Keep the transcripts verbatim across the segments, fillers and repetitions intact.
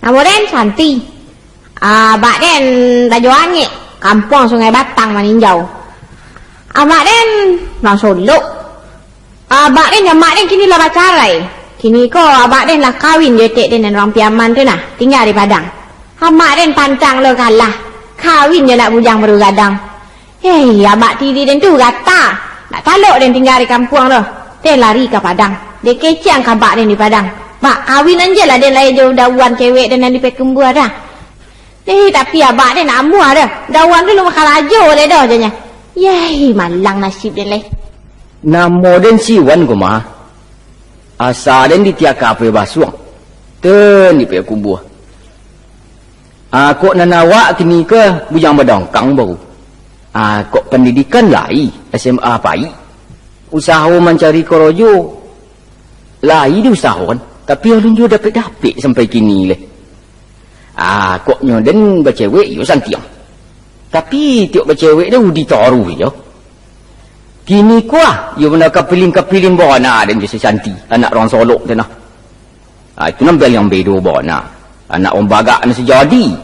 Namo den Santi. Abak den Rajo Angek, kampuang Sungai Batang Maninjau. Amak den urang Solok. Abak den jo amak den kini lah bacarai. Kini ko abak den lah kawin jo etek den nan urang Piaman tu nah, tingga di Padang. Amak den pantang lo kalah, kawin jo anak bujang baru gadang. Hei, abak tiri den tu gata. Nak talok den tingga di kampuang tu. Den lari ka Padang. Den kecekan ka abak den di Padang. Bak, kawin an je lah den lai jo dauan cewek den nan di Payakumbuah dah. Eh, tapi abak den nak amuah dah. Dauan tu lo makarajo lai doh, janya. Yai, malang nasib den lai. Namo den si Wan ko mah. Asa den di Tiaka Apai Basuang. Ten di Payakumbuah. Ah, kok nan awak kini ko bujang badangkang baru. Ah, kok pandidikan lai, S M A pai. Usaho mancari korojo, lai diusahoan, tapi alun juo dapek-dapek sampai kini lai. Ah, kok nyo den bacewek, iyo santiang. Tapi tiok bacewek dah udi taruih iyo. Kini ko ah, iyo bana kapiling-kapiling bana den jo si Santi, anak urang Solok tu nah. Ah, itu nan paliang bedo bana. Anak urang bagak nan sajadi.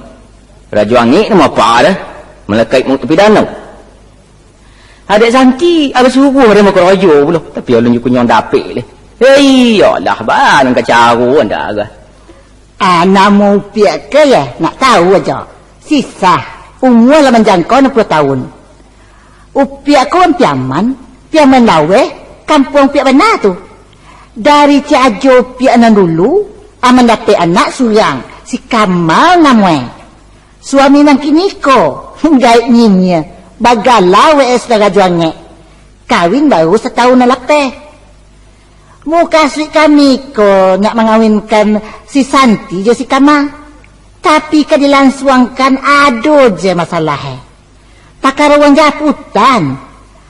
Rajo Angek nan mapa dah. Malakaik maut tapi danau. Adek Santi, abah suruah dah makarajo pulo. Tapi alun juo kunyuang dapek leh. Hei, iyolah, bana nan kacaro anda agak. Ah, namo upiak ke yo, nak tahu ajo. Sisah, umua lah manjangkau anam puluah tahun. Upiak ko urang Piaman, Piaman Laweh, kampuang upiak bana tu. Dari ciek ajo upiak nan dulu, aman dapek anak surang, si Kamal namoe. Suami nan kini ko, gaek nyinyia, bagala W S Rajo Angek. Kawin baru satahun nan lapeh. Mukasuik kami ko nak mangawinkan si Santi jo si Kamal. Tapi ka dilansuangkan ado je masalahe. Pakaro urang japutan.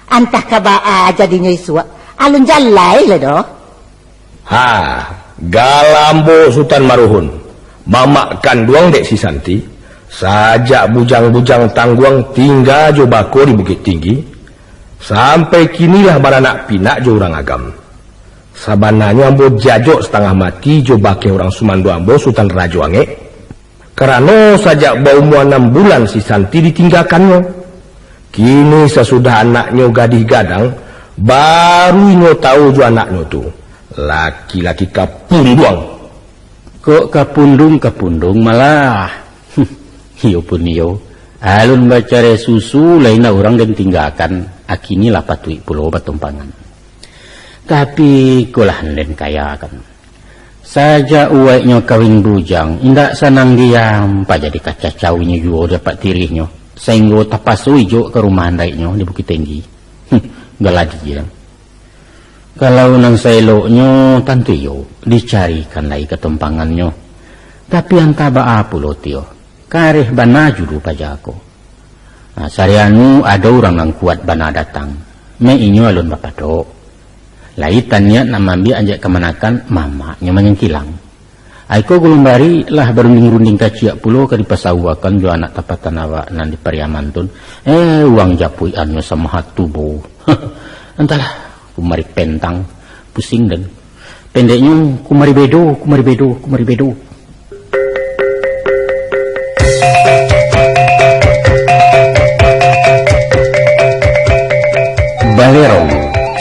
Antah ka baa jadinyo isuak, alun jalai lai doh. Ha, gala ambo Sutan Maruhun, mamak kanduang dek si Santi, sajak bujang-bujang tangguang tingga jo bako di Bukik Tinggi, sampai kini lah baranak pinak jo urang agam. Sabananyo ambo jajok satangah mati jo bakeh urang sumando ambo Sutan Rajo Angek. Karano sajak baumua anam bulan si Santi ditinggakannyo. Kini sasudah anaknyo gadih gadang, baru inyo tahu jo anaknyo tu, laki-laki kapunduang. Kok kapundung-kapundung malah. Iyo pun iyo, alun bacarai susu, lai nak urang den tinggakan, akini lah patuik pulo batumpangan. Tapi, ikolah nan den kayakan. Sajak uwaiknyo kawin bujang, indak sanang diam, paja dikacacauinyo juo dek apak tirihnyo, sainggo tapaso ijok ka rumah andaiknyo di Bukik Tinggi. Galadi je. Kalau nan saeloknyo, tantu iyo, dicarikan lai katumpangannyo. Tapi antah baa pulo tio, kareh bana julu paja ko. Nah, sari anu ado urang nan kuat bana datang. Mek inyo alun bapadok. Lai taniat nak maambiak anjak kamanakan, mamaknyo manyangkilang. Ai ko gulun bari lah barunding-runding kaciak pulo ka dipasauakan jo anak tapatan awak nan di Pariaman tun. Eh, uang japuikannyo samaha tubo. Antahlah, kumari pentang, pusing den. Pendeknyo, kumari bedo, kumari bedo, kumari bedo. Balerong,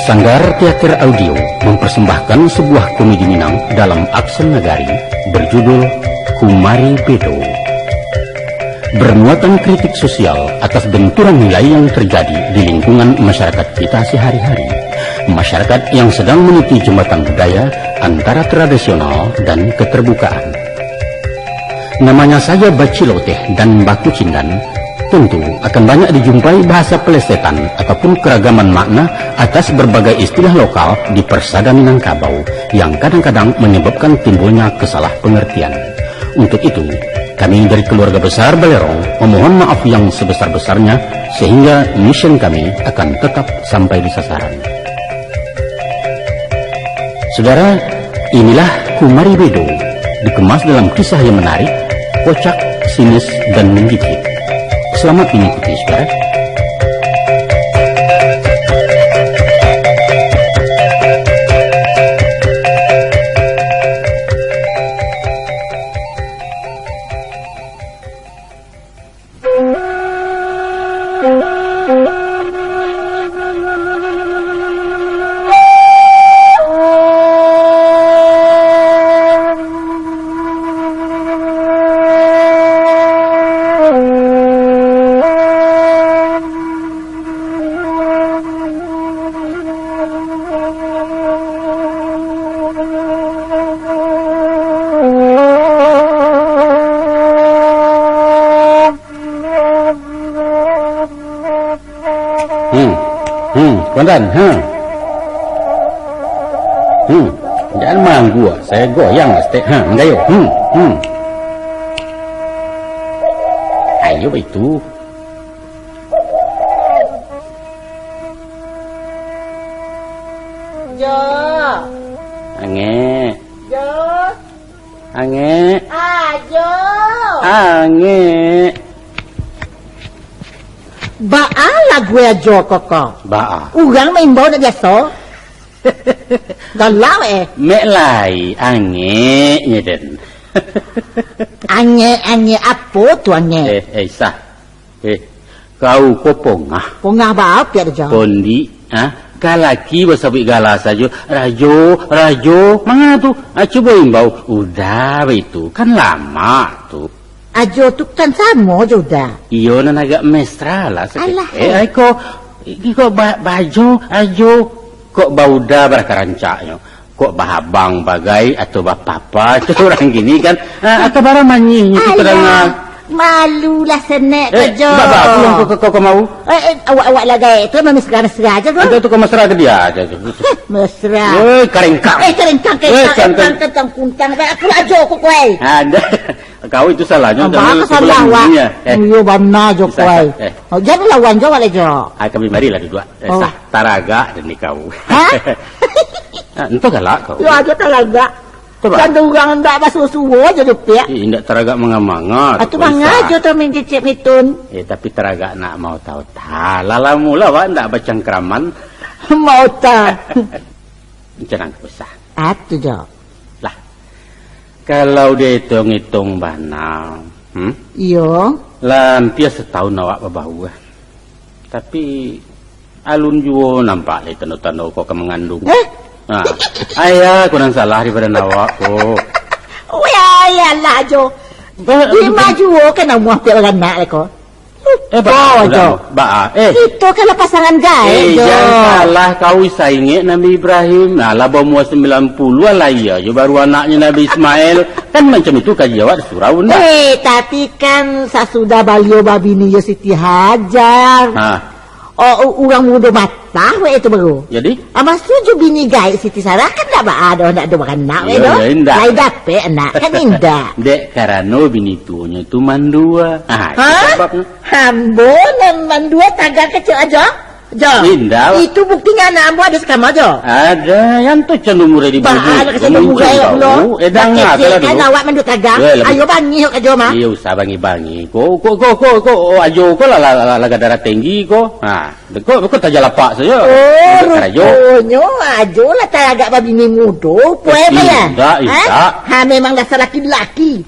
Sanggar Teater Audio mempersembahkan sebuah komedi Minang dalam aksen Nagari berjudul Kumari Bedo. Bermuatan kritik sosial atas benturan nilai yang terjadi di lingkungan masyarakat kita sehari-hari. Masyarakat yang sedang meniti jembatan budaya antara tradisional dan keterbukaan. Namanya saja baciloteh dan bakucindan, tentu akan banyak dijumpai bahasa pelesetan ataupun keragaman makna atas berbagai istilah lokal di Persada Minangkabau yang kadang-kadang menyebabkan timbulnya kesalahpengertian. Untuk itu, kami dari keluarga besar Balerong memohon maaf yang sebesar-besarnya sehingga mission kami akan tetap sampai di sasaran. Saudara, inilah Kumari Bedo, dikemas dalam kisah yang menarik, kocak, sinis, dan menggigit. Selamat mengikuti, saudara. Pantan, ha. Hmm. Jangan manggua, saya goyang lah stek. Ha, manggayo. Hmm. Hmm. Ayo baitu. Jo. Angek. Jo. Angek. Ajo. Angek. Baa lagu Ajo ko ko? Baa. Urang maimbau ndak biaso. Galau eh. Mek lai angek nye den. Angek, angek apo tu angek? Eh, eh, Sah. Eh, kau ko pongah. Pongah baa piak Ajo? Pondik, ha? Ka laki basabuik gala sajo, "Rajo, Rajo." Manga tu? Ha, cubo imbau. Uda baitu, kan lamak tu. Ajo tu kan samo jo Uda. Iyo, nan agak mesra lah sakik. Alah, eh, eh. Ai ko, iko ba-, bajo, Ajo. Kok bauda baraka rancaknyo. Kok bahabang bagai atau bapapa tu urang kini kan? Ah, aka bara manyih nyo tu kadang, ah. Malulah senek ko, Jo. Eh, baba, pulang ko, ko, ko, ko mau? Eh, eh, awak-awak lah gaek tu memang mesra-mesra aja ko. Ado tu ko mesra ke dia aja tu. Mesra. Eh, karengkang. Eh, karengkang, eh, karengkang, karengkang, karengkang, kuntang. Baik, aku lah Jo ko, kuai. Ada. Kau itu salahnyo. Abah tu salah, wak. Eh. Iyo, bana Jo, kuai. Eh. Oh, jan lawan Jo, wak, Jo. Ah, kami marilah duduak. Eh, Sah. Taragak den di kau. Hah? Ah, entah galak kau. Yo, ajo taragak. Coba. Kan urang ndak basuo-suo ajo dopiak. Ih, ndak taragak manga-manga tu, Sah. Atu manga ajo tu main cicik mitun. Eh, tapi taragak nak mau tahu. Lah, lah lamo lah awak ndak bacangkraman. Mau ta. Jangan usah. Atu jo. Lah, kalau dihitung-hitung bana, hmm? Iyo. Lah, hampir setahun awak babaua. Tapi, alun juo nampak lai tando-tando ko ka mangandung. Eh? Ha. Ayah ko nan salah di badan awak ko. Weh, ayalah jo. Ba-, dima juo ka namuah piak baranak lai ko. Eh, ba-, Ko, Jo. Ba-, eh. Kito kan lah pasangan gaek, Eh, Jo. Jan salah kau saingek Nabi Ibrahim. Nah, lah baumua sambilan puluah lah iyo jo baru anaknyo Nabi Ismail. Kan macam itu kaji awak di surau, ndak? Eh, tapi kan sasudah baliau babini jo Siti Hajar. Ha. Oh, u-, urang mudo matah weh itu baru. Jadi? Ah, maksud jo bini gaek Siti Sarah kan ndak ba-, ado, ndak ado baranak weh Iyo, doh. Iyo, indak. Lai dapek anak kan indak. Dek karano bini tuonyo tu mandua. Ah, itu Hah? sababnyo. Ambo nan mandua tagang kecil ajo. Jo. Indak. Itu buktinyo anak ambo ado sakamo jo. Ada, yang tu can umurai di Bah, bumi. anak kecil Kau muncul murai tahu. lo. Eh, dang, Kecil apalah kan dulu. awak mandua tagang. Yo, lebih Ayo bangih ka jo mah. Iyo, usah bangih-bangih. Ko, ko, ko, ko, ko, oh, ajo ko lah, lah, lah, lah darah tinggi ko. Ha, ko, ko taja lapak sajo. Oh, Karajo. ruponyo ajo lah taragak babini mudo, puai Eh, mah ya? indak, Ha? indak. Ha, memang dasar laki-laki.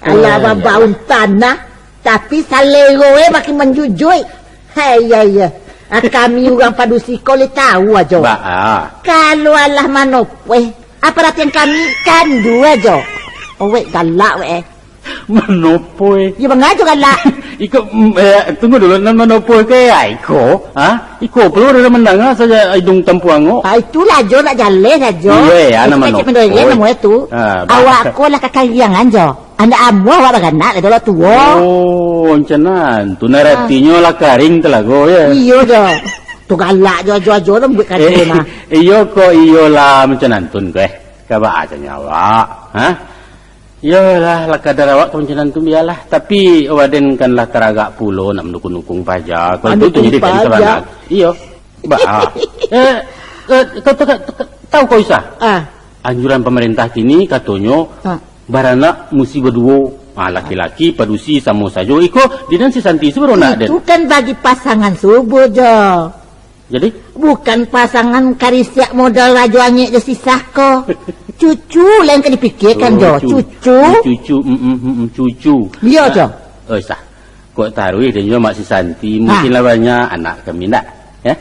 Alah, Eh, babaun tanah, tapi salero eh makin manjujuik. Hai, ya, ya. Ah, kami urang padusi ko lai tahu ajo. Ba, ah. Kalau alah manopoh, apa aratian kami kandu ajo. Owek galak, wek, eh. Manopoh, eh. Ya, mangajo galak. Iko, mm, eh, tunggu dulu, nan manopoh ke, ah, iko? Ha? Iko, perlu ada mandanga saja hidung tampuang ko. Ah, itulah, Jo, nak jaleh lah, Jo. Iya, ya, Itu nama kecil nopo. Pendorian nama itu. Ah, bah. Awak ko lah kakariangan, Jo. Anak amuah awak baranak lah, dolo tuo. Oh, macam nan. Tu nan Ah. aratinyo lah karing talago, ya. Iyo, Jo. Tu galak, Jo, Jo, Jo, lah buat kado Eh, mah. iyo ko, iyolah, macam nan tun ko, eh. Kaba aja nyawa. Ha? Iyolah, lah kadar awak ka mancanan tu bialah. Tapi, waden kan lah taragak pulo nak mandukung-dukung paja. Kalau itu tu Mandukung jadi paja. Sabanang. Iyo. Ba, ah. Eh, eh, kau tahu, tahu kau, Isa? Ah. Anjuran pemerintah kini katonyo Ah. baranak musti baduo. Ah, laki-laki padusi samo sajo. Iko, di nan si Santi tu baru nak den. Itu kan bagi pasangan subuh jo. Jadi? Bukan pasangan karisiak modal Rajo Angek jo si Sah ko. Cucu lah yang ka dipikirkan, Oh, Jo. cu-, Cucu. cucu, mm, mm, mm, mm, cucu. Iyo, Ah, Jo. Oi, Sah. Kok taruih dan jo Mak si Santi. Ha. Mungkin lah banyak anak kami, ndak? Ya?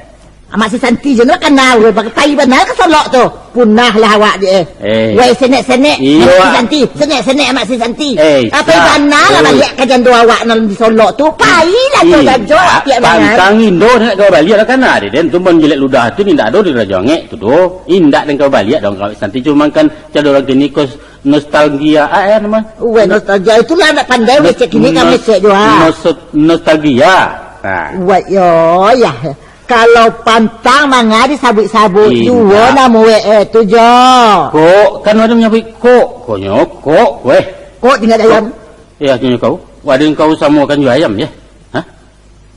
Mak si Santi je nak kenal, weh, pakai tai bana ka Solok tu. Punah lah awak je, eh. Eh. Weh, senek-senek, Iyo, Mak si ah. Santi. Senek-senek, Mak si Santi. Eh, Apa Sah. bana lah Oi. baliak ka jando awak nan di Solok tu. Pai lah tu, Iyo, Rajo, ah, tiap malam. Pantang indo nak kau baliak lah kan, ah, den tu ban jelek ludah tu, indak ado di Rajo Angek tu doh. Indak den kau baliak dong, kau Santi cuma kan cado urang kini kos nostalgia, ah, eh, nama? Weh, nostalgia itulah nak pandai, Nos-, weh, cek kini kami nos-, cek jo, ah. nos-, nostalgia. Ha. Weh, yo, ya. Kalau pantang manga disabuik-sabuik juo namo we e tu, Jo. Kok, kan ado manyabuik kok. Konyo kok, weh. Kok tingga ayam. Iyo, tanyo kau. Waden kau samokan jo ayam, yo? Hah?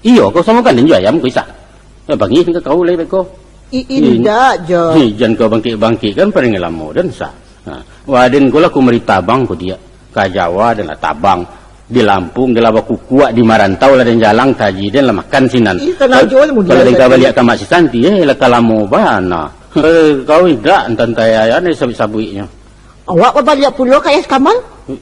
Iyo, kau samokan den jo ayam, kau Isa. Yo, bangih ka kau lai beko. I-, indak, Jo. Hi, jan kau bangkik-bangkik kan paling lamo den sa. Ha, waden ko lah ko mari tabang ko diak. Ka Jawa den lah tabang. Di Lampung den lah bakukuak, di marantau lah den jalang, taji den lah makan sinan. Ih, tanang Kal-, jo lah mun kalau den ka baliak ka Mak si Santi, eh, lah ka lamo bana. Eh, kau indak, antan tayaya ni sabuik-sabuiknyo. Awak babaliak pulo ka Yas Kamal?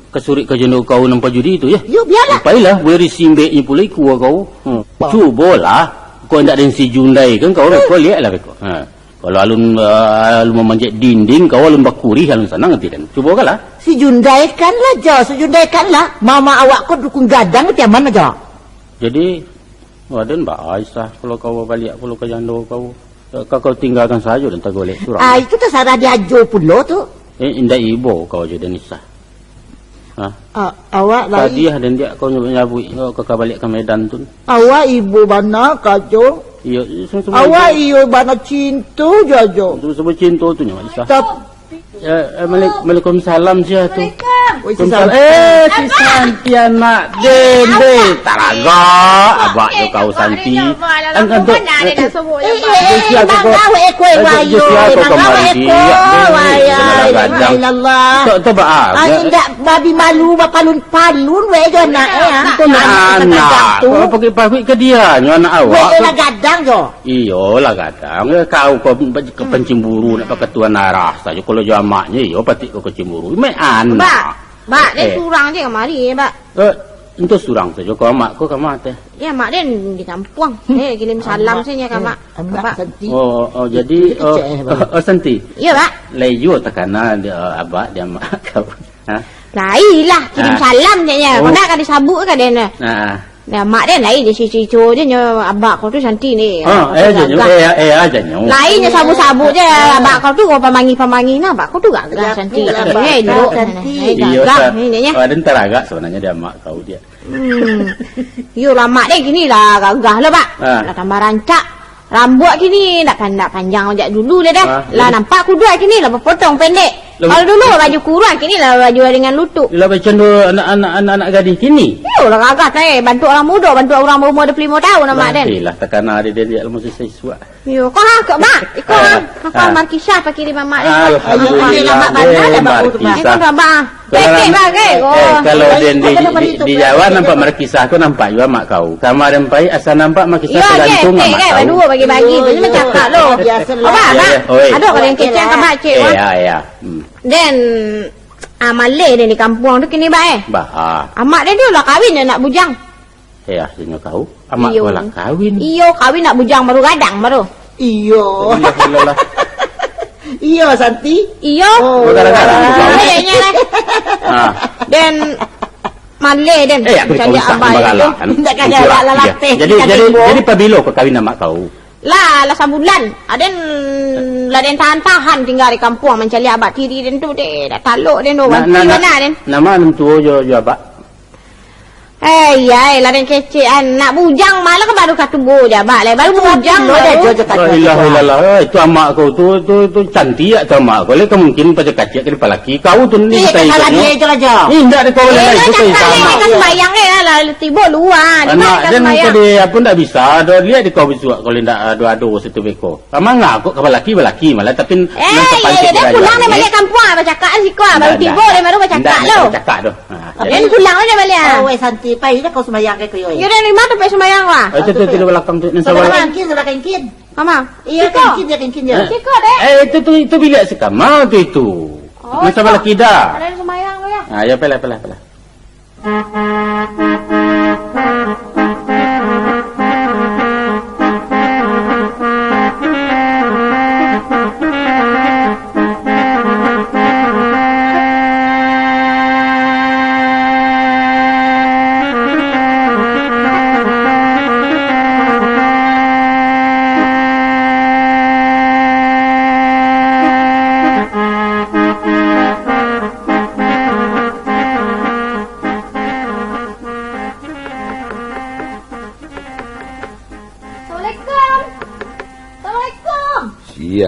Ka surik ka jando kau nan pajudi tu, yo? Yo, bialah. Pailah, buliah disimbeknyo pulo ikua kau. Hmm. Cubolah. Kau indak den si Jundai kan kau, kau liaklah beko. Ha. Kalau alun, ah, alun mamanjek dinding, kau alun bakurih, alun sanang ati den. Cubokanlah. Si Jundai kan lah, Jo. Si Jundai kan lah. Mama awak ko dukun gadang tiaman aja. Jadi, waden baa Isa, kalau kau babaliak pulo ka jando kau. Ka kau tinggakan sajo den tagolek surang. Ah, itu tasarah di Ajo pulo tu. Eh, indak ibo kau jo den Isa. Ha? Ah, awak lai. Tadi ah den diak kau nyabuik-nyabuik, kau ka baliak ka Medan tu. Awak ibo bana ka Ajo. Iyo, iyo, samo-samo Awak ibo. Iyo bana cinto jo Ajo. Samo-samo cinto tu nyo, Isa. Tap- Eh, eh, Waalaikumsalam sia tu. Waalaikumsalam. Eh, si Santi anak den, deh. Taragak, abak jo kau Santi. An-, an-, tu, eh, eh, eh, sia tu kau. Eh, sia tu kau kamari, dia, eh, gadang. Tu, tu, ba, ah, indak babi malu, bapalun-palun, weh, jo anak, eh, ah. Tu anak, anak. Kau pakai pahit ke dia, nyo anak awak. Weh, lah gadang, jo. Iyo lah gadang. Kau, kau ke pencemburu, nak pakai tuan arah sajo. Kalau jo amaknyo, iyo, patik kau kecemburu. Mek anak. Bak, bak, den surang je kamari, bak. Eh, ento surang sajo. Kau amak kau kama teh? Ya, mak den di kampuang. Eh, kirim salam sajo ka mak. Amak Santi. Oh, oh, jadi, oh, oh, Santi. Iyo, bak. Lai juo takana di, eh, abak di amak kau. Ha? Lai lah, kirim salam je nya. Oh. Kau nak ka disabuk ka den. Nah. Nah, mak den lai je, cico-cico je nyo, abak kau tu Santi ni. Ah, eh, aja nyo, eh, eh, aja nyo. Lai nyo sabuk-sabuk je, abak kau tu, kau pamangih-pamangih nah, abak kau tu gagah Santi. Eh, elok. Iyo, gagah ni, nya. Aden taragak sabananyo di amak kau dia. Hmm. Iyo lah, mak den kini lah gagah lah, bak. Ah. Lah tambah rancak. Rambuak kini ndak pan-, ndak panjang jak dulu dah, dah. Ah, lah jadi nampak kuduak kini lah bapotong pendek. Lah, kalau dulu baju kurung, kini lah baju ringan lutuk. Lah macam tu anak-anak, anak-anak gadih kini. Iyo lah gagah, eh. Bantuak urang mudo, bantuak urang baumua duo puluah limo taun, amak den. Lah, takana dek den, lamo sisai suak. Iyo, kau ha, kau, mak. Iko ha. Kau markisah pakai di mamak den. Alhamdulillah, eh, markisah. Kau dah, mak. Kalau, eh, kalau den di, di, di Jawa nampak markisah tu nampak juo mak kau. Kamarin pai asa nampak markisah tagantung mak kau. Iyo, baduo bagi-bagi. Iyo, iyo. Macam cakap lo. Biaso lah. Abah, abah. Ado kau yang kecek ka mak cek, wah. Iyo, iyo. Hmm. Den, ah, maleh den di kampuang tu kini, bah, eh. Bah, ah. Amak den tu lah kawin jo anak bujang. Eh, akhirnyo kau, amak kau lah kawin. Iyo, kawin nak bujang baru gadang baru. Iyo. Iyo, Santi. Iyo. Oh, gara-gara kau. Iyo, iyo, iyo. Ha. Den maleh den. Eh, aku caliak abah tu. Indak kaya lah, lah, lah, teh. Jadi, jadi, jadi pabilo kau kawin amak kau? Lah, lah sabulan. Aden lah den tahan-tahan tingga di kampuang mancaliak abak tiri den tu deh. Dak talok den tu. Nah, nah, nah, den. Nama nan tuo jo, jo abak? Eh, iya, eh, lah den kecek, ah. Nak bujang malah kan baru katuo je, abak, lah. Baru bujang, baru. La ilaha illallah, eh, itu amak kau tu, tu, tu cantik tu amak kau. Lah, mungkin paja kacik ke depan laki. Kau tu ni. Eh, tak salah dia je lah, Jo. Indak ada kau lain, itu kau sama. Kan sembayang, eh, lah, tibo luar. Anak dia sembayang. Kau dia apa ndak bisa, dah lihat di kau bisuak, kalau ndak ado-ado situ beko. Ka manga kok ka balaki, balaki malah, tapi nan sapantun den pulang, den baliak kampuang, ah, bacakak lah siko, ah, baru tibo, den baru bacakak lo. Ndak, ndak bacakak doh. Ha, jadi den pulang lah, den baliak. Oh, weh, Santi, pai lah kau sumbayang ka ko, yo. Yo, den, di ma tampek sumbayang, wah? Ah, itu tu, di balakang tu, nan sabalah. Sabalah kengkin, sabalah kengkin. Kama? Iyo, siko. Kengkin, yo, kengkin, yo. Eh. Siko, dek. Eh, itu tu, itu biliak si Kamal tu itu. Oh, nan sabalah kida. Ado sumbayang tu, yo. Ah, yo, pelah, pelah, pelah.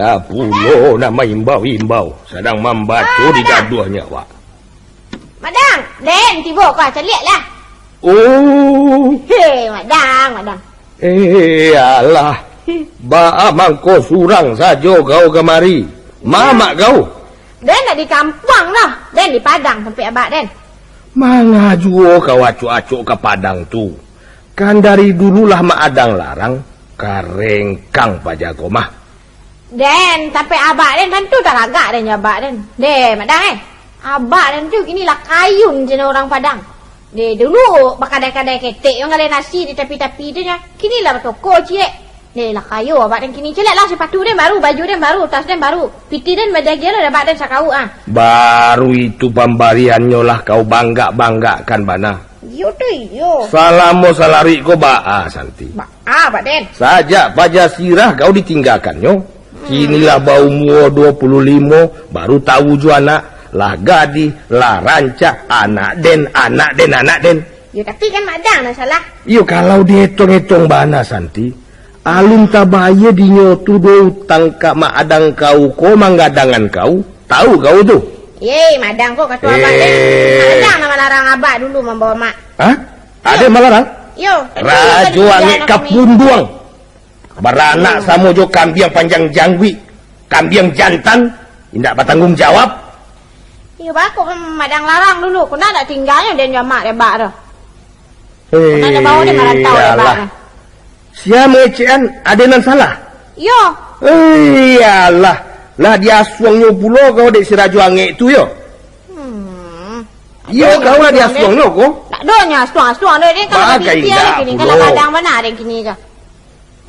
Ah, pulo nak maimbau-imbau, sadang mambaco di gaduahnyo awak. Madang, den tibo ko, caliaklah. Oh. Hei, Madang, Madang. Eh, alah. Baa mangko surang sajo kau kamari? Ma amak kau? Den ndak di kampuang doh, den di Padang tampek abak den. Manga juo kau acok-acok ka Padang tu? Kan dari dulu lah Mak Adang larang, karengkang paja ko mah. Den, tampek abak den tantu taragak den jo abak den. Deh, Madang eh. Abak den tu kini lah kayun cino urang Padang. Deh, dulu bakadai-kadai ketek, manggaleh nasi di tapi-tapi tu nyo. Kini lah batoko ciek. Deh, lah kayo abak den kini. Caliaklah, sapatu den baru, baju den baru, tas den baru. Pitih den badagiah lah abak den sakawuk ah. Baru itu pambariannyo lah kau banggak-banggakkan bana. Iyo tu iyo. Salamo salarik ko baa, Santi? Baa, Pak Den? Sajak paja sirah kau ditinggakannyo, kini lah baumua duo puluah limo, baru tawu jo anak, lah gadih, lah rancak, anak den, anak den, anak den. Yo, tapi kan Madang nan salah. Iyo, kalau dietong-etong bana, Santi, alun tabayia dinyo tu duo utang ka Mak Adang kau ko manggadangan kau, tawu kau tu. Yei, Madang ko kato abak den. Eh. Madang nan malarang abak dulu mambawa mak. Hah? Yo. Ado malarang? Yo, tadi Rajo tadi angek bilang ka kami. Punduang. Baranak samo jo kambiang panjang jangguik, kambiang jantan, indak batangguang jawab. Iyo, bako Madang larang dulu, kok ndak tingganyo den jo amak dek abak tu. Kok ndak bawa den marantau dek abak tu. Sia mangecekan, ado nan salah? Iyo. Eh, iyolah, lah diasuangnyo pulo kau dek si Rajo Angek tu yo. Hmm. Iyo, kau lah diasuangnyo ko. Tak donyo asuang-asuang doh, den kalau Bagai piti indak kini, pulo. Kalau kadang bana den kini ka.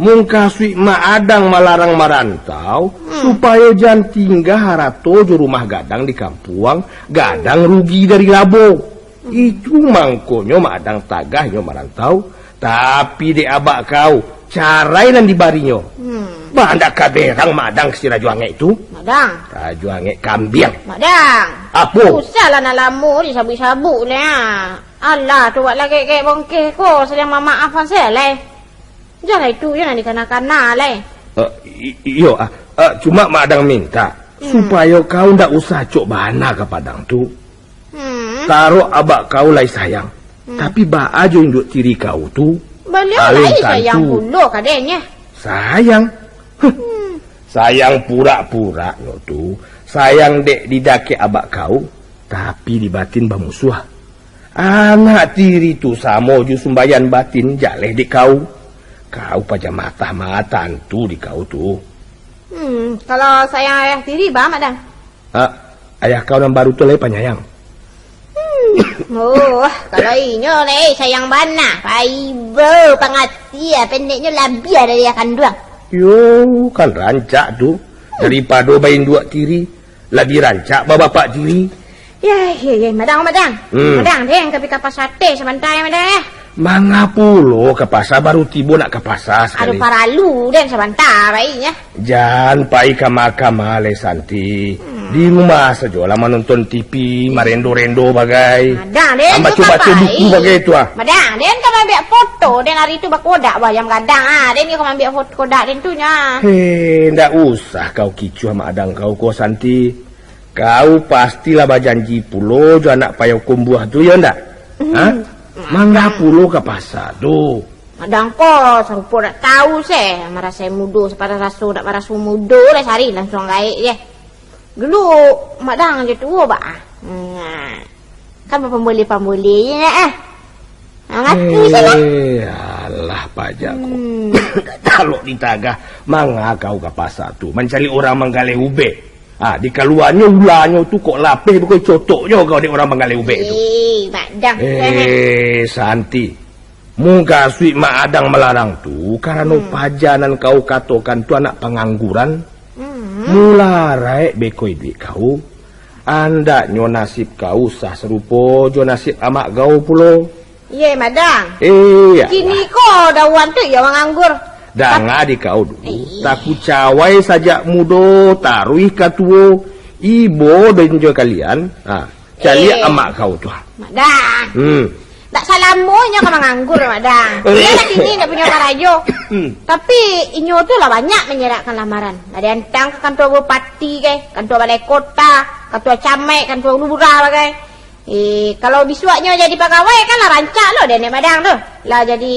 Mungkasuik Mak Adang malarang marantau, Hmm. supayo jan tingga harato jo rumah gadang di kampuang, gadang rugi dari labo. Hmm. Itu mangkonyo Mak Adang tagah inyo marantau, tapi dek abak kau, carai nan dibarinyo. Hmm. Bah, ndak ka berang Mak Adang ka si Rajo Angek tu. Madang. Rajo Angek kambiang. Madang. Apo? Usahlah nak lamo disabuik-sabuik lah. Alah, tu awak lagek-gek bongkeh ko, sadang mamaafan sajo lai. Janlah itu, janlah dikana-kana lai. Eh, i-, iyo, ah, eh, cuma Madang minta, Hmm. supayo kau ndak usah acok bana ka Padang tu. Hmm. Tarok abak kau lai sayang. Hmm. Tapi baa jo induak tiri kau tu? Baliau Alun lai sayang tantu. pulo ka den nyo. Sayang? Huh. Hmm. Sayang purak-puraknyo tu, sayang dek di dakek abak kau, tapi di batin bamusuah. Anak tiri tu samo jo sumbayan batin jaleh dek kau. Kau paja matah matan tu di kau tu. Hmm, kalau sayang ayah tiri, baa, Madang? Ah, ayah kau nan baru tu lai panyayang. Hmm, oh, kalau inyo lai sayang bana, paibo pangatia, pendeknyo labiah dari ayah kanduang. Yo, kan rancak tu. Daripado bainduak tiri, labiah rancak babapak tiri. Ya, ya, ya, Madang, Madang. Hmm. Madang, den, ka pai ka pasa teh sabanta, ya, Madang, ya. Manga pulo ka pasa, baru tibo nak ka pasa Ado sakali. paralu, den, sabanta, baiknyo. Jan pai kama-kama lai, Santi. Hmm. Di rumah sajolah manonton T V, marendo-rendo bagai. Madang, den, Ambaco-baco buku bagai tu, ah. Madang, den, ka maambiak foto, den, hari tu bakodak, bah, jam gadang, ah. Den, ka maambiak foto kodak, den, tu, nya. Hei, ndak usah kau kicuah Madang kau ko, Santi. Kau pastilah bajanji pulo jo anak payau kumbuah tu, yo ndak? Hmm. Ha? Manga pulo ka pasa tu? Madang ko sarupo ndak tahu se, marasai mudo, sapatah raso ndak maraso mudo lah, sari langsuang gaek je. Dulu Madang je tuo, bah. Nah. Kan bapamboleh-pamboleh je nak, ah. Ha, ngaku salah. Eh, alah, paja ko. Hmm. Talok ditagah, manga kau ka pasa tu, mancari urang manggaleh ubek. Ah, dikaluanyo ulanyo tu kok lapeh beko cotoknyo kau dek urang manggaleh ubek tu. Eh, Madang. Eh, Santi. Mukasuik Mak Adang malarang tu, karano Hmm. paja nan kau katokan tu anak pangangguran. Hmm. Mularai beko iduik kau. Andaknyo nasib kau usah sarupo jo nasib amak kau pulo. Iye, Madang. Eh, alah. Kini ko dauan tu iyo manganggur. Danga di kau dulu, Ih. takucawai sajak mudo, taruih ka tuo. Ibo den jo kalian, ha, caliak Eh. amak kau tu, ha. Madang. Hmm. Tak salamonyo ka manganggur, Madang. Iyo lah kini ndak punyo karajo. Hmm. Tapi, inyo tu lah banyak manyerakkan lamaran. Lah diantang ka kantua bupati kah, kantua balai kota, kantua camaik, kantua lurah bagai. Eh, kalau bisuaknyo jadi pagawai, kan lah rancak lo dek Nek Madang tu. Lah jadi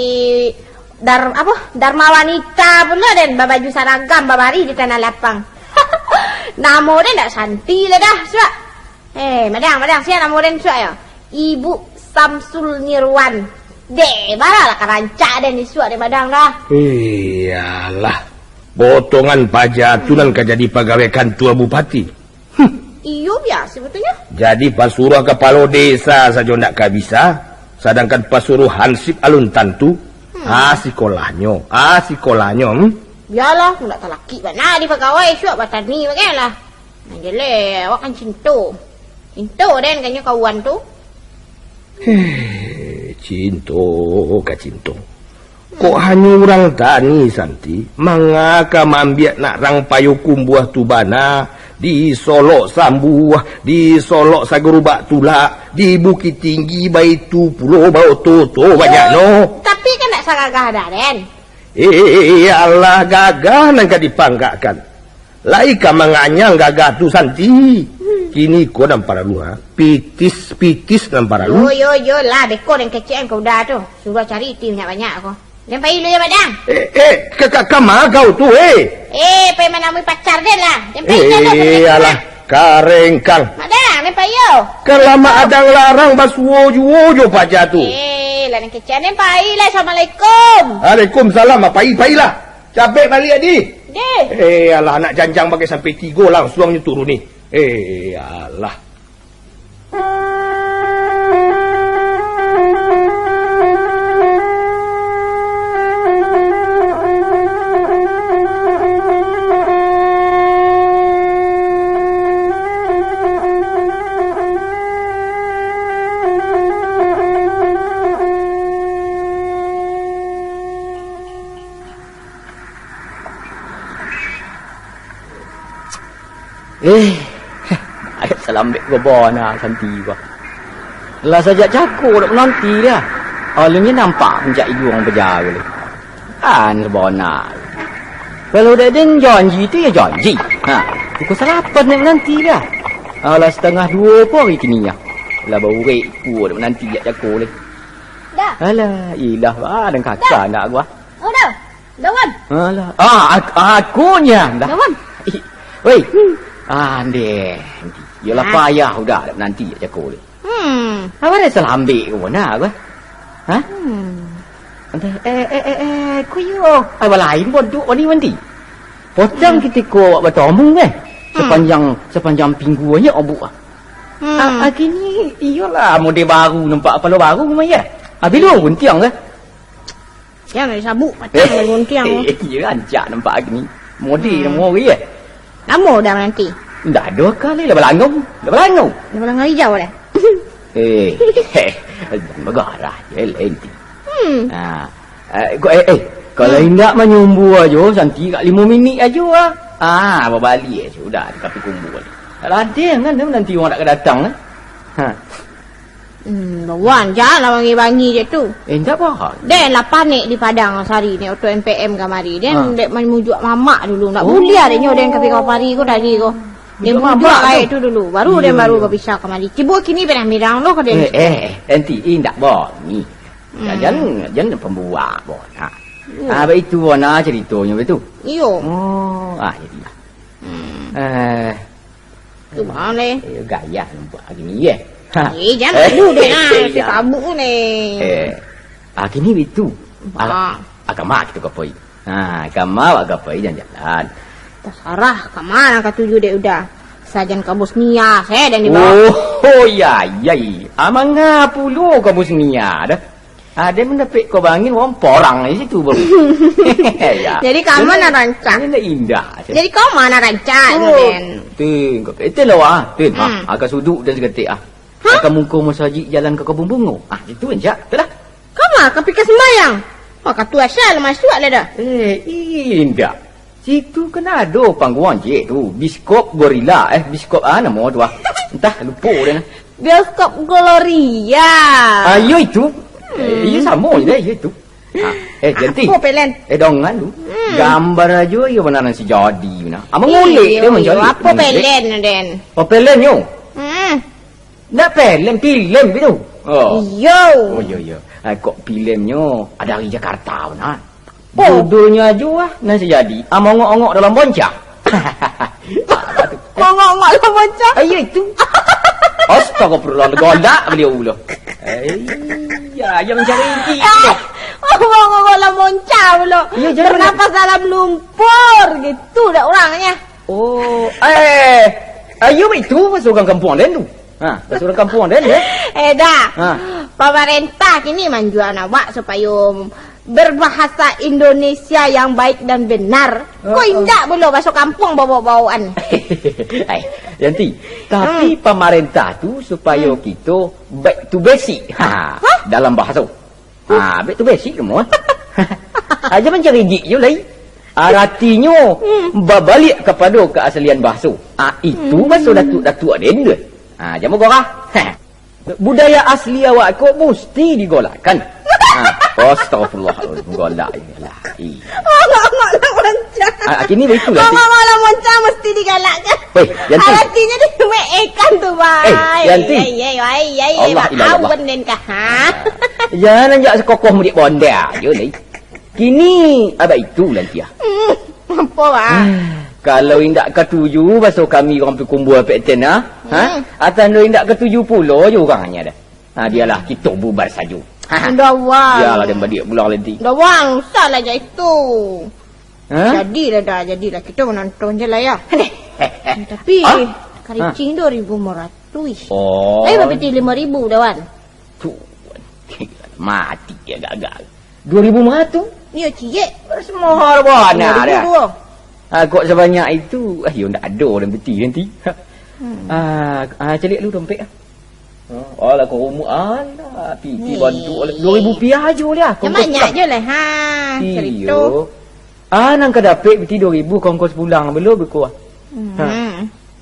dar-, apo, Dharma Wanita pulo den, babaju saragam, babarih di tanah lapang. Namo den ndak Santi lah dah, suak. Eh, Madang, Madang, sia namo den suak yo? Ibu Samsul Nirwan. Deh, baralah ka rancak den isuak dek Madang dah. Iyolah. Potongan paja tu nan ka jadi pagawai kantua bupati. Huh. Iyo, biaso batua nyo. Jadi pasuruah kapalo desa sajo ndak ka bisa, sadangkan pasuruah hansip alun tantu. Hmm. Ah, sikolahnyo, ah, sikolahnyo, hmm? Bialah, ndak talakik bana di pagawai, isuak batani bagai lah. Nan jaleh, awak kan cinto. Cinto den kan nyo ka Wan tu. Heh, cinto ka cinto. Kok hanyo urang tani, Santi? Manga ka maambiak nak rang payo kumbuah tu bana, disolok sambuah, disolok sagarubak tulak, di Bukittinggi baitu pulo baoto-oto banyaknyo. Tapi kan ndak sagagah dah, den. Eh, alah, gagah nan ka dipanggakkan. Lai ka manganyang gagah tu, Santi. Hmm. Kini ko nan paralu, ha? Pitis-pitis nan paralu. Yo, yo, yo lah, beko den kecek an ka Uda tu. Suruah cari iti banyak-banyak ko. Den pai lu yo, Madang. Eh, eh, ka, ka, kama kau tu, eh? Eh, pai manamui pacar den lah. Den pai Eh, jan lah, alah, karengkang. Madang, den pai yo. Kalamak adang larang basuo juo jo paja tu. Eh, lah den kecek an, den pai lah. Assalamualaikum. Waalaikumsalam, pai, pailah. Capek baliak, Di. Deh. Eh, alah, anak janjang bagai sampai tigo langsuang nyo turun ni. Eh, alah. Eh, ayat salambek ko bona Santi ko. Lah sajak cako dak mananti dah. Alun nyo nampak puncak iduang bajalan. An sabona. Kalau dak den janji tu ya janji. Ha, pukul salapan dak mananti dah. Alah, satangah duo po ari kini ah. Lah baurek puo dak mananti jak cako leh. Dah. Alah, ilah, ah, dan kakak nak gua. Oh, dah. Dah, Wan. Alah. Ah, ak-, akunya dah. Dah, Wan. Ih, woi. Hmm. Ah, ndeh. Yolah, ah, payah udah nanti cako ni. Hmm. Apa dah salambik kau nak apa? Hah? Hmm. Entah, eh, eh, eh, eh, kuyo. Apa lain bodoh ni nanti? Potong, hmm, kita ko awak batamu kan? Hmm. Sepanjang, sepanjang pinggulnya obuk ah. Hmm. Ah, ah, kini iyolah, model baru nampak kepala baru memang ya. Habis lu guntiang ke? Jan disabuk, patang lah guntiang tu. Eh, iya, rancak nampak ni. Modi, hmm, namo ori, eh? Namo dah nanti? Ndak ado kali lah, balangau. Lah balangau. Lah balangau hijau dah. Eh, jan bagarah je lah nanti. Hmm. Ah, eh, ko-, eh, eh, kalau, hmm, indak manyumbua ajo, Santi kak limo minik ajo ah. Ah, babaliak eh, sudah, tapi kumbua ni. Lantiang kan, nanti urang dak ka datang kan. Ha. Hmm, Wan, janlah bangi-bangi je tu. Eh, indak bah. Den lah panek di Padang sari ni, oto M P M kamari. Den, ha, dek mamujuak mamak dulu. Ndak buliah dek nyo den ka pika pari ko tadi ko. Den bujuak mamak tu. Bujuak baik tu dulu. Baru den, iyo, baru iyo, bapisah kamari. Tibo kini berang-berang lo ka den. Eh, eh, eh, nanti indak bangi. Hmm. Jan, jan pambuak bona. Hmm. Ah, baitu bona caritonyo baitu. Iyo. Oh, ah, jadi. Hmm. Eh, Tu mah, leh. Eh, gaya nampak gini, eh. Ha. Eh, jan malu deh, nah, si tabuk ni. Eh, ah, gini itu. Ah. Alah, ah, kama kita ka pai. Ha, kama awak ka pai jalan-jalan. Tasarah, kama nan katuju dek Uda. Sajan ka Bosnia, se, dan di bawah. Oh, oh, ya, ya, iya. Ah, manga pulo ka Bosnia, dah. Ah, den mandapek ko bangin, wong porang di situ, bro. Ya. Jadi, kama nan rancak. Ini indah. Jadi, kama nan rancak, oh, den. Tu, kau kata lah, wah. Tu, ah, hmm, agak suduk dan seketik, ah. Hah? Agak muka masajik jalan ke kebun bunga. Ah, itu rancak. Tu lah. Kama, ka pika sembayang. Wah, katu asal masuk lah dah. Eh, indah. Situ kan ado panggung je tu, Biskop Gorila, eh, Biskop, ah, namo tu, ah. Entah, lupo den. Bioskop Gloria. Ah, iyo itu. Eh, iyo, samo je dah, iyo tu. Ah, eh, Yanti. Apo pelen? Eh, dongan tu. Hmm. Gambar ajo iyo bana nan sajadi bana. Apo ngulek Iyo, dia iyo. mancari? Apo Ngulek. pelen, Den? Oh, pelenyo? Hmm. Ndak pelen, filem itu. Oh. Iyo. Oh, iyo, iyo. Ah, kok filemnyo ado dari Jakarta bana. Oh. Judulnyo ajo ah, nan sajadi. Amongok-ongok dalam bonca. Apo tu? Mongok-ongok dalam bonca? Ah, iyo itu. Astagfirullah, golak baliau pulo. Eh, iyo, iyo mancari gigi. Eh, mongok-ongok dalam bonca pulo. Iyo, jangan. Bernapas dalam lumpur, gitu dah orangnya. Oh, eh, ayo itu bahaso urang kampuang den tu. Ha, bahaso urang kampuang den, ya. Eh, dah. Ha. Pamarentah kini manjual awak supayo berbahasa Indonesia yang baik dan benar. Kok Oh, oh. indak pulo bahaso kampuang bawa-bawaan? Ai, Yanti, tapi Hmm. pamarentah tu supayo Hmm. kito back to basic. Ha, Hah? dalam bahaso. Ha, back to basic kamu, ah. Aja mancari gik je lai. Aratinyo, Hmm. babaliak kapado kaasalian bahaso. Ah, itu Hmm. bahaso datuak-datuak den tu. Ha, jamu gorah. Budaya asli awak ko musti digolakkan. Ha, astagfirullah, golak inilah. Ih. Mongok-ongok dalam bonca. Ah, kini baitu, Yanti. Mongok-ongok dalam bonca musti digalakkan. Weh, Yanti. Aratinyo dimeekan tu, Bang. Eh, Yanti. Ai, ai, ai, ai, Allah, ilah, Allah. Aun den kah, ha? Jan anjak sakokoh mudik bonda je, lai. Kini, abah itu, Lantiah. Hmm, apo, Bang? Kalau indak katuju bahaso kami urang Pikumbua Pekten, ah? Ha? Hmm. Atando indak katuju pulo je urangnya dah. Ha, bialah, kito bubar sajo. Ha. Ndak, Bang. Bialah, den baliak pulang, Lanti. Ndak, Bang, usahlah jak itu. Ha? Jadilah dah, jadilah. Kito manonton je lah, ya. Tapi, Ha? karicing dua ribu lima ratus. Oh. Tapi bapiti lima ribu dah, Wan. Tu, mati dia gagal. Dua ribu lima ratus? Iyo, ciek. Semohor bona dah. Dua ribu dua. Ah, kok sabanyak itu? Ah, yo, ndak ado urang piti nanti. Hmm. Ah, ah, caliak lu dompet ah. Oh, alah, kau umur, alah, piti Ni. bantu, alah, dua ribu rupiah aja lah. Yang banyak je lah, ha, Iyo. cerita. Ah, nang ka dapek piti dua ribu, kongkos pulang, belum beko. Hmm. Ha.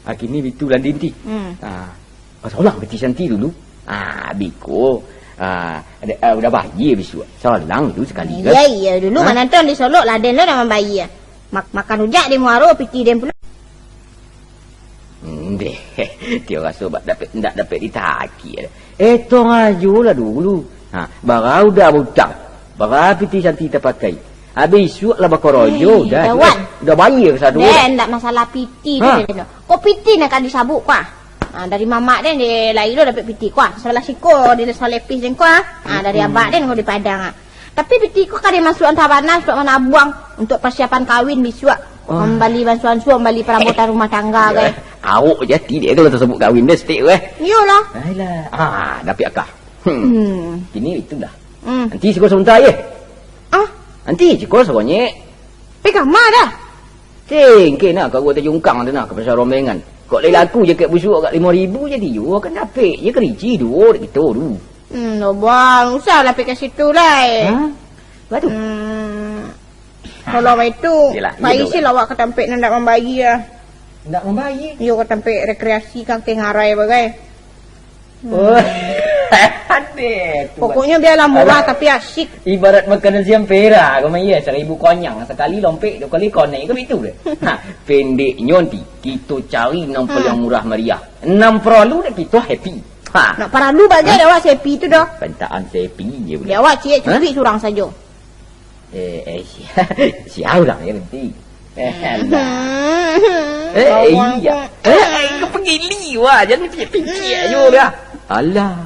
Ah, kini bitu lah, Dinti. Hmm. Ah, pas ulang piti Santi dulu. Ah, beko. Ah, ada, ah, udah bayar bisuak. Salang dulu sekali, kan? Iya, iya, dulu Ha? mana tu di Solok lah, den lo dah mambayar. Mak-, makan rujak di muaro, piti den pulang. Hmm, deh. Tio raso bak dapek, ndak dapek ditagih. Eh, tong ajo lah dulu. Ha, bara udah bautang. Bara piti Santi tapakai. Habis isuak lah bakorojo, Eh, dah, Wan. dah, dah bayar sado Den, dah. ndak masalah piti tu, Ha. Den. Ko piti nak ka disabuk ko ah. Ha, dari mamak den, di lai lo dapek piti ko ah. Sabalah siko, di sabalah lepis den ko ah. Ha, dari Hmm. abak den ko di Padang ah. Tapi piti ko ka dimasuakan tabana untuak manabuang, untuak persiapan kawin bisuak. Wah. Mambali bansuan-suan, mambali perabotan rumah tangga, Ya, kan. Awak jati dia kalau tasabut kawin dia setik, weh. Iyolah. Alah. Ah, dapik akah. Hmm. Hmm. Kini itulah. Hmm. Nanti siko sebentar, ye. Ah? Nanti siko sebentar. Pai kama dah? Singkeh nak, ka gua tajungkang tu nak, ka pasar Rombengan. Kok lai laku jakek busuak agak limo ribu jadi, yo, kan dapek je kerici duo dek kito tu. Hmm, lo, Bang. Usahlah pai ka situ lai. Ha? Apa tu? Hmm. Kalau baitu, Yelah, pai iyolah. Isi lah awak ka tampek nan ndak mambayia. Ndak mambayia? Iyo, ka tampek rekreasi, ka Angkeng Arai bagai. Hmm. Oh. Adeh tu, Pokoknyo biarlah murah Alah. tapi asyik. Ibarat makanan siang pera, kau mah iya, seribu konyang. Sekali lompek, dua kali konek, kan itu deh. Ha, pendeknyo nanti, kito cari nan Hmm. paling murah meriah. Nan paralu dek kito happy. Ha. Nak paralu bagai Ha? awak happy tu doh. Pentaan happy je Di boleh. awak ciek Ha? cukuik surang sajo. Eh, eh, sia, sia urang je nanti. Eh, alah. Eh, eh, Bawang iya. tu. Eh, eh, kau pegili wah, jangan pikir-pikir Hmm. aja dah. Alah.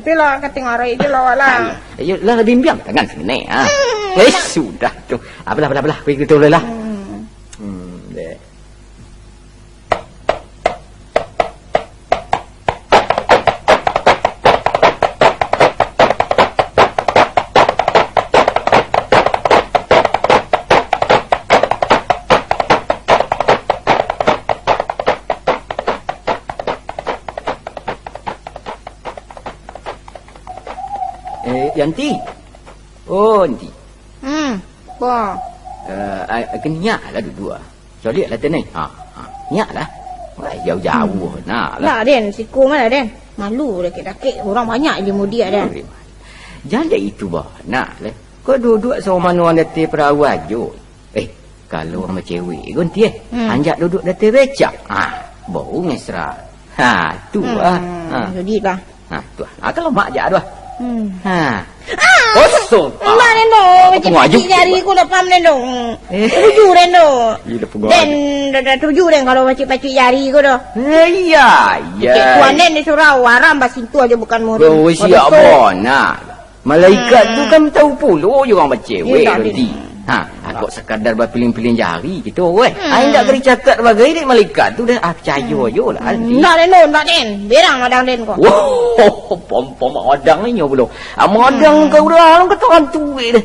Tapi lah, ka tengah arai je lah awak lah. Alah. Eh, yo, lah, bimbiang tangan sini, ah. Hmm. Eh, sudah tu. Apalah, apalah, apalah. Pergi kita boleh lah. Hmm. Hmm, deh. Eh, Yanti. Oh, Yanti. Hmm, apo? Eh, ai, ai, keniak lah duduk ah. Caliak lah tenai. Ha, ha. Niak lah. Wah, jauh-jauh Hmm. nak lah. Lah, Den. Siko mah lah, Den. Malu dakek-dakek. Urang banyak je mudiak, Den. Oi, Jan dek itu bana lai. Kok duduak samo mano di ateh perahu ajo. Eh, kalau urang bacewek ko nanti, eh, Hmm. anjak duduak di ateh becak. Ha, baru mesra. Ha, tu ah. Hmm, Ha. jadi lah. Ha, tu ah. Ha, kalau mak jak tu ah. Hmm. Ha. Ah! Kosong. Enggak, Nendo. Apa Pacik-pacik jari ko dah pam, Nendo. Eh. Tuju, Nendo. Iya, dah pegang. Den, dah, dah tuju, Den, kalau pacik-pacik jari ko dah. Eh, iya, iya. Cek tuan, Den, di surau, haram basintuah aja bukan muhrim. Kau siap, Bon. Nah. Malaikat tu Hmm. kan tahu pulo je urang bacewek Yelah, nanti. Din. Ha, ha, kok sekadar bapiling-piling jari gitu, weh. Hmm. Ha, indak kena cakap bagai dek malaikat tu dah, ah, picayo Hmm. je lah, Hmm. nanti. Ndak, Den, ndak, Den. Berang madang, Den, ko. Wah, pom-pom madang inyo pulo. Ah, madang Hmm. kau dah, alun kata hantu, weh, deh.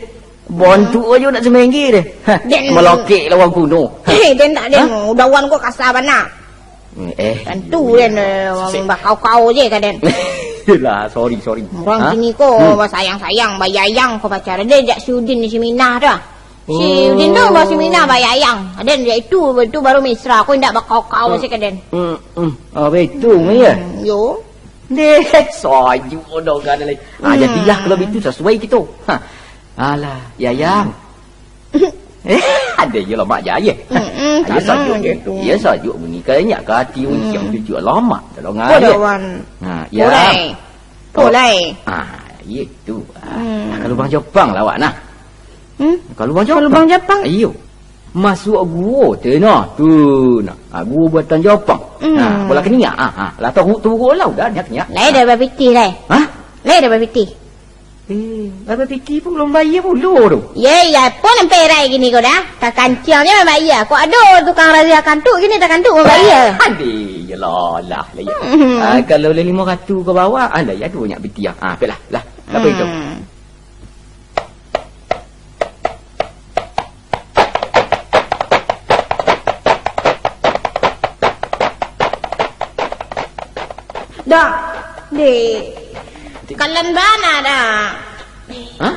Bantuk Hmm. aja nak semengge deh. Ha, Den. Melokek lawan kuno. Ha. Eh, Den, ndak, Den. Ha? Udah wan ko kasar bana. Eh, Tantu iyo, den, eh, sik. Bakau-kau je ka den. Yelah, sorry, sorry. Urang Ha? kini ko Hmm. basayang-sayang, bayayang ko pacaran. Den jak si Udin di Saminah tu ah. Si Oh. Udin tu bawa Saminah bayayang. Den jak itu, itu baru mesra. Ko indak bakau-kau Hmm. se ka den. Hmm, hmm. Ah, betul, ya? Hmm, yo. Deh, sajuk doh ka den lai. Ah, Hmm. jadilah kalau begitu, sesuai kito. Ha. Alah, yayang. Eh, ado iyo lamak je, ye. Mm-mm, Iyo tanang sajuk, je ye. tu. Iyo sajuk bunyi ka nyak ka ati Mm. uncang cucuk lamak tolong Ko ai. dah, wan. Ha, Ko ya. lai. Ko Oh. lai. Ah, iyo tu. Ah, Mm. ka lubang Japang lah awak nah. Hmm? Ka lubang Ka lubang Japang? Japang? Iyo. Masuak guo tu nah. Tu nah. Ah, guo buatan Japang. Mm. Nah, bola keniak. Ah, ah. Lah tahu tu guo lah udah nyak nyak. Lai dah bapitih lai. Hah? Lai dah bapitih. Eh, abah piti pun balum bayia pulo tu. Ye, ya pun ampe rai kini ko dah. Takanciang je mambayia. Kok ado tukang razia kantuk, kini takantuk mambayia. Adih, yalah, lah, lah, ya. Hmm. Ah, kalau lah limo ratuih ka bawah, ah, lah, ya, ado nyak piti, ah. Ah, apolah, lah. Apo itu? Hmm. Dah, deh. Kalan bana dah. Hah?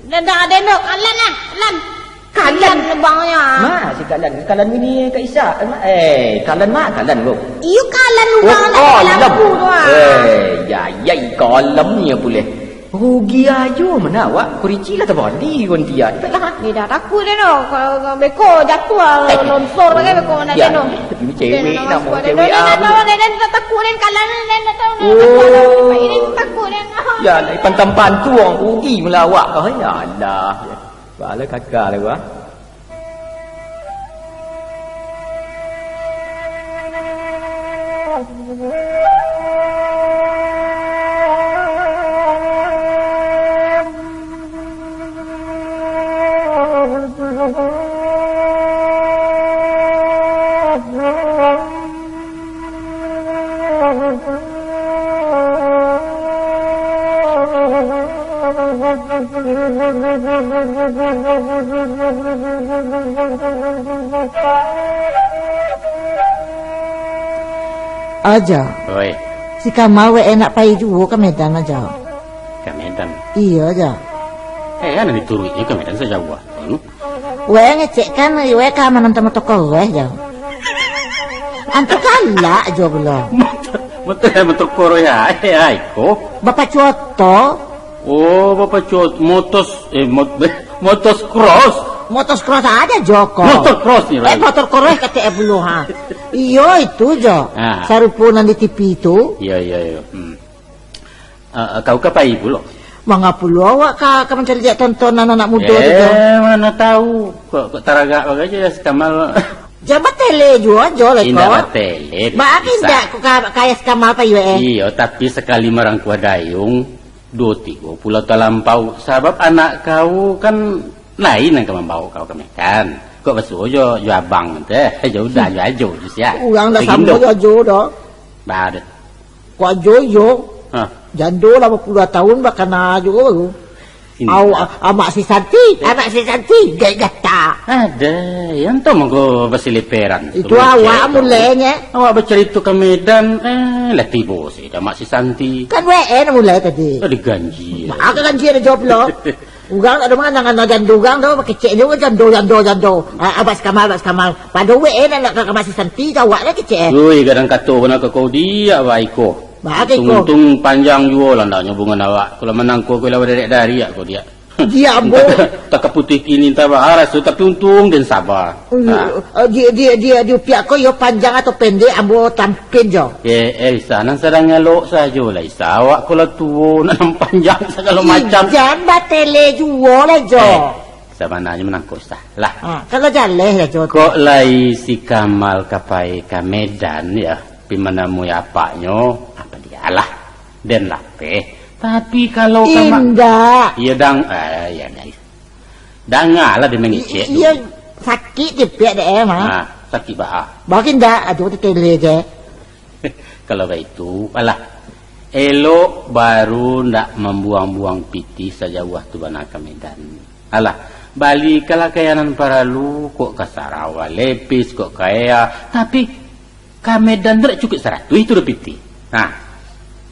Dah, dah, dah, dah, kalan lah, kalan. Kalan? Kalan lubangnya. Ma, si kalan, kalan ini Kak Isa. Ma, eh, kalan ma, kalan lo. Iyo, kalan lubang Oh, dah, kalan kalan. Lampu tu, ah. Eh, ya, ya, kalan ni pulih. Rugi ajo mano awak, kureci lah tabali kon dia. Cepatlah. Dia dah takut dia tu. Kalau beko jatuh, Eh, longsor bagai beko nak dia dia tu. Tapi cewek Dia nak nama masuk cewek dia. Dia ah. Nak tahu dia, dia tak takut dia kalah dia, dia tak tahu dia Oh. takut dia. Dia takut dia. Ya, nak pantang pantuang, rugi melo awak. Oh, ya Allah. Bala kakak lah gua. Aja. Oi. Si Kamal wak enak pai juo ka Medan, Aja. Ka Medan? Iyo, Aja. Eh, anak dituruiknyo ka Medan sajauah tu. Weh, ngecek kan, weh, ka mano tamo toko weh, jo. Antu galak jo pulo. Motor, motor, motor koro ya, eh, ai, ko. Bapak Cuoto. Oh, Bapak Cuoto, motos, eh, mot-, motos cross. Motos cross ada jo ko. Motor cross ni, Eh, Rai. Motor cross kata eh pulo, ha. Iyo, itu jo. Ah. Sarupo nan di T V tu. Iyo, iyo, iyo. Hmm. Ah, kau ka pai pulo? Manga pulo awak ka, ka mancari liek tontonan anak mudo tu, jo? Eh, mano tahu. Kok, kok taragak bagai je si Kamal. Jan batele juo, jo, lah, Indak ko. batele, Baa bisa. Indak ko ka, ka si Kamal pai, weh? Iyo, tapi sakali marangkuah dayung, duo tigo pulau talampau. Sabab anak kau kan lain nan ka mambaok kau ka Medan. Kok basuo jo, jo abang teh, jo udah, jo ajo, jo sia. Urang dah Bagindo. samo jo ajo dah. Ba, deh. Kok ajo iyo? Hah? Jando lah bapuluah tahun bakana juo baru. Ini Au, lah. a-, amak si Santi, Eh. anak si Santi, gek gata. Ada, yang tu mangko basiliperan. Itu Kau awak cek tu. mulainya. Awak bacarito ka Medan, eh, lah tibo si amak si Santi. Kan W N mulai tadi. Ada ganji. Mak, ada ganji ada job lo. Urang tak ada manang anak jando urang tu, bakecek je jando, jando, jando. Ah, abas kamal, abas kamal. Pado W N nak ka, ka masih Santi ka awak lah kecek. Ui, gadang kato bana ka kau diak, Baiko. Baa ko? Untung-untung panjang juo lah ndaknyo bungan awak. Kalau manangko ko lah badarek-darek ko diak. Diak, ambo. Entah ka putih kini, entah baa raso, tapi untung den saba. Nah. Eh, di, di, di, di upiak ko yo panjang atau pendek, ambo tampin jo. Eh, eh, Isa, nan sadang elok sajo lah, Isa. Awak ko lah tuo, nak nan panjang sagalo macam. Jan batele juo lah jo. Eh, sabananyo manangko, Isa. Lah. Ha, kalau jaleh lah jo. Kok lai si Kamal ka pai ka Medan, yo, pi manamui apaknyo, apo dialah. Den lapeh. Tapi kalau ka ma- Indak. Iyo, dang-, eh, iyo, guys. Dangalah den mangecek tu. Iyo, sakik tipiak dek, eh, mah. Nah, sakik baa. Baa ko indak, aduh, tetele je. Kalau baitu, alah. Elok baru ndak mambuang-buang pitih sajauah tu bana ka Medan. Alah, balikanlah ka nan paralu, kok ka Sarawa Lepis, kok ka Ea. Tapi, ka Medan tu dak cukuik saratuih tu doh pitih. Nah.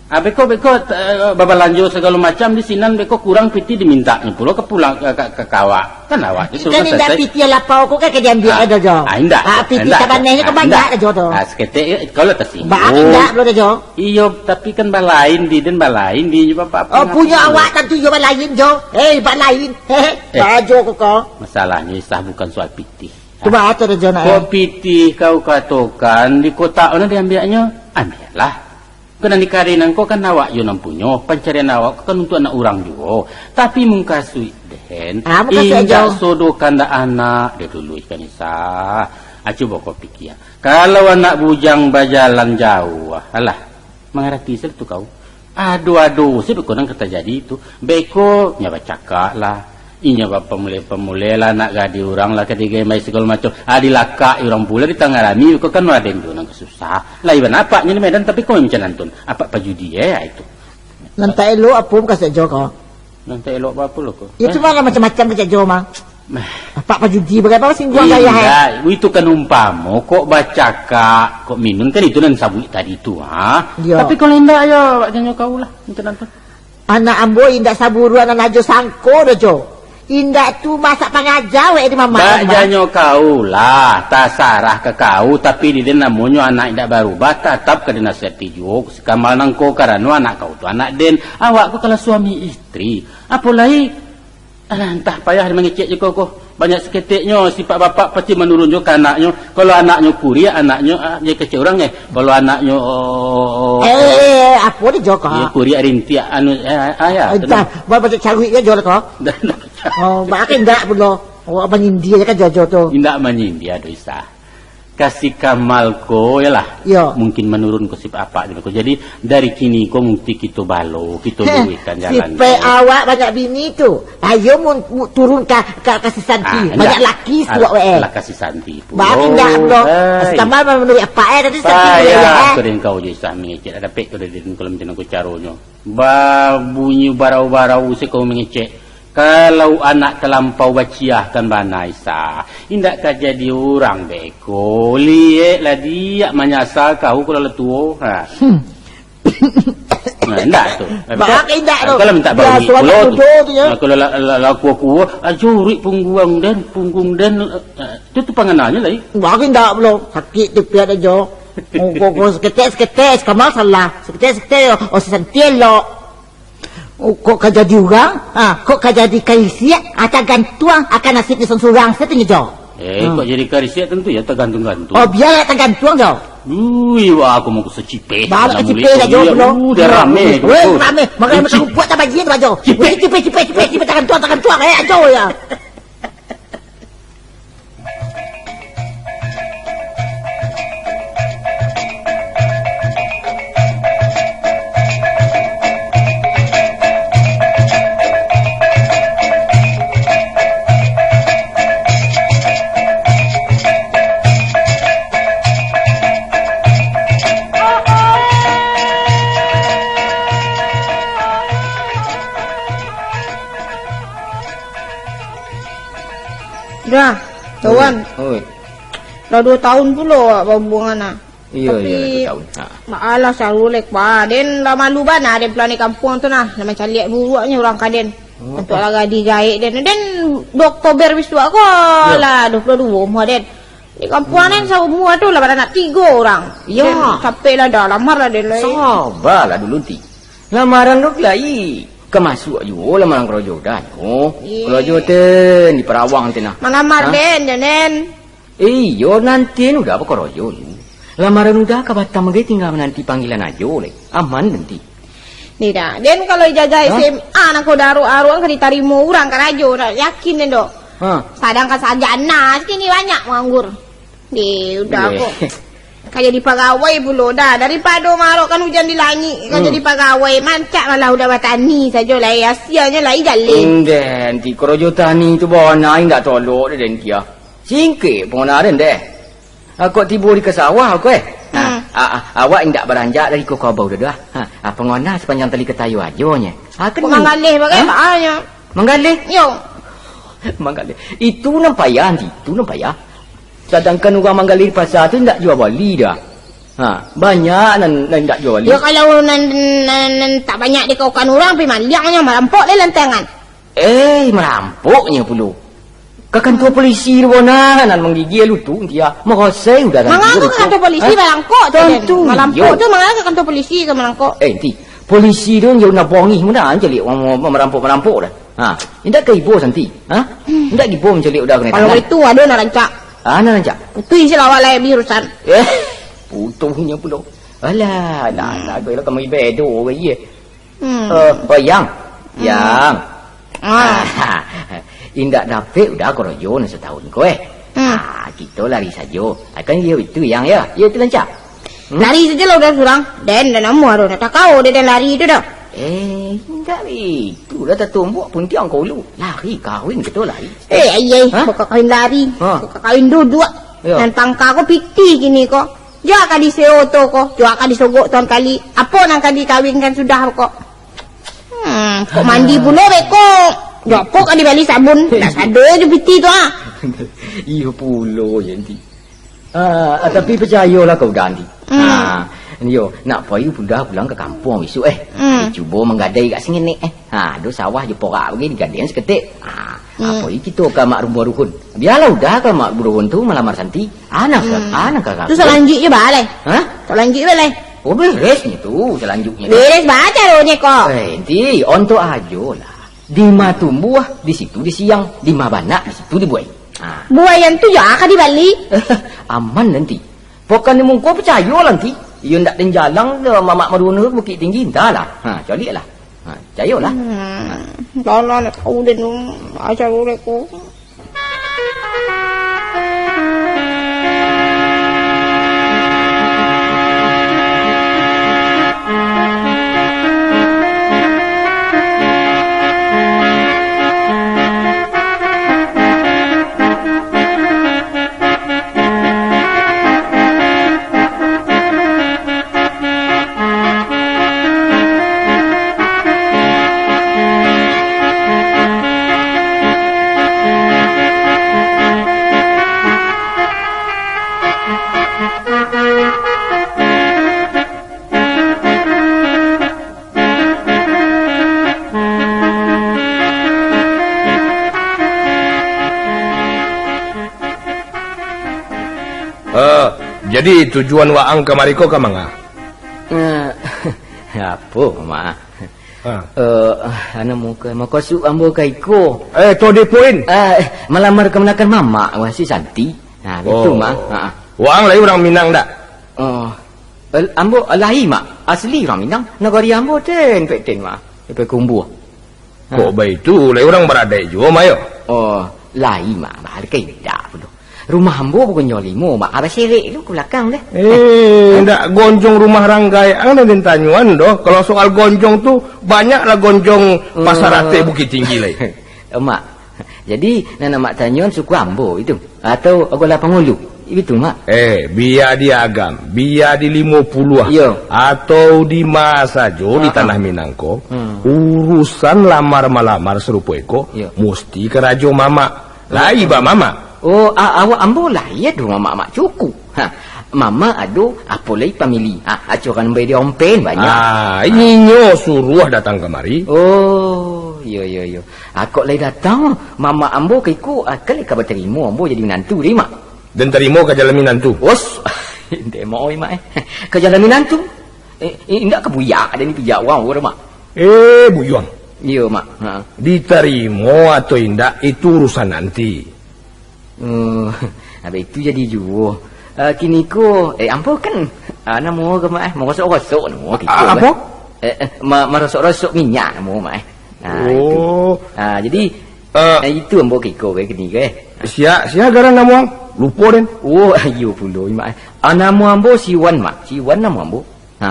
Ah, beko, beko, eh, babalanjo sagalo macam di sinan, beko kurang pitih dimintaknyo pulo ka pulang ka, ka, ka, ka awak. Kan awak tu suruh indak selesai. Pitih lapau ko kan ka diambiak ado jo. Ah, indak. Ah, pitih sabananyo kan banyak ado jo tu. Ah, saketek, eh, kalau tersinggung. Baa indak pulo ado jo. Iyo, tapi kan balain di, den balain di, nyo bapak. Oh, punyo awak tantu iyo balain jo. Eh, balain. Hehe, eh, bajo ko ko. Masalahnyo, Isah, bukan soal pitih. Cubo ato dek jo nak, eh. Kok pitih kau katokan, di kotak mana diambiaknyo? Ambiaklah. Kok nan di kari nan ko kan awak jo nan punyo, pancarian awak ko kan untuak anak urang juo. Tapi mukasuik den, ah, mukasuik indak jo. Sodo kandak anak, dek dulu ikan Isah. Ah, cubo kau pikia. Kalau anak bujang bajalan jauah, alah, mangarati se tu kau. Ado-ado se beko nan ka tajadi tu. Beko nyo bacakak lah. Inyo bapamuleh-pamuleh lah, anak gadih urang lah, ka digembai sagalo macam. Ah, dilakak urang pulo, ditangarami, beko kan Raden tu nan ka susah. Lai bana apaknyo di Medan, tapi kau macam nan tun. Apak pajudi, eh, itu. Nan tak elok apo mukasuik jo kau? Nan tak elok apo lo ko? Yo, eh? Cuma lah macam-macam kecek jo mah. Mah. Apak pajudi, bagapo singguang gaya, eh? Indak, itu kan umpamo, kok bacakak, kok minun, kan itu nan sabuik tadi tu, ha? Yo. Tapi kalau indak, yo, awak janyo kau lah, minta nonton. Anak ambo indak saburuan nan ajo sangko doh, Jo. Indak tu masak pangaja wek di mamak. Bak janyo kau lah, tasarah ka kau, tapi di den namonyo anak indak barubah, tatap ka dinasihati juo, si Kamal nangko, karano anak kau tu anak den, awak ko kalau suami istri. Apo lai, alah, antah payah mangecek jo kau ko. Banyak saketeknyo, sifat bapak pasti manurun jo ka anaknyo. Kalau anaknyo kuriak, anaknyo, ah, jadi kecek urang, eh. Kalau anaknyo, oh, eh, eh, eh, apo ni jo ko? Iyo, kuriak rintiak, anu, eh, ah, ya, antah, buat macam caruik je jo lah ko. Oh, bak indak pulo. Awak manyindia je kan Jojo tu. Indak manyindia doh, Isah. Ka si Kamal ko, yalah. Yo. Mungkin manurun ko sifat apak ko. Jadi, dari kini ko mungkin kito balo, kito luruihkan jalan. Sifat awak banyak bini tu. Ayo mun, mu-, turun ka, ka, ka si Santi. Ah, banyak laki suak wek. Lah ka si Santi pulo. Bak indak pulo. Si Kamal manuruik apak, eh, tadi Santi pulo, eh. Payah ko den kau jo Isah mangecek. Dapek ko den kalau macam ko caronyo. Babunyi barau-barau se kau mangecek. Kalau anak talampau baciah kan bana, Isah. Indak ka jadi urang beko. Liek lah diak manyasa kau kalau lah tuo. Ha. Hmm. Nah, indak tu. Bak indak tu. Kalau minta baunyi pulo tu. Nah, kalau la-, la-, la-, kuo-kuo, ah, juruik pungguang den, punggung den, eh, tu, tu pangananyo lai. Bak indak pulo. Sakik tu piak ajo. Oh, kok, kok saketek-saketek, si Kamal salah. Saketek-saketek, oh, si Santi elok. Oh, kok ka jadi urang? Ah, kok ka jadi karisiak? Ah, tagantuang akan nasibnyo surang-surang sajo, Jo. Eh, kok jadi karisiak tantu yo tagantuang-gantuang. Oh, bialah tagantuang, Jo. Ui, wah, aku mau kusacipeh. Baa nak kacipeh lah, Jo, pulo. Uh, dah rame. Weh, rame. Makanya macam buat tak bajin tu, Jo. Cipeh, cipeh, cipeh, cipeh, cipeh, tagantuang, tagantuang. Eh, Jo, ya. Dah, kawan. Oi. Lah duo tahun pulo awak bahubungan, ah. Iyo, iyo, lah duo tahun. Ha. Tapi, baa lah, Sarulek, baa. Den lah malu bana, den pulang di kampuang tu nah. Lah mancaliak buruaknyo urang ka den. Oh. Untuak lah gadih gaek den. Den duo Oktober bisuak ko, iyo, lah duo puluah duo umuah den. Di kampuang nan saumua tu lah baranak tigo urang. Yo. Den, capek lah dah, lamar lah den lai. Sabalah dulu, Ti. Lamaran tu lai ka masuak juo lamaran karajo Uda nyo. Iyo. Karajo ten di Parawang ten nah. Malamar den, jan den. Iyo, nanti Uda bakarajo lu. Lamaran Uda ka Batam bagai, tingga mananti panggilan ajo lai. Aman nanti. Ni dah, den kalau ijazah Hah? S M A nan ko daruak-aruak ka ditarimo urang karajo, dak yakin den doh. Ha. Sadangkan sarjana kini banyak manganggur. Deh, Uda Deh. ko. Ka jadi pagawai pulo dah. Daripado maarokkan ujan di langik, ka Hmm. jadi pagawai, mancak malah Uda batani sajo lai. Asianyo lai jaleh. Ndeh, nanti karajo tani tu bana indak tolok deh den kia. Singkek pun den deh. Kok tibo di ka sawah ko, eh. Nah, Hmm. a-, a-, awak indak baranjak dari ko kabau tu dah. Ha, a, pangona sapanjang tali katayo ajo nyo. Ha, kan Kok manggaleh bagai, Ha? baa nyo? Manggaleh? Yo. Manggaleh. Itu nan payah, Anti. Itu nan payah. Sadangkan urang manggaleh di pasa tu indak jua bali dah. Ha, banyak nan, nan indak jua bali. Yo, kalau nan, nan, nan tak banyak dikaukan urang, pai maliang nyo, marampok deh lantangan. Eh, marampoknyo pulo. Ka kantua polisi tu bona, nan manggigia lu tu, dia. Marasai Uda kan Mangangku dia ka kantua polisi, Ha? malangkok tu, Tantu, Den. Malampok yo. tu, mangangku ka kantua polisi ka malangkok. Eh, Anti. Polisi tu, yo nak bongih mudah, caliak orang ma-, marampok-marampok dah. Ha, indak ka ibo Santi. Ha? Indak ibo mancaliak Uda kena Kalau tangan. itu, ado nak rancak. Ah, nak rancak. Itu isi lawak lai habis urusan. Eh, putuhnyo pulo. Alah, nak, nak, nak, kami bedo, ye. Hmm. Eh, oh, Yang. Hmm. Yang. Ah. Indak dapek Uda karajo nan satahun ko, eh. Hmm. Ah, kito lari sajo. Ah, kan iyo itu, Yang, ya. Iyo itu lancar. Hmm? Lari sajo lah Uda surang. Den, den amuah tu, nak takau dek den lari tu dah. Eh, indak itu lah, tatumbuak puntiang ko ulu. Lari, kawin kito lari. Eh, ayai, Hah? Bukan kawin lari. Ha. Bukan kawin duduak. Ya. Nan tangka ko pitih kini ko. Jua ka disewa oto ko, jua ka disogok tuan kali. Apo nan ka dikawinkan sudah ko? Hmm, kok mandi pulo beko? Jopok ka dibali sabun. Dah sado je piti tu, ah. Iyo pulo je, Anti. Ah, ah, tapi percayolah kau, Uda, Anti. Hmm. Ah, yo, nak pai Uda pulang ka kampuang besok, eh. Hmm. Cubo manggadai ka singenek, eh. Ha, ado sawah jo porak bagai digadaian saketek. Ha, Hmm. apo kito ka Mak Rumbua Ruhun? Bialah Uda ka Mak Rumbua Ruhun tu malamar Santi. Anak ka, Hmm. anak ka Tu salanjuiknyo baa lai? Hah? Salanjuiknyo baa lai? Oh, beresnyo tu, salanjuiknyo tu. Beres baa caronyo ko? Eh, Anti, ontok ajo lah. Dima tumbuah, di situ disiang. Dima banak, di situ dibuai. Ha. Buaian tu yo ka dibali? Aman nanti. Pokan di muko, percayolah, Anti. Iyo ndak den jalang doh, Mamak Marduno Bukittinggi, entahlah. Ha, caliaklah. Ha, cayolah. Hmm, dah lah, nak tahu den tu. Asal urek ko. Eh, jadi tujuan waang kamari ko ka manga? Eh, apo, Mak? Ha. Eh, anu, muka, makasuik ambo ka iko. Eh, to the point. Eh, malamar kamanakan Mamak, wah, si Santi. Nah, itu, Oh. Mak. Ha, ha. Waang lai urang Minang dak? Oh, El-, ambo lai, Mak. Asli urang Minang. Nagari ambo ten, pek ten, Mak. Di Payakumbuah. Ha. Kok baitu, lai urang baradaik juo, Mak, yo? Oh, lai, Mak. Bah, kai indak pulo. Rumah ambo bagonjong limo, Mak. Abah serek tu ka balakang deh. Eh, Ha? ndak gonjong rumah ranggai, ang nan den tanyoan doh. Kalau soal gonjong tu, banyaklah gonjong Pasar Hmm. Ateh Bukittinggi lai. Mak, jadi, nan amak tanyoan suku ambo itu? Atau agolah pangulu? Itu, Mak. Eh, bia di Agam, bia di Limo Puluah, Iyo. atau di ma sajo di Ha, ha. tanah Minang ko, Hmm. urusan lamar-malamar sarupo iko, Iyo. musti karajo mamak. Lai ba mamak. Oh, a-, awak ambo lai ado mamak-mamak cukup. Ha, mamak ado, apo lai famili. Ha, acoran bai di ompen banyak. Ah, inyo suruah datang kamari. Oh, iyo, iyo, iyo. Ah, kok lai datang, mamak ambo ka iko, ah, kan lai ka batarimo ambo jadi minantu deh, Mak. Den tarimo ka jalaminan tu? Wos, dek Mak, oi, Mak, eh. Ka jalaminan tu? Eh, eh, indak ka buyak den pijak urang, urang, Mak? Eh, Buyuang. Iyo, Mak. Ha. Ditarimo atau indak, itu urusan nanti. Oh, abih itu jadi juo. Ah, kiniko, eh, ambo kan, ah, namo ka, Mak, eh, marosok-rosok namo kiko, Ah, apo? Eh, eh, ma-, marosok-rosok minyak namo, Mak, eh. Ah, itu. Oh. Ah, jadi, Eh. eh, itu ambo kiko, eh, kiniko, eh. Sia, sia garan namo ang? Lupo den. Oh, iyo pulo, Mak, eh. Ah, namo ambo Siwan, Mak. Siwan namo ambo. Ha,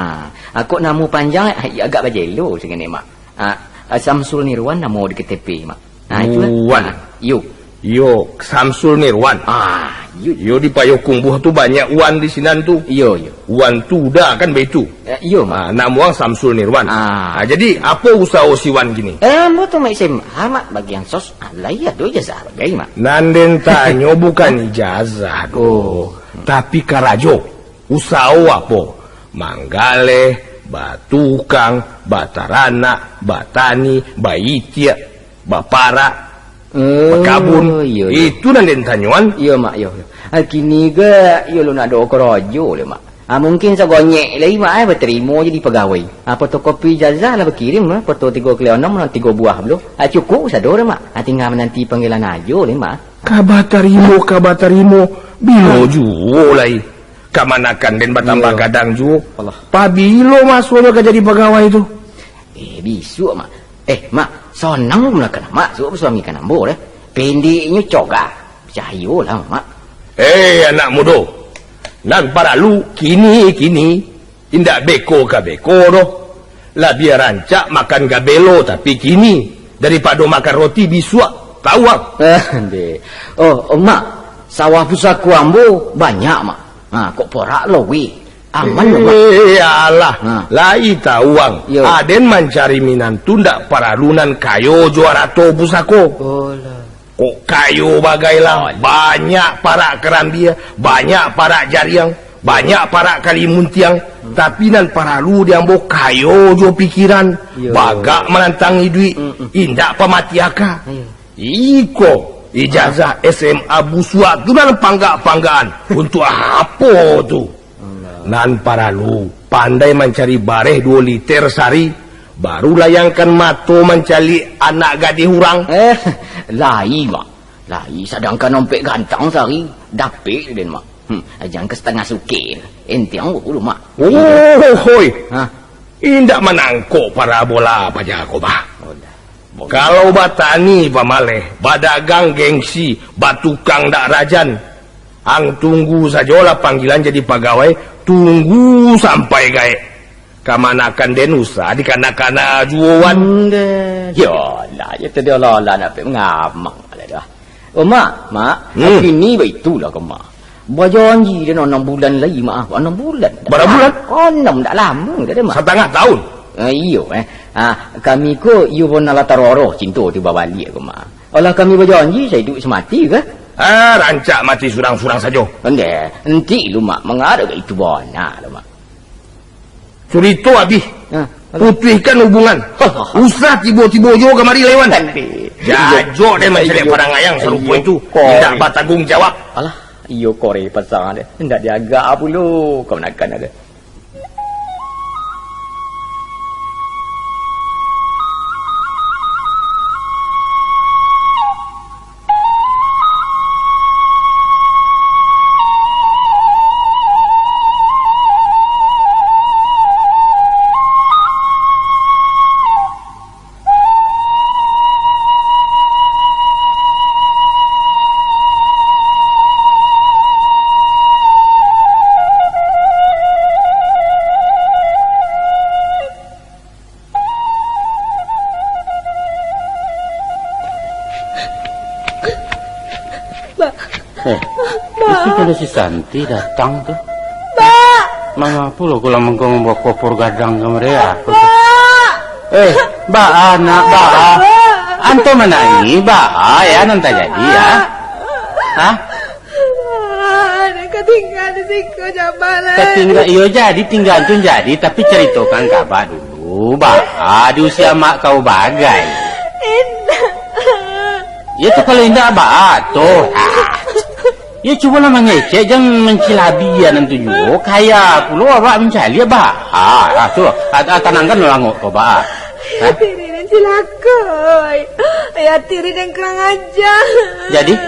ah, kok namo panjang, ah, agak bajelo sangaik, Mak. Ah, ah, Samsul Nirwan namo di K T P, Mak. Ah, itulah. Wan. Ah, iyo. Iyo, Samsul Nirwan. Ah, iyo. Iyo, di Payokumbuah tu banyak Wan di sinan tu. Iyo, iyo. Wan tu udah kan baitu? Eh, iyo, Mak. Ah, namo ang Samsul Nirwan. Ah. Ah, jadi, apo usaho si Wan kini? Eh, ambo tu, Mak, S M A, Mak, bagian sos. Ah, lah, iyo, ado ijazah bagai, Mak. Nan den tanyo bukan ijazah doh, Oh. tapi karajo. Usaho apo? Manggaleh, batukang, bataranak, batani, baitiak, baparak, Oh, bakabun. Iyo, iyo. Itu nan den tanyoan. Iyo, Mak, iyo, iyo. Ah, kini ko, iyo lo nak do karajo le, Mak. Ah, mungkin sagonyek lai, Mak, eh, batarimo jadi pagawai. Ah, fotokopi ijazah lah bakirim, eh, foto tigo kali onom, tigo buah pulo. Ah, cukuik sado dah, Mak. Ah, tingga mananti panggilan ajo le, Mak. Ka batarimo, ka batarimo, bilo Ah. juo lai. Kamanakan den batambah Iyo. gadang juo. Alah. Pabilo masonyo ka jadi pagawai tu? Eh, bisuak, Mak. Eh, Mak, sonang kamanakan Mak, suok basuami ka ambo deh. Pendeknyo cogah. Picayolah, Mak. Eh, anak mudo. Nan paralu kini-kini, indak beko ka beko doh. Labiah rancak makan gabelo tapi kini, daripado makan roti bisuak. Tahu, ang? Eh, deh. Oh, oh, Mak, sawah pusako ambo banyak, Mak. Ha, kok porak lo, weh. Aman lo, Mak. Eh, alah. Ha. Lai tahu, ang. Yo. Aden mancari minantu ndak paralu nan kayo jo arato pusako. Oh, lah. Kok kayo bagai lah, Oh, lah. banyak parak karambia, banyak parak jariang, banyak parak kalimuntiang, Hmm. tapi nan paralu di ambo kayo jo pikiran, Yo. bagak manantang iduik, Mm-mm. indak pamati aka. Iyo. Iko, ijazah Ah. S M A busuak tu nan panggak-panggakan. Untuk apo tu? Alah. Nan paralu, pandai mancari bareh duo liter sari, baru layangkan mato mancaliak anak gadih urang. Eh, lai, Mak. Lai, sadangkan ompek gantang sari, dapek den, Mak. Hmm, jan ka satangah sukek. Entiang dulu, Mak. Oh, hoi. Hah? Indak manangkok parabola paja ko, bah. Oh, dah. Kalau batani pamaleh, badagang gengsi, batukang dak rajan, ang tunggu sajolah panggilan jadi pagawai, tunggu sampai gaek. Kamanakan den usah dikana-kana juo, wan. Ndeh. Yolah, yo tadi olah-olah nak pai mangamang lah dah. Oh, Mak, Mak, Hmm. kini baitulah ko, Mak. Bajanji den anam bulan lai, Mak. Anam bulan. Bara bulan? Anam, ndak lamo dah, Mak. Satangah taun? Ah, iyo, eh. Ah, kami ko iyo bona lah taroroh cinto tu babaliak ko, Mak. Alah kami bajanji saiduik samati kah? Ah, rancak mati surang-surang sajo. Ndeh, enti lu, Mak, mangarap itu bona lo, Mak. Curito abih. Ha, alah. Putuihkan hubungan. Alah. Usah tibo-tibo jo kamari lai, wan. Tadi. Jajok deh mancaliak Iyo. parangayang sarupo Iyo, itu. koi. Indak batangguang jawab. Alah, iyo kore pasang deh. Indak diagak pulo kamanakan deh. Bak. Eh, Bak. Itu kalau si Santi datang tu. Bak. Mama pulo kalau mangko mambawa kopor gadang ka mereka. Bak. Eh, Bak, anak Bak. Bak. Anto manangih, Bak, ya, nan tajadi, ya. Hah? Anak katinggal di siko, Jamal, eh. Katinggal, iyo jadi, tinggal tu jadi, tapi caritokan ka Abah dulu, Bah. Di usia mak kau bagai. Indak. Iyo tu kalau indak, Bah, tu. Ah. Ya, cubolah mangecek, jan mancilabi nan tu juo. Kaya pulo abak mancaliak, Ba. Ah, ah, cubo. Ah, ah, tanangkan langok ko, Ba. Ha? Diri nan cilako, oi. Ayah tiri nan kurang aja. Jadi?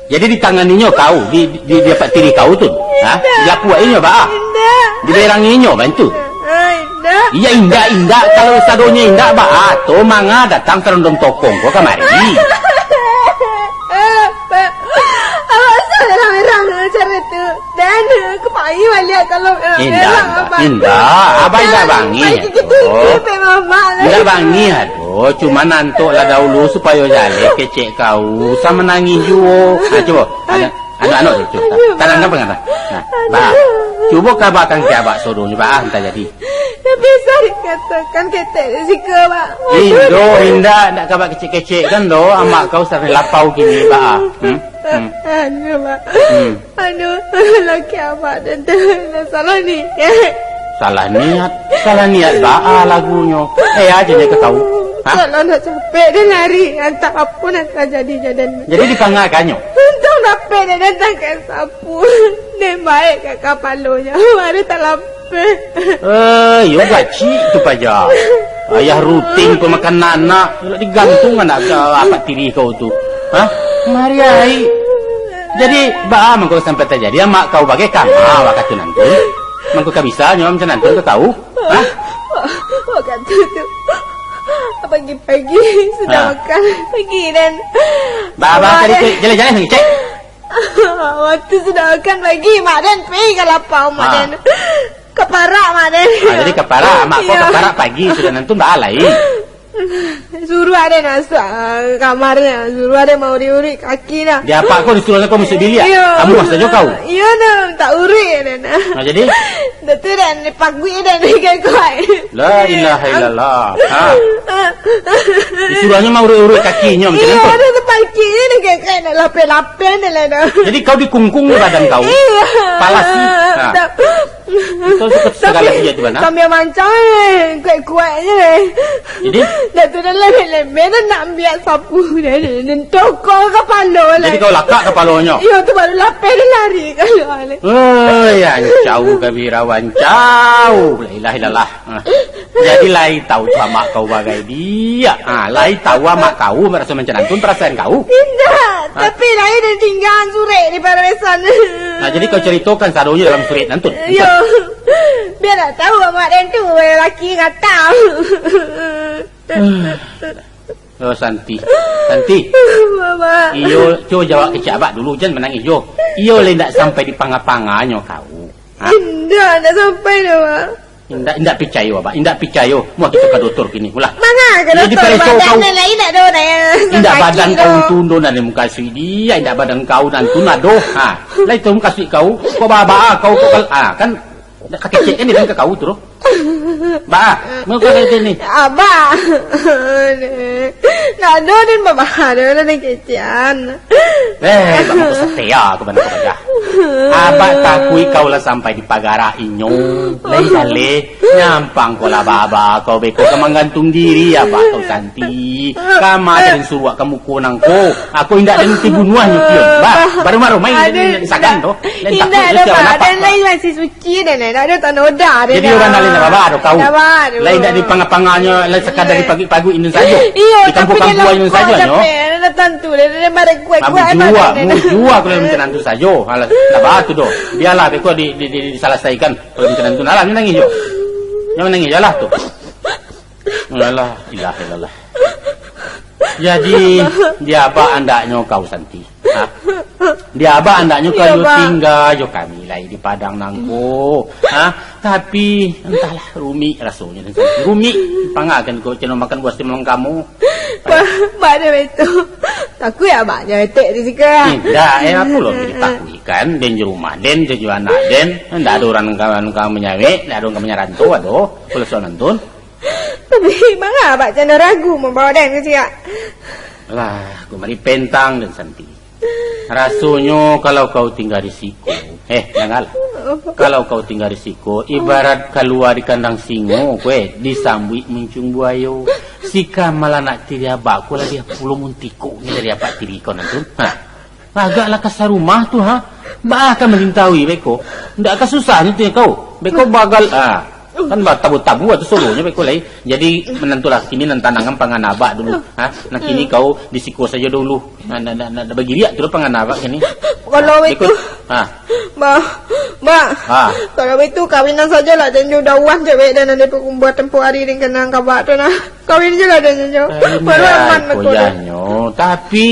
Jadi ditanganinyo kau, di, di, di apak tiri kau tu? Ha? Indak. Diapuak inyo, Ba? Indak. Diberangi inyo, bantu? Ah, indak. Iya, indak, indak. Kalau sadonyo indak, Ba, ah, tu manga datang sarondong tokong ko kamari. Abak salah merang cara tu. Dan kepai baliak kalau merang, Abak. Indak, indak. Abah indak bangih. Pai gigi tinggi, pe mamak. Indak bangih, aduh. Cuma nantok lah dahulu supayo jaleh kecek kau. Sa manangih juo. Nah, cubo. Anu, anu, anu, cubo. Aduh. Tanang, tanang, tanang. Nah, Ba. Cubo kabakan ka abak sodonyo, Ba, ah, antah jadi. Tapi sa dikatokan ketek di siko, Ba. Indo, indak, indak kabak kecek-kecek kan doh, amak kau sarai lapau kini, Ba. Hmm? Hmm. Anu, Ba. Hmm. Anu, laki abak den tu salah niat. Salah niat? Salah niat baa lagunyo? Eh, aja nyo ka kau. Ha? Salah nak capek den lari, antah apo nan tajadi jo den. Jadi dipangakannyo? Untuang dapek den datang ka sapu. Den baek ka kapalonyo, baru talapeh. Eh, iyo gacik tu paja. Ayah ruting pamakan anak, digantung anak ka apak tiri kau tu. Ha? Mariai. Jadi, baa mangko sampai tajadi amak kau bagai kama wakatu nantun? Mangko ka bisa nyo macam nantun ka kau? Ha? Wakatu tu, pagi-pagi sudah makan, pagi den. Baa, baa, tadi tu, jaleh-jaleh, cek. Wakatu sudah makan pagi, mak den pai ka lapau, mak den. Ka parak, mak den. Ah, jadi ka parak, mak kau ka parak pagi, sudah nantun baa lai. Suruah den masuak, ah, kamarnyo, suruah den mauruik-uruik kaki dah. Di apak kau disuruah kau masuak biliak? Iyo. Amuah sajo kau. Iyo, nah, tak uruik den. Nah, jadi? Dah tu den, dipaguik den, kuat-kuat. La ilaha illallah. Ha. Disuruahnyo mah uruik-urik kakinyo macam tu. Iyo, dah tu kaki ni, kayak, kayak nak lapeh-lapeh ni lah dah. Jadi kau dikungkung ni badan kau? Iyo. Palasi. Ha. Kau suka segala dia tu, Bana? Sambil mancang, eh, kuat-kuat je, eh. Jadi? Dah tu dah lemeh-lemeh, dah nak ambiak sapu, dah, dah, dah, tokok kapalo lah. Jadi kau lakak kapalonyo? Iyo, tu baru lapeh, dah lari kaluar. Oh, ya, jauh kabirawan, jauh. La ilaha illallah. Ha. Jadi lai tahu tu amak kau bagai dia. Ha, lai tahu amak kau maraso macam nantun parasaan kau. Indak, ha? Tapi lai den tinggaan surek di paresan. Nah, jadi kau caritokan sadonyo dalam surek nantun. Iyo. Bia dak tahu amak den tu laki gatang. Oh, Santi. Santi. Baba. Iyo, cubo jawab kecek abak dulu, jan manangih jo. Iyo, lai ndak sampai dipanga-panganyo kau. Ha? Indak, indak sampai doh, Bak. Indak, indak picayo, Bak. Indak picayo. Muah kito ka dotor kini. Ulah. Manga ka dotor? Iyo, dipareso kau. Badan lai indak doh, dah, yo. Indak sakik badan kau tu, ndo, nan mukasuik dia, indak badan kau nan tu, nah, doh. Ha. Lai tu mukasuik kau. Kau baba, kau, kau, ha, kan. Ndak kakecek kan dia ka kau tu, doh. Ba, mau kau kata ni? Abah. Nak ado den babahar, ado den kecekan. Eh, bang, aku setia aku bana kau dah. Abah takuik kau lah sampai di pagarak inyo. Lai jaleh, nyampang kau lah baba, kau beko ka manggantung diri, abah kau Santi. Kama den suruak ka muko nangko. Aku indak den ti bunuah nyo kion. Bah, baru-baru main den sagan tu. Den takuik. Indak ado, Bak. Den lai masih suci, den, den. Ado tanoda, den. Jadi urang lain ndak baba doh kau. Ndak baba doh. Lai ndak dipanga-panganyo, lai sakadar dipaguik-paguik inyo sajo. Iyo, dikampuang-kampuang inyo sajo nyo. Ado tantu, den, den barek kuek-kuek. Mujua, mujua kalau macam tu sajo. Alah, ndak baba tu doh. Bialah beko di, di, di, disalasaikan. Kalau macam tu, alah, nyo nangih jo. Nyo nangih jo lah tu. Alah, ilah, ilah. Jadi, di abak andaknyo kau, Santi? Ha? Di abak andaknyo kau tingga jo kami lai di Padang nangko. Ha? Tapi, antahlah, rumik rasonyo, Santi. Rumik. Pangakan kau cino makan buah simalam kamu. Ba-, bak nyo itu. Takuik abak nyo etek di siko. Indak, eh, apo lo ditakuikan? Den jo rumah den, jo anak den. Ndak ado urang kawan-kawan manyawek, ndak ado urang ka manyaranto, ado. Kalau soal nantun. Tapi, manga abak cando ragu mambawa den ka siak? Alah, kumari pentang den Santi. Rasonyo kalau kau tingga di siko, eh, dangalah. Kalau kau tingga di siko, ibarat kalua di kandang singo, kue, disambuik muncung buayo. Sika malah nak tiri abak, kue lah dia pulo muntiko ni dari apak tiri kau nantun. Ha. Agaklah ka sarumah tu, ha. Bah, ka malintaui beko. Ndak ka susah nyo tu kau. Beko bagal, ah. Kan batabu-tabu tu solohnyo beko lai. Jadi, manantulah kini nan tanangan pangan abak dulu. Ha? Nah, kini kau di siko sajo dulu. Nah, nah, nah, nah, bagiriak tu pangan abak kini. Kalau Beko, itu, ha. Bah, bah. Ha. Kalau itu, kawinan sajolah den jo Dawan cewek den nan dipakumbuah tempo hari den kanang kabak tu nah. Kawin je lah den jo. Baru aman beko tu. Tapi,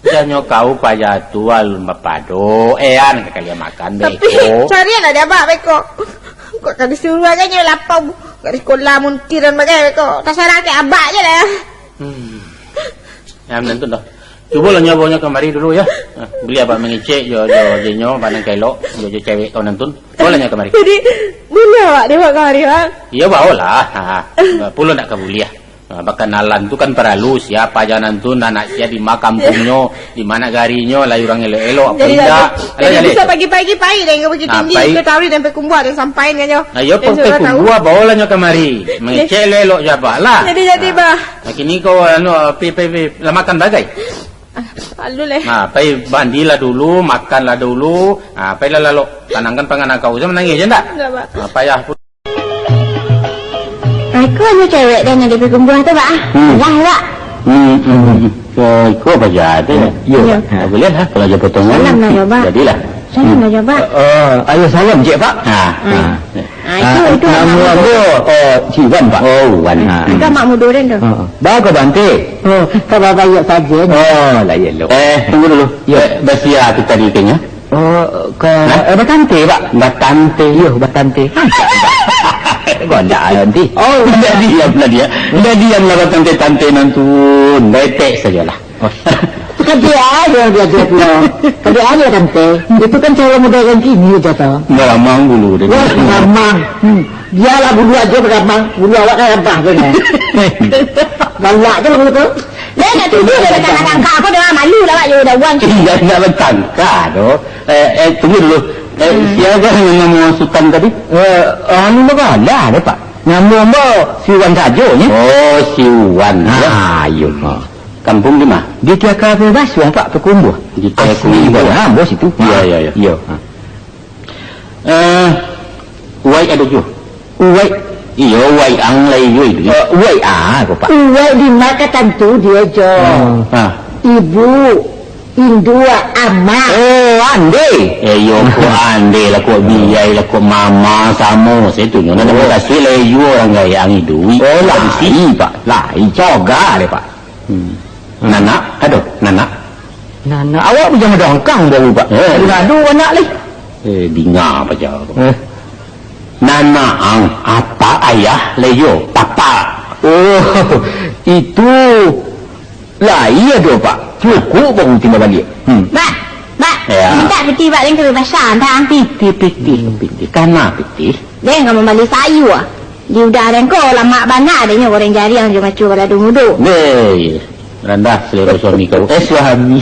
janyo kau payah tu alun bapado. Eh, an, ka kalian makan beko. Tapi, carianlah di abak beko. Kok ka disuruah aja nyo lapau. Gak di sekolah muntiran bagai beko. Tasarah ke abak je lah. Hmm. Ya, menantun dah. Cubolah nyo bawa nyo kamari dulu, ya. Ah, beli abak mangecek jo, jo, jo nyo, panang kelok, jo, jo cewek kau nantun. Bawalah nyo kamari. Jadi, boleh awak dia buat kamari, Bang? Iya, bawalah. Ha, ha. Pulo nak ka buliah. Ha, bakanalan tu kan paralu, sia paja nantun, anak sia di ma kampungnyo, di ma nagarinyo, lai urang elok-elok, apo indak. Alah, jadi, bisa pagi-pagi pai deh, ka Bukittinggi, ka Tawi, sampai Kumbuah, dan sampaian kan, yo. Ayo, pakai Kumbuah, bawalah nyo kamari. Mangecek elok-elok jo abak lah. Jadi, jadi, Bah. Nah, kini kau, anu, pi, pi, pi, lah makan bagai? Ah, alu leh. Nah, pai mandilah dulu, makanlah dulu. Nah, pailah lalok. Tanangkan pangan kau. Jangan manangis je ndak? Ndak, Bah. Nah, payah pun. Ah, iko hanyo cewek dah nan di Pakumbuah tu, Bah. Hmm. Lah, Bah. Hmm, hmm. Yo, iko paja tu. Yo, Bah. Boleh lah, kalau aja potongan. Salam lah, Bah. Jadilah. Salam lah, Bah. Eh, eh, ayo salam, cek, Pak. Ha. Ah, itu, itu namo ambo, oh, si Wan, Pak. Oh, Wan. Ha. Itu amak mudo den tu. Ha. Ba ko Bante? Oh, kaba baiak sajo. Oh, lah, iyo lo. Eh, tunggu dulu. Yo. Eh, basia tu tadi kayaknya. Oh, ka, eh, batante, Pak? Batante. Iyo, batante. Gondak lah nanti. Oh, udah diam lah dia. Udah diam lah batante-tante nantun. Betek sajalah. Kadi ajo dia, dia pulo. Kadi ajo tante. Itu kan cara modern kini je tu. Beramang dulu dia. Wah, beramang. Hmm. Biarlah bulu ajo beramang. Bulu awak kan rabah tu, kan? Galak tu bulu tu. Dia nak tidur dia dekat tangka aku, dia malu lah awak je, dah buang. Iya, nak bertangka tu. Eh, eh, tunggu dulu. Eh, hmm. Siapa yang nama Sutan tadi? Eh, anu Bagala deh, Pak. Nama ambo si Wan sajo, nya. Oh, si Wan, ya. Ah, iyo, ha. Kampung di ma? Di Tiaka Bebas, Pak, Pakumbuah. Di Tiaka Bebas. Asli Bola, bos itu. Iya, iya, iya. Iya. Ha. Eh, Uwai ado juo? Uwai. Iyo, Uwai ang lai juo itu. Eh, Uwai ah, ko, Pak? Uwai di ma ka tantu dia jo. Hmm. Ha. Ibu, indua, ama. Oh, ande. Eh, iyo, ko ande lah, ko biyai lah, ko mama, samo. Saya tu, nyo nak bakasih lai juo urang gaya ang iduik. Oh, lai, Pak. Lai, coga deh, Pak. Hmm. Nanak, aduh, nanak. Nanak, awak bukan ada angkang baru, Pak. Eh. Ada, ada anak leh. Eh, dinga aja. Eh. Nanak ang, apa ayah, leyo, papa. Oh, itu lai ado, Pak. Cukup baru tinggal balik. Hmm. Pak, Pak, ya. Minta pitih, Pak, lain kebebasan, Pak. Pitih, pitih, pitih. Kana pitih? Deh, ka mambali sayua. Di udah den ko, lamak bana deh nyo goreng jariang jo macu balado mudo. Weh, randah selera suami kau. Eh, suami.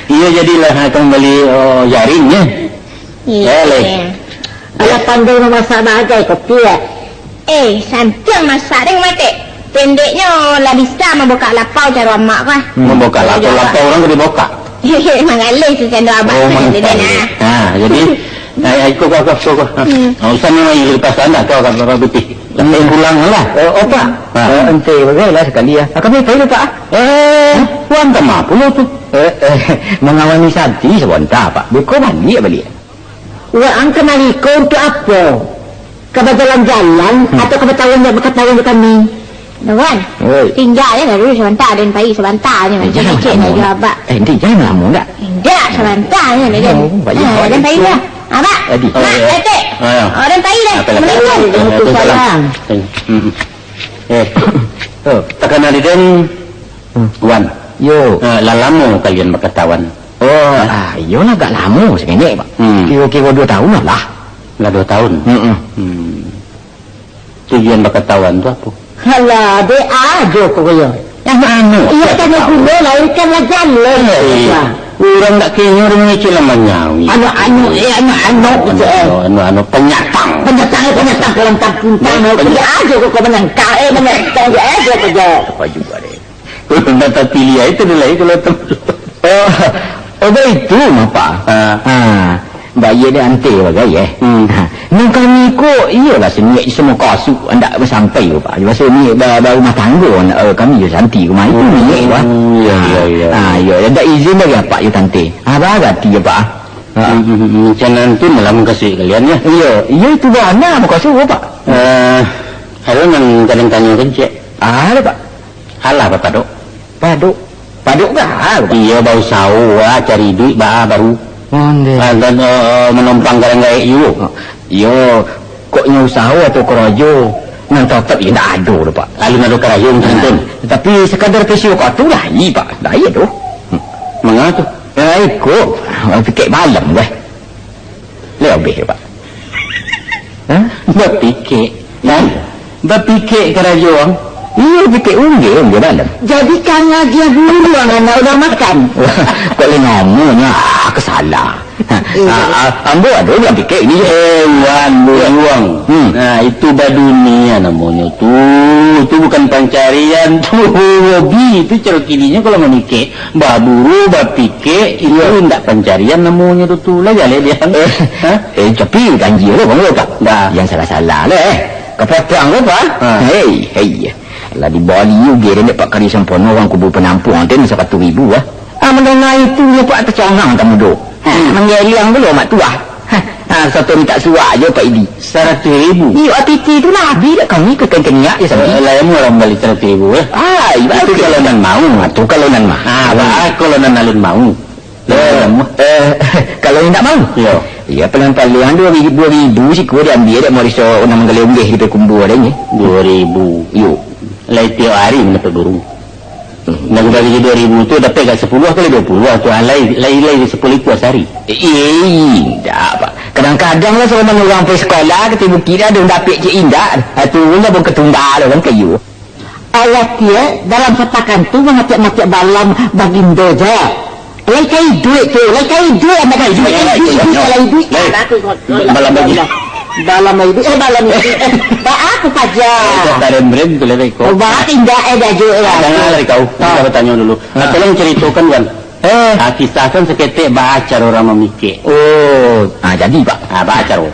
Iyo, jadilah akan bali, oh, jaring, ya. Iya. Eh, leh. Alah pandai mamasak bagai kopi, ya? Eh, santiang masak deh, Matek. Pendeknyo, lah bisa mambukak lapau caro amak ko, ah. Hmm. Mambukak lapau, lapau urang ka dibukak. Mangalih tu cando abah tu, mangalih. Ha, jadi, eh, iko ko, ko, ko, ko. Ha. Hmm. Ha, usan ni lagi lepas anda, kau akan berapa putih. Hmm. Eh, pulang lah. Eh, opa. Ha. Eh, ente bagai lah sekali, ya. Ah, kami pai, Pak. Eh, pulang ka ma pulo tu? Eh, eh, mangawani Santi sabanta, Pak. Beko baliak, baliak. Waang kamari ko untuak apo? Ka bajalan-jalan, hmm, atau ka bataruih, bakataruih jo kami? Wan, oi, tingga je lah dulu sabanta, den pai sabanta je, eh, macam jangan kecek lamo, jo abak. Eh, Dik, jangan lamo, ndak? Indak, sabanta je, den. Oh, baik, ah, baik. Den pai lah. Abak, adi. Mak, oh, ya. Mak, Tek. Ah, ya. Oh, den pai deh. Apa, apa? Assalamualaikum. Waalaikumsalam. Eh, hmm. Eh, oh, takana di den, hmm, Wan. Yo. Eh, lah lamo kalian bakatawan? Oh, ah, iyo lah, agak lamo saketek, Pak. Hmm. Kiro-kiro duo tahun lah. Lah duo tahun? Mm-mm. Hmm. Tujuan bakatawan tu apo? Alah, dek ajo ko yo. Yang anu? Iyo, tanya pulo lah, ikan lah jaleh. Eh, urang dak kenyo urang mangecek lah manyawi. Anu, anu, eh, anu, anu, anu, eh. Anu, anu, anu, penyatang. Penyatang, eh, penyatang, kalau tak pintang, eh, penyatang. Dia ajo ko, ko menangkal, eh, menangkal, dia ajo ko, jo. Apa juga deh. Kalau nak pilih itu dulu, kalau tem-, oh, Oh, baitu mah, Pak. Ha. Ha. Bayia dek ante bagai, eh. Hmm. Ha. Nan kami ko, iyolah saniaik samo kasuk, andak basampai ko, Pak. Baso ni ba-, barumah tanggo, eh, kami jo Santi ko mah. Itu niaik, Pak. Hmm, iya, iya, iya. Ha, iya. Dak izin dari apak jo tante. Ha, barati yo, Pak. Ha. Hmm, hmm, hmm. Macam nan tu malam kasih kalian, ya? Iya, iya itu bana mukasuik, Pak. Eh, ado nan ka den tanyokan, ciek. Alah, Pak. Alah, Pak Padok. Padok. Padok ka, Pak? Iya, bausaho, ah, cari duit, ba-, baru. Ondeh. Ah, dan, eh, manompang ka urang gaek juo. Iyo, kok nyo usaho atau karajo, nan tatap, iyo, ndak ado doh, Pak. Alun ado karajo, macam tu. Tapi sakadar pasio ka tu, lai, Pak. Lai ado. Hmm. Manga tu? Lai ko, pikek malam, weh. Lai abih, Pak. Hah? Bapikek. Hah? Bapikek karajo ang? Iyo, pikek unggeh, unggeh malam. Jadi, kang agiah dulu ang anak urang makan. Wah, kok lai namonyo, ah, kasalah. Iya. Ah, ah, ambo ado urang pikek ni. Eh, wan, buruang. Hmm. Nah, itu badunia namonyo tu. Itu bukan pancarian, tu hobi. Itu caro kininyo kalau mamikek. Baburu, bapikek, itu indak pancarian namonyo tu, tu. Lah jaleh dia. Eh, hah? Eh, tapi ganjia lo, Bang, lo, Pak. Dah. Jan salah-salah lo, eh. Kapotong lo, Pak. Ha. Hei, hei. Lah dibali ugeh dek Pak Kari Sampono, urang Kubu Panampuang, ten saratuih ribu, ah. Ah, mandanga itu, yo, Pak, tacangang tamu do. Ha, manggeliang dulu, Mak Tuah. Ha, ha, soto mintak suak ajo, Pak Idi. Saratuih ribu? Iyo, atiti tu lah, abih dak kami ka kain kaniak je sampai. Eh, lah, amuah urang bali saratuih ribu, eh? Ah, iyo, itu kalau nan mau. Ah, tu kalau nan mau. Ah, bah, kalau nan alun mau. Eh, eh, kalau indak mau? Iyo. Iyo, paling-paling duo ribu, duo ribu siko diambiak dek Moriso, nan manggaleh unggeh di Payakumbuah dek inyo. Duo ribu. Iyo. Lai tiok ari mandapek burung. Hmm. Nan bagi duo ribu tu dapek ka sapuluah kali duo puluah tu, ah, lai, lai, lai sapuluah ikua sahari. Eh, indak, Pak. Kadang-kadang lah, saroman urang pai sakolah, ka Bukik dah, ado dapek ciek indak. Ah, tu lah pun katunda lah, kan, kayu. Alah, Tiek, dalam satakan tu mangatiak-ngatiak balam bagindo je. Lai ka iduik tu, lai ka iduik, anak iduik, lai iduik, iduik, lai iduik. Lai, balam bagi. Balam iduik, eh, balam iduik. Eh, baa tu paja. Eh, tak rem-rem tu, lai ko. Oh, baa indak, eh, dajuk, eh. Ah, jangan lah kau. Ah. Kita bertanya dulu. Ah. Ah, tolong ceritakan, Wan. Eh. Ah, kisahkan saketek baa caro urang mamikek. Oh, ah, jadi, Pak. Ah, baa caro.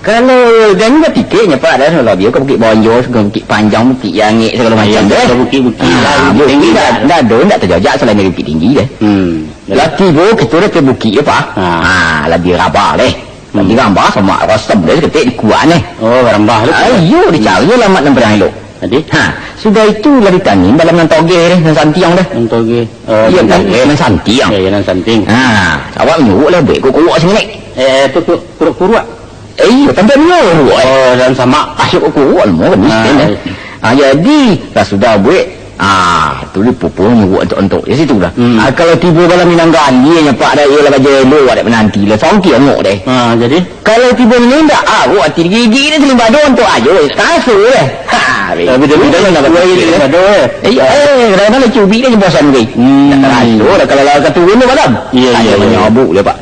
Kalau den bapikek nyo, Pak, dah, kalau biau ka Bukik Bonjo, ka Bukik Panjang, Bukik Jangek, sagalo macam deh. Bukik-bukik lah, ah, bukik tinggi dah. Ndak ado, ndak tajajak salain dari Bukik Tinggi deh. Hmm. Lah tibo kito deh ka bukik deh, Pak. Ah. Ah, lah diraba deh. Hmm. Lah diraba samo rosem deh, saketek dikuak deh. Oh, barambah tu. Ah, iyo, dicari alamat nan barang elok. Jadi? Ha, sudah itu lah ditangin dalam nan togeh deh, nan santiang deh. Nan togeh. Oh, iyo, nan togeh. Nan santiang. Iyo, iyo, nan santiang. Ha, awak nyuruak lah buek kuruak-kuruak singilek. Eh, tu ku-, kuruak-kuruak? Eh, iyo, tampek manyuruak, eh. Oh, dalam samak. Ah, iyo, kuruak-kuruak, mah, miskin, eh. Ah, jadi, lah sudah buek. Ah, tu dipupuang nyuruak ontok-ontok. Di situ lah. Hmm. Ah, kalau tibo balam Minang Gali, nyo, Pak, dah, iyo lah bajelo, awak dek mananti lah. Songki ongok deh. Ah, jadi? Kalau tibo ni ndak, ah, awak ati gigi ni salimbado ontok ajo, taraso deh. Ha, tapi tapi dalam nak batuk lagi salimbado, eh. Eh, iyo, eh, kadang-kadang lah cubik deh, bosan deh. Hmm. Tak taraso dah kalau lah ka turun tu malam. Iyo, iyo, iyo. Manyabuk deh, Pak.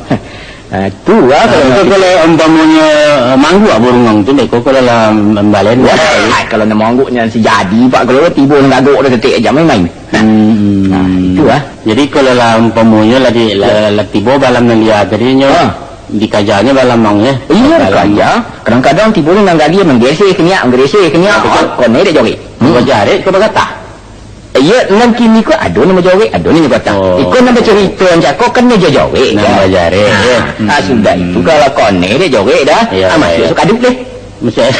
Ah, tu lah kalau, ah, kalau umpamonyo, eh, mangguak burung ang tu, beko kalau lah mambalen. Wah, kalau nak mangguak nyo si jadi, Pak, kalau tibo nak gagok dah detik aja main-main. Hmm. Nah, itu lah. Jadi kalau lah umpamonyo lah di, lah, lah tibo balam nan lia tadi nyo, ah, dikajanyo balam ang, eh. Iyo, balam. Dikaja. Kadang-kadang tibo ni nan gali manggesek kaniak, manggesek kaniak. Ah, betul. Ah, konai dek jorek. Hmm. Bajarek ko bagatah. Iyo, nan kini ko ado nan bajorek, ado nan bagatah. Oh. Iko nan bacarito ancak ko kan nan jorek, kan? Nan bajarek, ah, ya. Ah, sudah itu kalau konai dek jorek dah, iyo, ah, masuak sakaduk deh. Masuak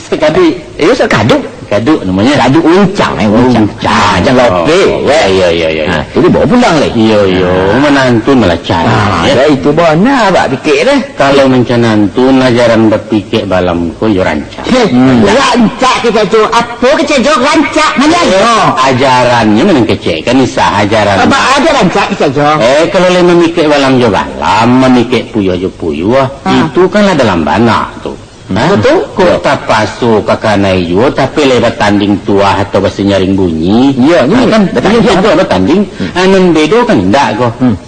sakaduk. Iyo, sakaduk. Kaduk namonyo. Kaduk uncang, eh, uncang. Uncang. Ah, jan lopek, oh, eh. Iyo, iyo, iyo, iyo. Ah, tu dibawa pulang lai. Iyo, iyo. Ah. Manantu malacar, ah, ya. Dah itu bana, abak pikek deh. Kalau mancanantu, ajaran bapikek balam ko yo rancak. Heh, hmm, rancak kecek jo. Apo kecek jo rancak? Mano? Eh, ajarannyo mano kecek? Kan isah ajaran. Abak ado rancak kecek jo. Eh, kalau lai mamikek balam jo balam, mamikek puyuah jo puyuah, ah, itu kan lah dalam bana tu. Nah, betul. Kok tapaso ka kanai juo, tapi lai batanding tuah atau basanyaring bunyi. Iyo, iyo, nah, kan, batanding. Iyo, betul, batanding. Hmm. Ah, nan bedo kan indak ko. Hmm.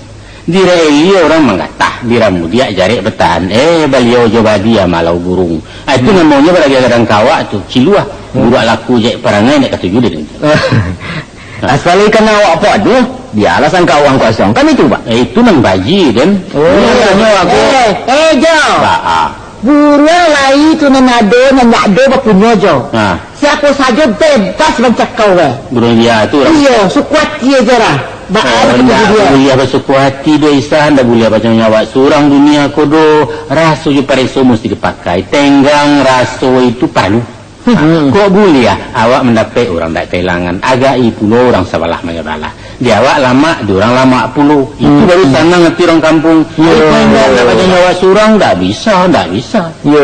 Di Raeli urang manggatah, di Ramudiak jarek batahan. Eh, Baliau jo Badi amalau burung. Ah, itu, hmm, namonyo baragia gadang kawak tu, ciluah. Hmm. Buruak laku jahek parangai, indak katuju dek. Nah. Asal ikan awak paduah. Bialah sangka urang kosong. Kan itu, Pak? Eh, itu nan baji, kan? Oh. Ini tanyo aku. Eh, eh, Jo. Ba, ah. Buruang lai tu nan ado, nan ndak ado bapunyo, Jo. Ah. Siapo sajo bebas mancakau, weh. Buruang lia tu urang. Iyo, suku ati ajo lah. Ba, ah, Oh, ndak buliah basuku ati doh, Isa. Ndak buliah bajanyo awak surang dunia ko doh. Raso jo pareso musti dipakai. Tenggang raso itu paralu. Hmm. Kok buliah, awak mandapek urang dak kailangan, agak-i pulo urang sabalah manyabalah. Di awak lamak, di urang lamak pulo. Itu Hmm. baru sanang ati urang kampung. Yo. Iko indak nak bajanyo awak surang, dak bisa, dak bisa. Yo.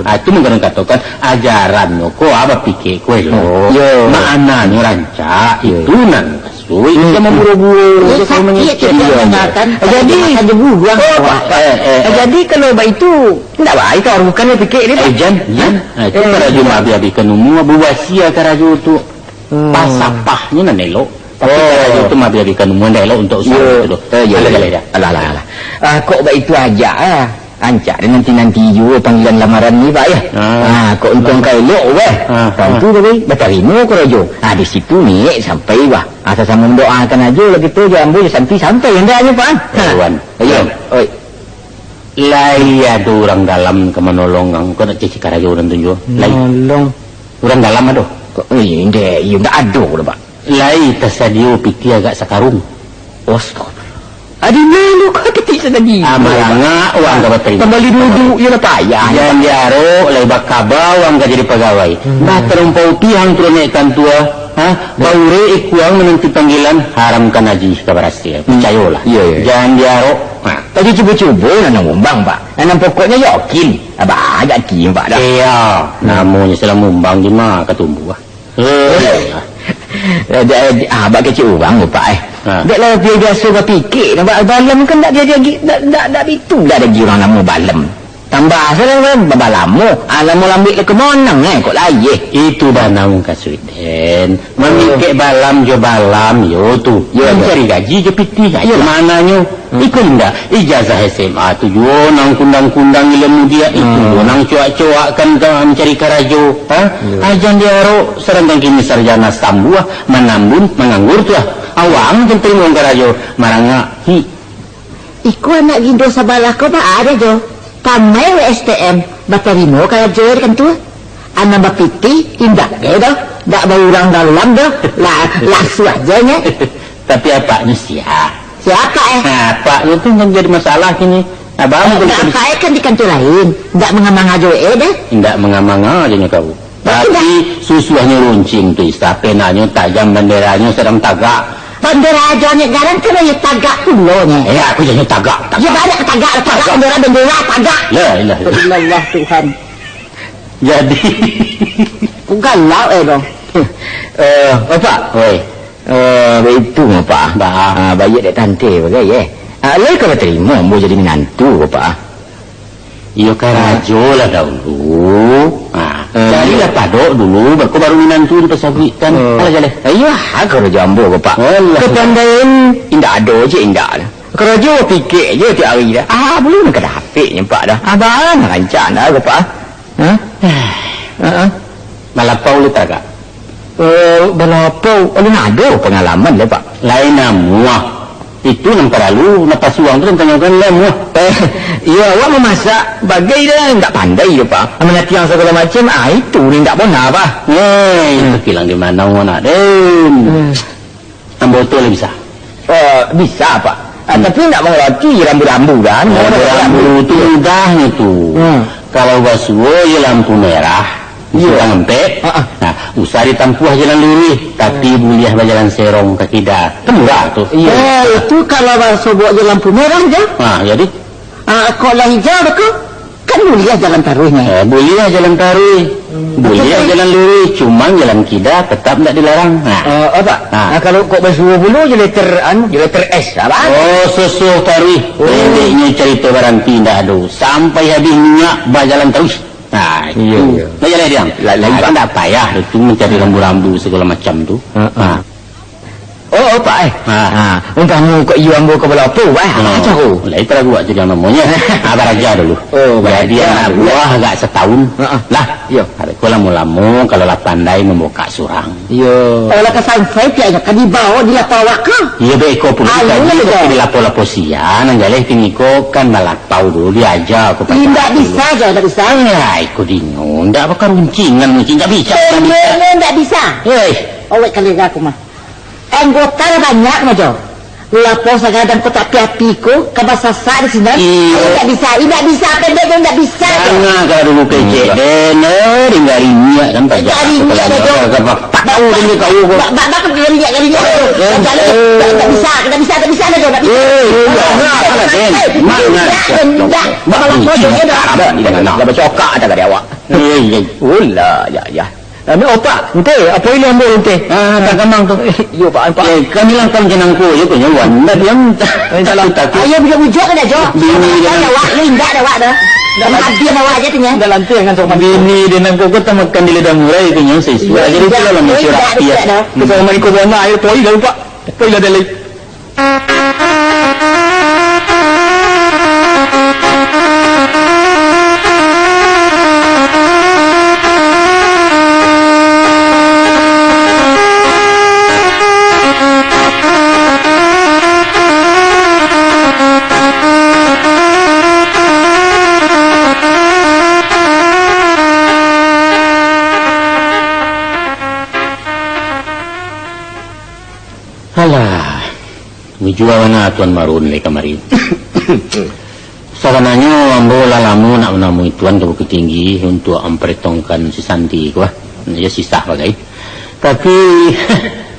Ah, ah, itu mungkin katokan, ajaran nyo ko, ah, bapikir ko elok. Yo. Maknanyo rancak, Yo. itu nan Ui, Hmm. jangan buru-buru, Ui, jangan sakit mengecek. Kita Iya, dengarkan. iya. Jadi, Makan debu, buang oh, awak. eh, eh, eh. Jadi, kalau baitu, ndak baik ka urang bukan dia pikir dia, Eh, Pak. Jan, Jan. Hah? Ah, itu Eh. karajo maabih-abihkan umua, bawasia karajo tu. Hmm. Pasapahnyo nan elok. Tapi Oh. karajo tu maabih-abihkan umua, ndak elok untuk usaha Iya. itu tu. Eh, iya, Alah, iya. alah, alah. Alah, alah, alah. Ah, kok baitu aja, ah. Rancak deh nanti-nanti juo panggilan lamaran ni, Pak, ya. Ah. Ah, kok untuang ka elok, weh. Ah, Tantu, ah. Pak, batarimo karajo. Ah, di situ niek sampai, wah. Ah, sasamo mandoakan ajo lah kito, jo ambo, jo Santi sampai andaknyo, Pak. Eh, Wan. Ayo. Wan. Oi. Lai ado urang dalam ka manolong ang, kau nak cari karajo urang tu juo. Lai. Nolong. Urang dalam ado? Kok, eh, ndek, iyo ndak ado doh, Pak. Lai tasadio pitih agak sakarung. Astagfirullah. Adi malu kau pitih sadagi. Ah, marangak, wang ka batarimo. Kambali duduk, iyo lah payah. Jan diarok, lai bakaba, wang ka jadi pagawai. Hmm. Bah tarumpau pihang turun naik kantua, ha? Baurek ikuang mananti panggilan, haramkan aji ka barasiah. Hmm. Picayolah. Iyo, iyo, iyo. Jan diarok. Ha. Tapi cubo-cubo lah nak ngumbang, Pak. Nan pokoknyo yakin. Abah agak kin, Pak, dah. Iyo, namonyo salah ngumbang di ma ka tumbuah. Eh. Eh, dek, ah, abak kecek urang tu, Pak, eh. Ha. Dek lah, bia biaso bapikir, nampak balam kan ndak jadi agi, ndak, ndak, ndak bitu lah agi urang namo balam. Tambah salah, kan, babalamo, ah, lamo lambek lah ka monang, eh, kok lai, eh. Itu bana mukasuik den. Mamikek balam jo balam, yo tu. Yo, yo. Mancari gaji jo pitih, ayo mananyo. Hmm. Iko indak, ijazah S M A tu juo nan kundang-kundang ilmu dia, itu Hmm. juo nan coak-coakkan ka mancari karajo, ha? Yo. Ajan diarok, sadangkan kini sarjana sambuah, manambun, manganggur tu lah. Awang tu tarimo karajo, marangak, hi. Iko anak gindo sabalah ko baa ado jo, tamai W S T M, batarimo karajo di kantua. Anak bapitih, indak deh doh, dak baurang dalam doh, la-, lasu aja nyo. Tapi apaknyo sia? Sia apak, eh? Nah, apak lu tu yang jadi masalah kini. Abang Eh, tu dak bisa apak, eh, kan di kantua lain. Dak manga-manga jo, eh, dah. Indak manga-manga aja nyo kau. Tapi susuahnyo runcing tu, Isa, penanyo tajam, banderanyo sadang tagak. Bandera ajo nyo garang kan yo tagak pulo nyo. Eh, aku janyo tagak, Yo tagak. banyak tagak, tagak Tagak. bendera, bendera tagak. La ilaha illallah. Illallah Tuhan. Jadi. Ku galau, eh, dong. Eh, Bapak. Oi. Eh, baitu, Bapak. Ba. Ah, baiak dek tante bagai, eh. Ah, lai ka batarimo ambo jadi minantu, Bapak, ah. Iyo, karajo lah dahulu. Ah, Eh. carilah padok dulu, bako baru minantu dipasabuikkan. Eh. Alah, jaleh. Iyo, ah, karajo ambo, Bapak. Alah. Kapandaian indak ado je, indak lah. Karajo pikek je tiap hari dah. Ah, balun ka dapek nyo, Pak, dah. Abang rancak dah, Bapak, ah. Hah? Heeh. Balapau lai tagak? Eh, balapau, alun ado pangalaman lai, Pak. Lain namuah. Itu nan paralu, napasu urang tu nan tanyokan lai namuah. Eh, iyo, awak mamasak, bagai dah, indak pandai doh, Pak. Manatiang sagalo macam, ah, itu ni indak bona, Pak. Eh, Hmm. itu kilang di mano, anak den? Hmm. Ambo tu lah bisa. Eh, bisa, Pak. Ah, Hmm. tapi ndak mangarati rambu-rambu, kan? Oh, rambu-rambu tu mudahnyo tu. Hmm. Kalau basuo, yo lampu merah, Iyo. simpang ampek. Ha, ha. Nah, usah ditampuah jalan luruih, tapi Hmm. buliah bajalan serong ka kida. Kan murah tu. Iyo. Eh, itu kalau basobok jo lampu merah, Jo. Ha, jadi? Ah, kok lah hijau tu, kan buliah jalan taruih nyo. Eh, buliah jalan taruih. Hmm, Buliah betul, kan? jalan luruih, cuman jalan kida tetap ndak dilarang. Nah. Oh, oh, Pak. Nah. Nah, kalau kok basuo pulo jo letter, anu, jo letter S, apo? Oh, susuah taruih. Oh. Pendeknyo carito baranti ndak ado. Sampai habis minyak, bajalan taruih. Nah, itu. Iyo, iyo. Bajalan diam. La-, lain, Nah, Pak. kan ndak payah tu mencari rambu-rambu segala macam tu. Heeh. Nah. Oh, oh, Pak, eh. Ha. Ha, umpamo kok iyo ambo ka balapau, Pak, eh. Ha. Apo caro? Lah, itu lagu awak jadi namonyo. Ha, baraja dulu. Oh, Jadi, baraja anak dulu. buah agak setahun. Ha, ha. Lah, Iyo. Tapi ko lamo-lamo, kalau lah pandai mambukak surang. Iyo. Kalau ka sansai, piaknyo ka dibawa di lapau awak ka? Iyo, beko pulo. Ayo, tadi iyo. Tapi di lapau-lapau sia, nan jaleh kini ko kan balapau dulu, diaja ko. Indak bisa jo, indak bisa. Eh, ai ko dinyo, indak bakaruncingan, indak bisa, indak bisa. Indak bisa. Eh. Awak kalera aku mah. Anggota lah banyak, Majo. Lapau sagadang kotak api-api ko, ka basasak di sinan. Iyo. Indak bisa, indak bisa, pendek tu indak bisa. Jangan kalau dulu kecek, den, eh, tinggal rinyak kan, tak jadi. Rinyak, Majo. Tahu dulu kau ko. Bak, bak, bak, rinyak, rinyak. Eh, eh. Indak bisa, indak bisa, indak bisa, Majo, indak bisa. Eh, eh, indak, indak, den. Indak, indak. Bak, bak, bak, indak, indak. Indak bacokak aja ka di awak. Eh, eh. Ulah, ya, ya. Ambiak opak, ente, apo ilo ambo, ente? Ah, tak gamang tu. Eh, iyo, Pak, Pak. Eh, kami langkah macam nangko je, punyo, Wan. Ndak diam. Eh, salah. Takut. Ayo, bujuk-bujuk kan, Jo. Bini dia. Awak, lu indak dah, awak dah. Dah mati awak aja tu, nya. Dah lantik kan, sopan. Bini dia nangko ko tak makan di lidah murah itu, nya, siswa. Iya, jadi iya, itulah, iya, manusia iya, rakyat. Iya, dah. Hmm. Sopan, kau buang air, poi dah, Pak. Poi lah, dah, lai. Alah. Mujua bana Tuan Marun lai kamari. Sabananyo, ambo lah lamo nak manamui Tuan ka Bukittinggi untuak mamparentongkan si Santi ko, ah. Iyo sisah bagai. Tapi,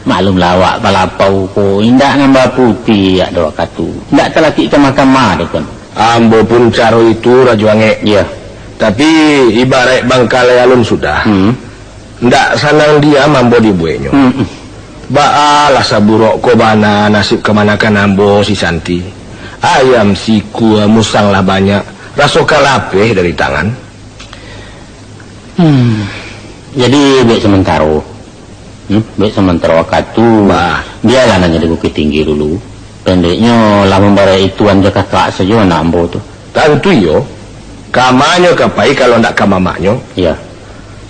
maklumlah awak balapau ko, indak nambah putiak doh wakatu. Indak talakik ka mahkamah doh, Tuan. Ambo pun caro itu, Rajo Angek. Iyo. Tapi, ibaraik bangkalai alun sudah. Hmm. Ndak sanang diam ambo dibueknyo. Mm-mm. Baa lah saburuk ko bana nasib kamanakan ambo si Santi. Ayam sikua musang lah banyak, raso ka lapeh dari tangan. Hmm. Jadi, buek samantaro. Hmm? Buek samantaro wakatu. Bah. Bialah nan jadi Bukittinggi dulu. Pendeknyo, lah mambarek itu anjo kakak sajo anak ambo tu. Tantu iyo. Kamanyo ka pai kalau ndak ka mamaknyo? Iyo.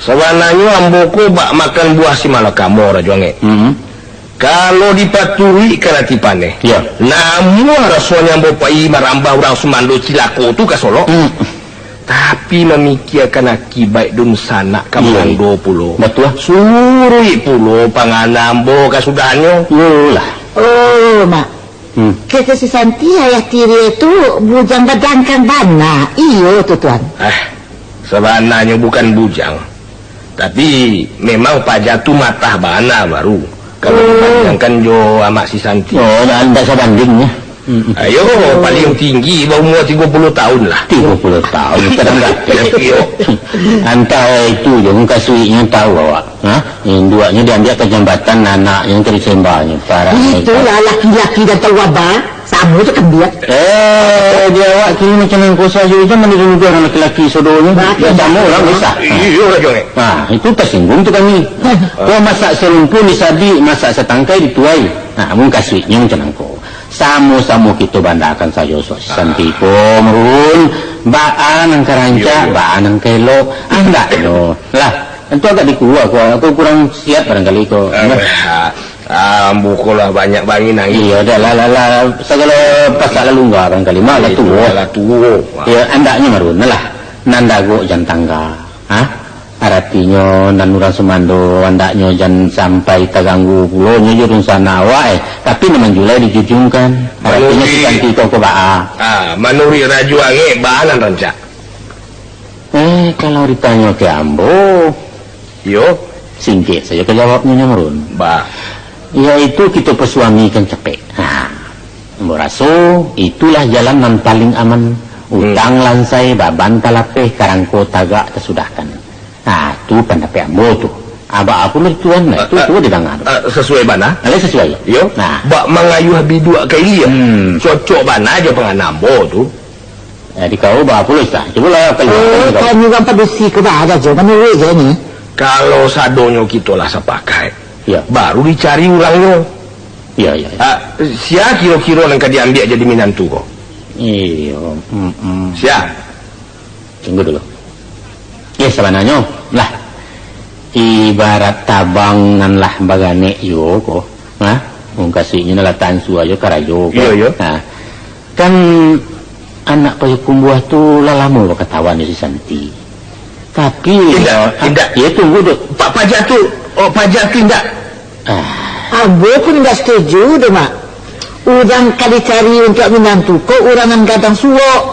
Sabananyo ambo ko bak makan buah si malakamo, Rajo Angek. Mm-mm. Kalau dipaturuikkan ati paneh, iyo, namuah rasonyo ambo pai marambah urang sumando cilako tu ka Solok. Mm. Tapi mamikiakan akibaik dunsanak ka, iyo, mando pulo. Batua. Suruik pulo pangana ambo kasudahannyo. Iyolah. Oh, Mak. Hmm. Kato si Santi, ayah tiri tu bujang badangkang bana. Iyo tu, Tuan. Ah, sabananyo bukan bujang. Tapi, memang paja tu matah bana baru. Kalau, oh, dibandingkan jo amak si Santi. Oh, ndak, ndak sabanding, ya. Hmm. Ayo, paling tinggi baumua tigo puluah tahun lah. Tigo puluah tahun, kadang gateh. Iyo. Antah itu jo, mukasuiknyo tahu awak. Ha? Induaknyo diambiak ka jambatan, anaknyo ka disembahnyo. Parah. Itulah laki-laki dan tahu aba, samo je kan dia. Eh, di awak kini macam nangko sajo je, mana juga orang laki-laki sodonyo. Bah, ya, sama orang bisa. Iyo, Rajo, eh. Nah, itu tersinggung tu kami. Kau masak serumpun di sabik, masak setangkai di tuai. Nah, mukasuiknyo macam nangko. Samo-samo kito bandakan sajo, sok si Santi ko, Marun. Baa nan ka rancak, iyo, iyo, baa nan ka elok. Andaknyo. Lah, tentu agak dikua ko, aku kurang siap barangkali ko. Eh, nah. Ah, ambo ko lah banyak bangih nangih. Iyo, dah lah, lah, lah. Sagalo pasak lah lungga barangkali. Mak lah tuo. Iyo, lah tuo. Iyo, andaknyo, Marun, lah. Nan dagok jan tangga. Ha? Aratinyo, nan urang sumando, andaknyo jan sampai taganggu pulo nyo jo dunsanak awak, eh. Tapi nan manjulai dijujungkan. Aratinyo si Santi ko, ko baa? Ah, manuruik Rajo Angek, baa nan rancak? Eh, kalau ditanyo ka ambo, iyo, singkek sajo ka jawabnyo, Marun. Ba. Yaitu kito pasuamikan capek. Ha. Ambo raso, itulah jalan nan paling aman. Hmm. Utang lansai, baban talapeh, karangko tagak tasudahkan. Nah, tu pandapek ambo tu. Abak apo menurut Tuan? Nah, tu, ah, tu didanga tu. Ah, sasuai bana? Alah, sasuai. Iyo. Nah. Bak mangayuah biduak ka ilia. Hmm. Cocok bana jo pangana ambo tu. Jadi kau bak apo, Ustaz? Cubolah kalau. Eh, kau kan urang padusi ko, baa jo, manuruik je ni. Kalau sadonyo kito lah sapakaik, iyo, baru dicari urangnyo. Iyo, iyo, iyo. Ah, sia kiro-kiro nan ka diambiak jadi minantu ko? Iyo, mm-mm. Sia? Tunggu dulu. Eh, sabananyo, Lah, ibarat tabang nan lah baranek juo ko. Ha? Mungkasuiknyo nan lah tansua jo karajo ko. Iyo, iyo. Ha. Kan anak Payakumbuah tu lah lamo bakatahuan jo si Santi. Tapi, indak, ah, indak. Iyo, tunggu dulu. Pak Paja tu, oh, Paja tu indak. Ah. Ambo pun indak satuju doh, Mak. Urang ka dicari untuak minantu ko urang nan gadang suok.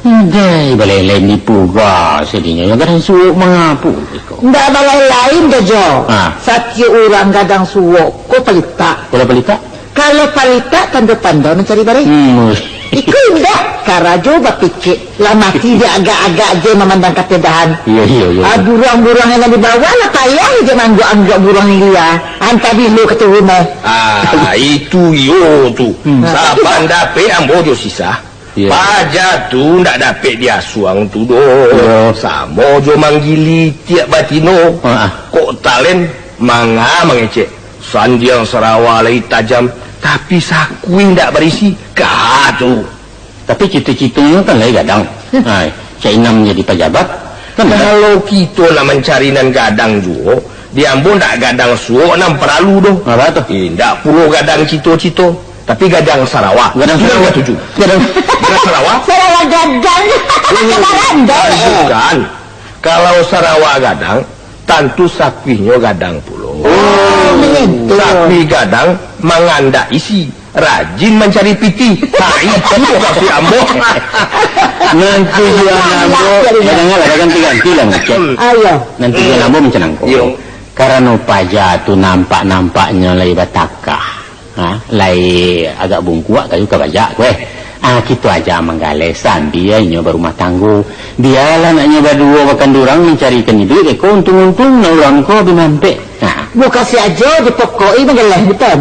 Ndai, balai-lai dipuga sadinyo, nan gadang suok mangapo iko? Ndak balai lain doh, Jo. Ah. Satiok urang gadang suok ko palitak. Kalau palitak? Kalau palitak, tando pandai mancari bareh. Hmm. Iko indak, karajo bapikia. Lah mati jo agak-agak je mamandang kapedahan. Iyo, iyo, iyo. Ah, buruang-buruang nan di bawah lah payah je maangguak-angguak buruang lia. Antah bilo katurunan. Ah, itu iyo tu. Hmm. Sapan dapek ambo jo sisa. Iyo. Paja tu ndak dapek diasuang tu doh. Iyo. Samo jo manggili tiap batino. Ah, ah. Kok talen manga mangecek. Sandiang sarawa lai tajam, tapi sakuih ndak barisi. Ka tu. Tapi cita-citanyo kan lai gadang. Hmm. Ha, cak inam jadi pajabat. Kan gadang. Kalau kito nak mancari nan gadang juo, di ambo ndak gadang suok nan paralu doh. Apo tu? Eh, ndak pulo gadang cita-cita, tapi gadang sarawa. Gadang sarawa. Itu nan katuju. Gadang. Gadang sarawa? Sarawa gadang. Hmm. Gadang. Bukan. Kalau sarawa gadang, tantu sakuihnyo gadang pulo. Oh, begitu. Sakuih gadang mangandak isi, rajin mancari pitih. Ha, itu maksud ambo. Nan tujuan ambo, eh, janganlah, ganti-ganti lah, Mak. Hmm. Ayo. Nan tujuan ambo macam nangko. Iyo. Karano paja tu nampak-nampaknyo lai batakah. Ha, lai agak bungkuak kayu ka bajak ko, eh. Ah, kito aja manggaleh sambia inyo barumah tanggo. Bialah anaknyo baduo bakandurang mancarikan iduik, iko untung-untung nan urang ko bi mampek. Ha. Bukan si Ajo dipokoki manggaleh, bukan?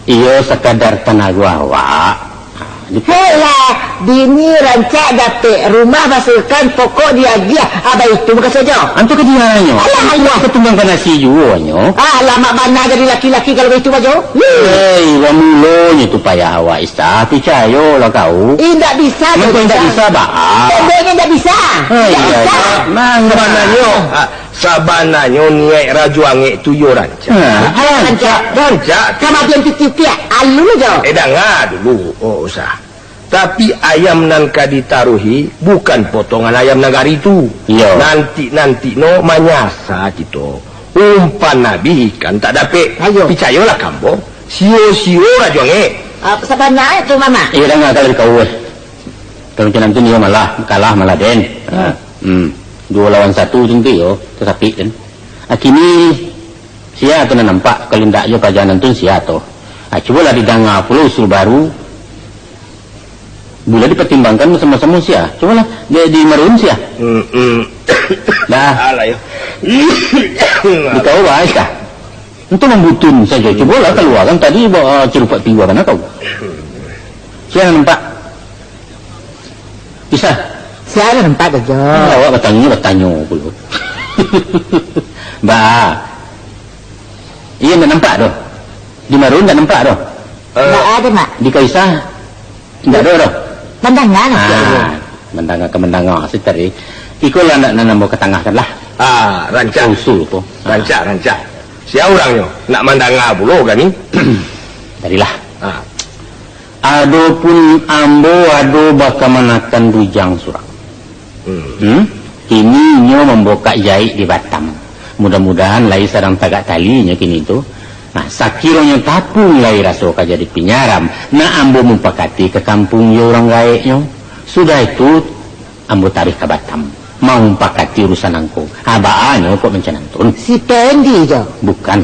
Iyo, sakadar tanago awak. Ha, di- Hei lah, bini rancak dapek, rumah basulkan, pokok diagiah, abah itu bukan si Ajo. Antu ka dianyo. Alah, alah. Ka tumbangkan nasi juo nyo. Alamak, bana jadi laki-laki kalau baitu, Ajo. Hei, bamulonyo tu payah awak, Isa. Picayolah kau. Indak bisa, Mangko indak bisa, bah. Pokoknyo indak bisa. Hei, indak bisa. Nah, sabananyo, ah, sabananyo niaik Rajo Angek tu yo rancak. Ha, rancak. Rancak. Kamadian titiuk-tiak, alun jo. Eh, danga dulu, oh, Usah. Tapi ayam nan ka ditaruhi bukan potongan ayam nagari tu. Iyo. Nanti-nanti no manyasa kito. Umpan abih ikan tak dapek. Ayo. Picayolah ka ambo, sio-sio Rajo Angek. Ah, sabananyo tu, Mamak. Iyo, danga kalau dikau, eh. Kalau macam tu, iyo malah kalah, malah den. Hmm. Hmm. Duo lawan satu tu, iyo, tasapik kan. Akhirnyo, sia tu nan nampak, kalau indak jo paja nan tu, sia tu. Ah, cubolah didanga pulo usul baru. Buliah dipatimbangkan samo-samo sia. Cubolah, di, di marun sia. Hmm, hmm. Dah. Alah, yo. Dikau bahas kah? Itu mambutun sajo. Cubolah kaluakan tadi, ba-, cerupak tigo kana kau. Sia nan nampak. Bisa. Sia nan nampak sajo. Awak batanyo, batanyo pulo. Ba. Iyo, ndak nampak doh. Di marun ndak nampak doh. Eh. Ndak ado, Mak. Di Kaisah ndak ado doh. Mandanga lah, Cik. Ah, mandanga ka mandanga, sitari. Iko lah ndak nan ambo katangakan lah. Ah, rancak. Usul ko. Rancak, rancak. Sia urangnyo, nak mandanga pulo kami. Tadilah. Ah. Adopun ambo ado bakamanakan bujang surang. Hmm. Hmm? Kini inyo mambukak jaik di Batam. Mudah-mudahan lai sadang tagak talinyo kini tu. Nah, sakironyo tapuang lai raso ka jadi pinyaram, nak ambo mupakati ka kampuang jo urang gaeknyo. Sudah itu, ambo taruih ka Batam, maumpakati urusan angko. Ha, baa nyo kok mancanantun? Si Pendi jo? Bukan.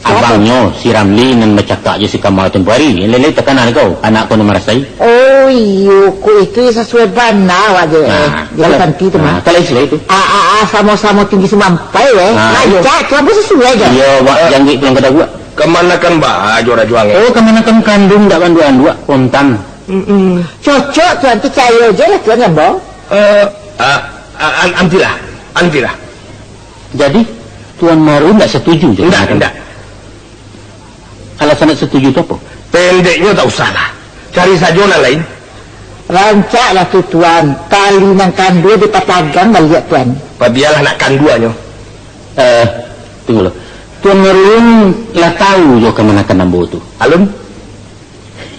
Siapo? Abangnyo, si Ramli nan bacakak jo si Kamal tempo ari. Lai-lai takana kau, anak ko nan marasai. Oh, iyo, kok itu yo sasuai bana awak jo, eh. Nah, jadi kalau, Santi tu, nah, mah. Kalau istilah itu. A, a, a, samo-samo tinggi sumampai, eh. Nah, iyo. Rancak, tu ambo sasuai jo. Iyo, wak, eh, jangkik pulang ka daguak. Kamanakan baa jo Rajo Angek? Oh, kamanakan kanduang dak anduak-anduak, kontan. Mm-mm. Cocok, Tuan. Picayo je lah, Tuan, ya, Bang. Eh, ah, ah, an-, antilah. Antilah. Jadi, Tuan Marun ndak setuju je? Ndak, ndak. Alasan ndak setuju tu apo? Pendeknyo tak usahlah. Cari sajo nan lain. Rancaklah tu, Tuan. Tali nan kandua dipatagang baliak, Tuan. Pabialah nak kanduanyo. Eh, tunggu dulu. Tuan Marulun lah tahu jo kamanakan ambo tu? Alun?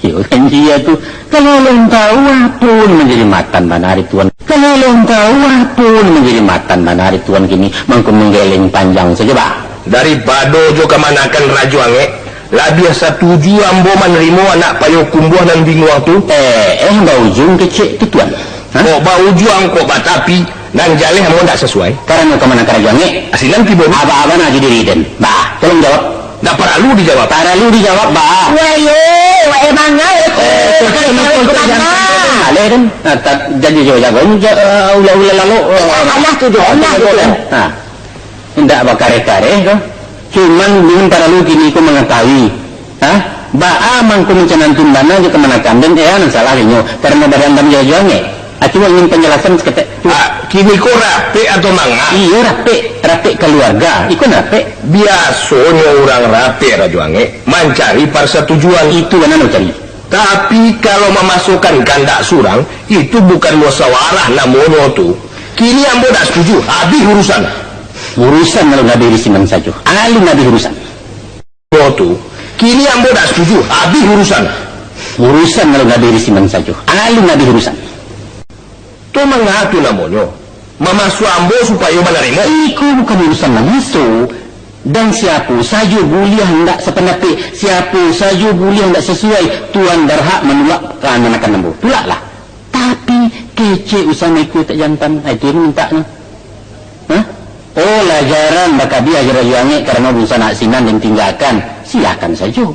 Yo, kan iyo tu. Kalau alun tahu, apo nan manjadi matan bana ari Tuan? Kalau alun tahu, apo nan manjadi matan bana ari Tuan kini, mangko manggeleng panjang sajo, bah? Daripado jo kamanakan Rajo Angek, labiah satuju ambo manarimo anak payo kumbuah nan binguang tu. Eh, eh, baujuang kecek tu, Tuan. Hah? Kok baujuang, kok batapi, nan jaleh ambo ndak sasuai. Karano kamanakan Rajo Angek? Asinan tibo. Aba-aba nak jadi riden. Bah, tolong jawab. Ndak paralu dijawab. Paralu dijawab, bah. Wah, yo, wah, emang, eh, Eh, eh, kan eh, itu eh, jangan eh, sampai eh, aleh kan? Nah, tak, jadi jago-jago, ja-, eh, ulah-ulah lalu, eh, Alah tu, alah alah tu, tu. Kan? Nah. Indak bakareh-kareh ko. Cuman, ulun paralu kini ko mangatahui, ha? Baa mangko mancanantun bana jo kamanakan den, eh, nan salah inyo, karano badandam jo Rajo Angek. Ah, cubo ingin panjalasan saketek. Cubo. Ah, kini ko rapek atau manga? Iyo, rapek. Rapek kaluarga. Iko nan rapek. Biasonyo urang rapek, Rajo Angek, mancari parsatujuan. Itu bana nan cari. Tapi, kalau mamasokan kandak surang, itu bukan musawarah namonyo tu. Kini ambo dak satuju, abih urusan. Urusan alun abih di sinan sajo. Alun abih urusan. Ambo tu, kini ambo dak satuju, abih urusan. Urusan alun abih di sinan sajo. Alun abih urusan. Tu manga tu namonyo? Mamasuak ambo supayo manarimo? Iko bukan urusan mamaso. Dan siapo sajo buliah ndak sapandapek, siapo sajo buliah ndak sasuai, Tuan barhak manulak kamanakan ambo. Tulaklah. Tapi, kecek usah maiko tak jantan. Ah, itu nan mintaknyo. Hah? Oh, lah jarang bakabiah jo Rajo Angek karano urusan nak sinan den tinggakan. Silakan sajo.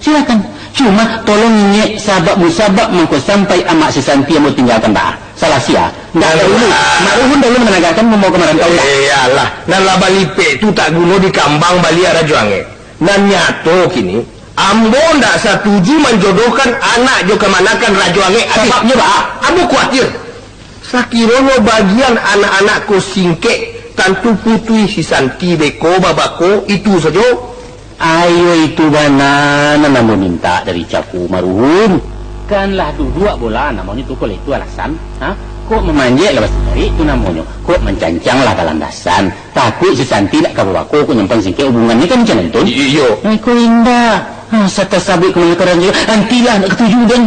Silakan. Cuma, tolong ingek, sabab musabab mangko sampai amak si Santi ambo tinggakan, bah. Salah sia. Ndak dahulu. Mak Ruhun dahulu mananggahkan mambawa ka marantau, bah. Eh, alah. Nan lah balipek tu tak guno dikambang baliak, Rajo Angek. Nan nyato kini, ambo ndak satuju manjodohkan anak jo kamanakan Rajo Angek. Sababnyo, bah? Ambo kuatir. Sakironyo bagian anak-anak ko singkek, tantu putuih si Santi beko babako, itu sajo. Ayo, itu bana nan ambo mintak dari Cako Maruhun. Kan lah duduak bola namonyo tu, kalau itu alasan, ha? Kok mamanjek lah basigarik tu namonyo, kok mancancang lah ka landasan. Takuik si Santi nak ka babako, kok nyampan singkek hubungannyo kan macam itu. I-, iyo. Ai, kok indak. Ha, satasabuik kamanakan Rajo, antilah ndak katuju den.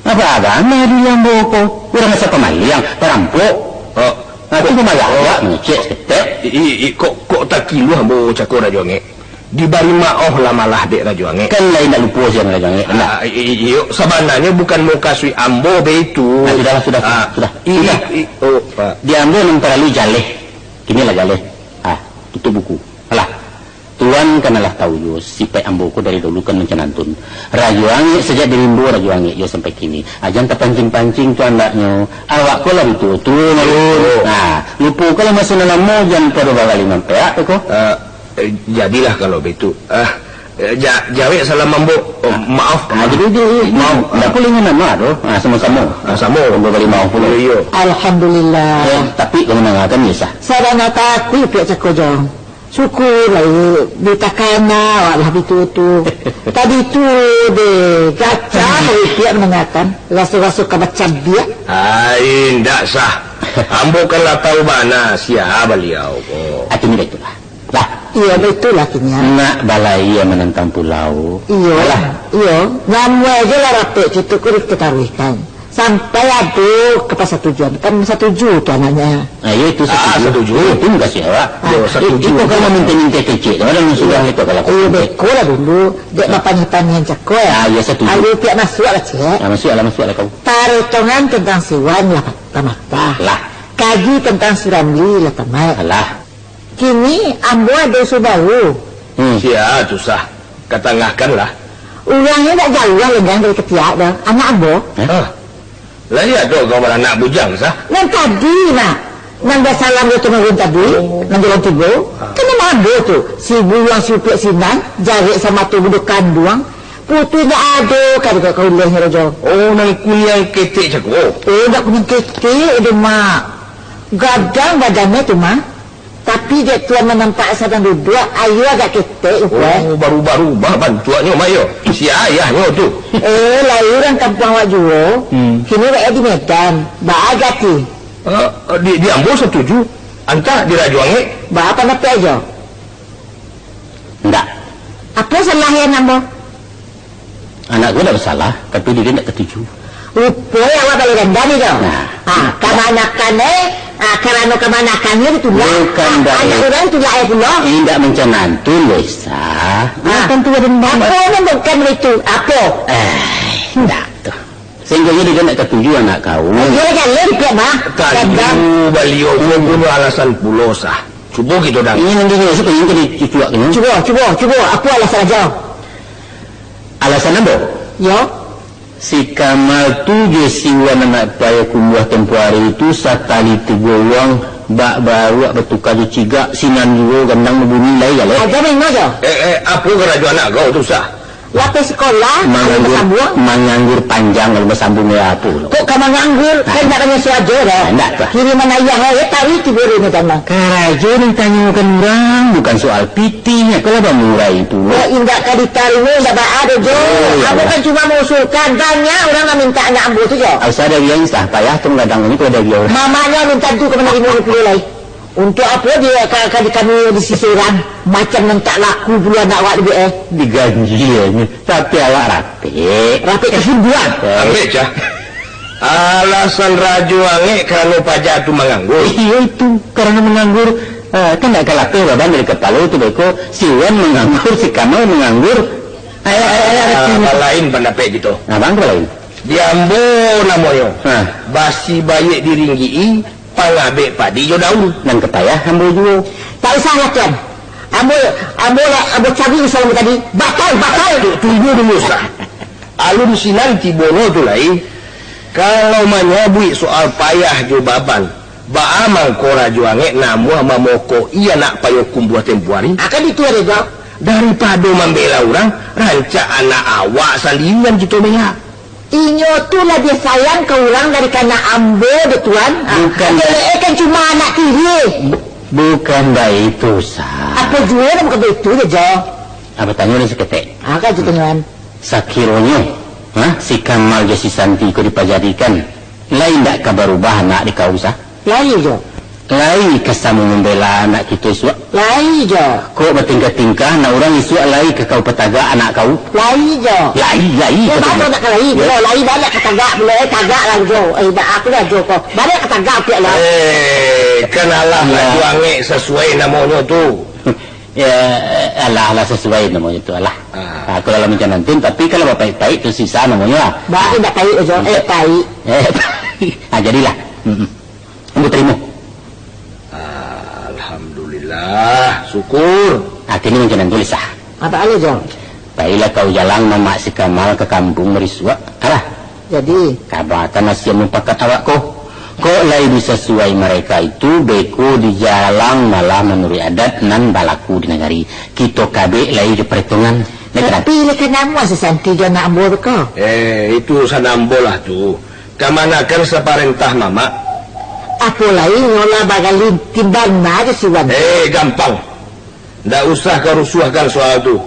Apa-apa, ameh dulu ambo ko. Urang asa pamaliang, parampok. Oh. Ha, tu kok, pamaliang, oh. Agak mangecek saketek. I, i, i, kok, kok takiluah ambo Cako Rajo Angek? Dibari maoh lah malah dek Rajo Angek. Kan lain nak lupo siang Rajo Angek, kan? Ah, i, i, iyo, sabananyo bukan mukasuik ambo baitu. Ah, sudahlah, sudah, ah, sudah. I, sudah. I, i, oh, ah. Di ambo nan paralu jaleh. Kini lah jaleh. Ah, tutup buku. Alah. Tuan kan alah tahu juo, sipaik ambo ko dari dulu kan mancanantun. Rajo Angek sajak dirimbo Rajo Angek juo sampai kini. Ah, jan tapancing-pancing tu andaknyo. Awak ko lah bituo-tuo, Marun. Betul. Nah, lupokanlah maso nan lamo, jan pado bagali mampeak tu ko. Eh, eh, jadilah kalau baitu. Ah, eh, ja-, jawek salam ambo. Oh, ah, maaf. Ah, jadi, jadi, maaf. Ndak pulih nan nama tu. Ah, samo-samo. Ah, samo. Ambo bari maaf pulo. Iyo, iyo. Alhamdulillah. Eh, tapi, kamu mandangakan, yo, sah? Sabana takuik pihak Cako Jong. Syukur lai, di takana awak lah bituo-tuo. Tadi tu deh, gacah, oi, piak mandangakan, raso-raso ka bacabiak. Ai, indak sah. Ambo kan lah tahu bana sia baliau ko. Akhirnyo baitulah. Lah. Iyo, baitulah akhirnyo. Nak balai manantang pulau. Iyo, alah. Iyo. Namuah je lah rapek kito ko diketaruihkan. Sampai ado ka pasatujuan. Kan satuju tu anaknyo. Ah, iyo, itu satuju. Ah, satuju. Itu makasih awak. Ah, iyo, satuju. Itu kalau minta-minta kecek tu, orang sudah itu kalau. Iyo, beko lah dulu. Dek, ah, bapanihan-panihan cako, yo. Ah, iyo, satuju. Ayo, piak masuak lah, cek. Ah, masuak lah, masuak lah kau. Paretongan tentang sewan lah, ta-, tamatah. Lah. Kaji tentang Suramli lah tamat. Alah. Kini ambo ado usul baru. Hmm. Sia tu sah. Katangahkanlah. Urangnyo dak jauah lai dari katiak doh. Anak ambo. Hah? Lai ado kau baranak bujang, sah? Nan tadi, nak. Nan basalam jo Tumagun tadi, oh, nan jalan tigo. Ah. Kan nama ambo tu. Si buluang si upiak sinan, jarek samato budo kanduang. Putuih dak ado, ka dek ka ulehnyo, Rajo. Oh, nan kuniang ketek cako. Oh, dak kuniang ketek doh, Mak. Gadang badannyo tu, Mak. Tapi dek Tuan manampak sadang duduak, ayo agak ketek, Upuai. Oh, barubah-rubah bantuaknyo, Mak, yo. Si ayahnyo tu. Eh, lai urang kampuang awak juo. Hmm. Kini awak di Medan. Baa gati? Ah, di, di ambo satuju. Antah di Rajo Angek. Baa pandapek Ajo? Ndak. Apo salah yo, Nak Ambo? Anak ko ndak basalah, tapi diri ndak katuju. Ruponyo awak baliak dandam ni, Jo. Nah. Ah, kamanakan, eh, ah, karano kamanakannyo ditulak. Bukan. Ah, anak urang ditulak, eh, pulo. Indak mancanantun, Desa. Ah. Bukan tu dendam. Apo nan bukan itu? Apo? Eh, indak tu. Sahinggonyo diri ndak katuju anak kau. Iyo, jaleh dikit, Bah. Katuju, baliau ko punyo alasan pulo, Sah. Cubo kito danga. Inyo nanti nyo suko inyo dicucuak inyo. Cubo, cubo, cubo. Apo alasan Ajo? Alasan ambo? Yo. Si Kamal tu jo si Wan anak Payokumbuah tempo ari tu satali tigo uang bak baruak batuka jo cigak, sinan juo gandang babunyi lai jaleh. Ajo main Ajo. Eh, eh, apo karajo anak kau tu, Sah? Lapeh sikolah, alun basambuang. Manganggur panjang, alun basambuang, yo apo lo? Kok ka manganggur? Ah. Kan ndak kanai si Ajo doh. Ah, ndak tu. Kiriman ayah, eh, tari tibo ri ni, Kamal. Karajo nan tanyokan urang, bukan soal pitih, kalau bamurai pulo. Kok indak ka ditarimo, indak baa doh, Jo. Oh, iyo. Ambo kan cuma mausulkan, banyak urang nan mintak anak ambo tu, Jo. Usah dari yang Sah, payah tu gadang ni kalau dari urang. Mamaknyo alun tantu ka manarimo pulo lai. Untuak apo di, ka, ka di kami di sisi urang? Macam nan tak laku pulo anak awak tu, eh. Diganjiannyo, tapi awak rapek. Rapek ka sumbuang. Eh. Ambo, Jah. Alasan Rajo Angek karano paja tu manganggur. Iyo itu, karano manganggur. Ah, kan ndak ka lapeh baban dari kapalo tu beko, si Wan manganggur, si Kamal manganggur. Ayo, ayo, ayo, ayo. Ah, balain pandapek kito. Nah, bang, balain. Di ambo namonyo. Hah. Basi baiak diringgik-i, pangabek padi jo daun. Nan ka payah ambo juo. Tak usahlah, Tuan. Ambo, ambo lah, ambo cabik usaha ambo tadi. Batal, batal. Tu, tunggu dulu, Sah. Alun sinan tibonyo tu lai. Kalau manyabuik soal payah jo baban, baa mangko Rajo Angek namuah mamokok-i anak Payokumbuah tempo ari? Akan itu ado, Jo. Daripado mambela urang, rancak anak awak sandirian kito bela. Inyo tu labiah sayang ka urang dari ka anak ambo dek Tuan. Ah, bukan. Dek e kan cuma anak tiri. Bu-, bukan baitu, Sah. Apo juo nan bukan baitu, Jo? Apo tanyo ni saketek? Ah, kan itu tanyoan. Sakironyo, ha, si Kamal jo si Santi ko dipajadikan, lai indak ka barubah anak dek kau, Sah? Lai, Jo. Lai ka samo mambela anak kito isuak? Lai, Jo. Kok batingkah-tingkah, anak urang isuak lai ka kau patagak anak kau? Lai, Jo. Lai, lai, eh, katonyo. Batua nak ka lai, Jo. Lai baliak ka tagak pulo, eh, tagak lah, Jo. Eh, indak apo lah, Jo, ko. Baliak ka tagak pulo lah. Eh, kan alah lah, Rajo Angek sasuai namonyo tu. Ya, alah, alah sasuai namonyo tu, alah. Ah. Ah, kalau lah mancanantun, tapi kalau bapaik-paik tu sisa namonyo lah. Bah, indak paik, Jo. Eh, paik. Eh, paik. Ah, jadilah. Mm-mm. Ambo tarimo. Alhamdulillah, syukur. Ah, kini mancanantun, Sah. Apo alih, Jo? Pailah kau jalang mamak si Kamal ka kampuang marisuak. Alah. Jadi? Kabakan nasihat mupakat awak ko. Kok lai disasuai mareka itu, beko dijalang malah manuruik adat nan balaku di nagari. Kito kabek lai jo paretongan. Tapi lah ka namuah si Santi jo anak ambo tu ko. Eh, itu urusan ambo lah tu. Kamanakan saparentah mamak. Apo lai nyo lah bagalintiang bana jo si Wan. Eh, gampang. Ndak usah ka rusuahkan soal tu.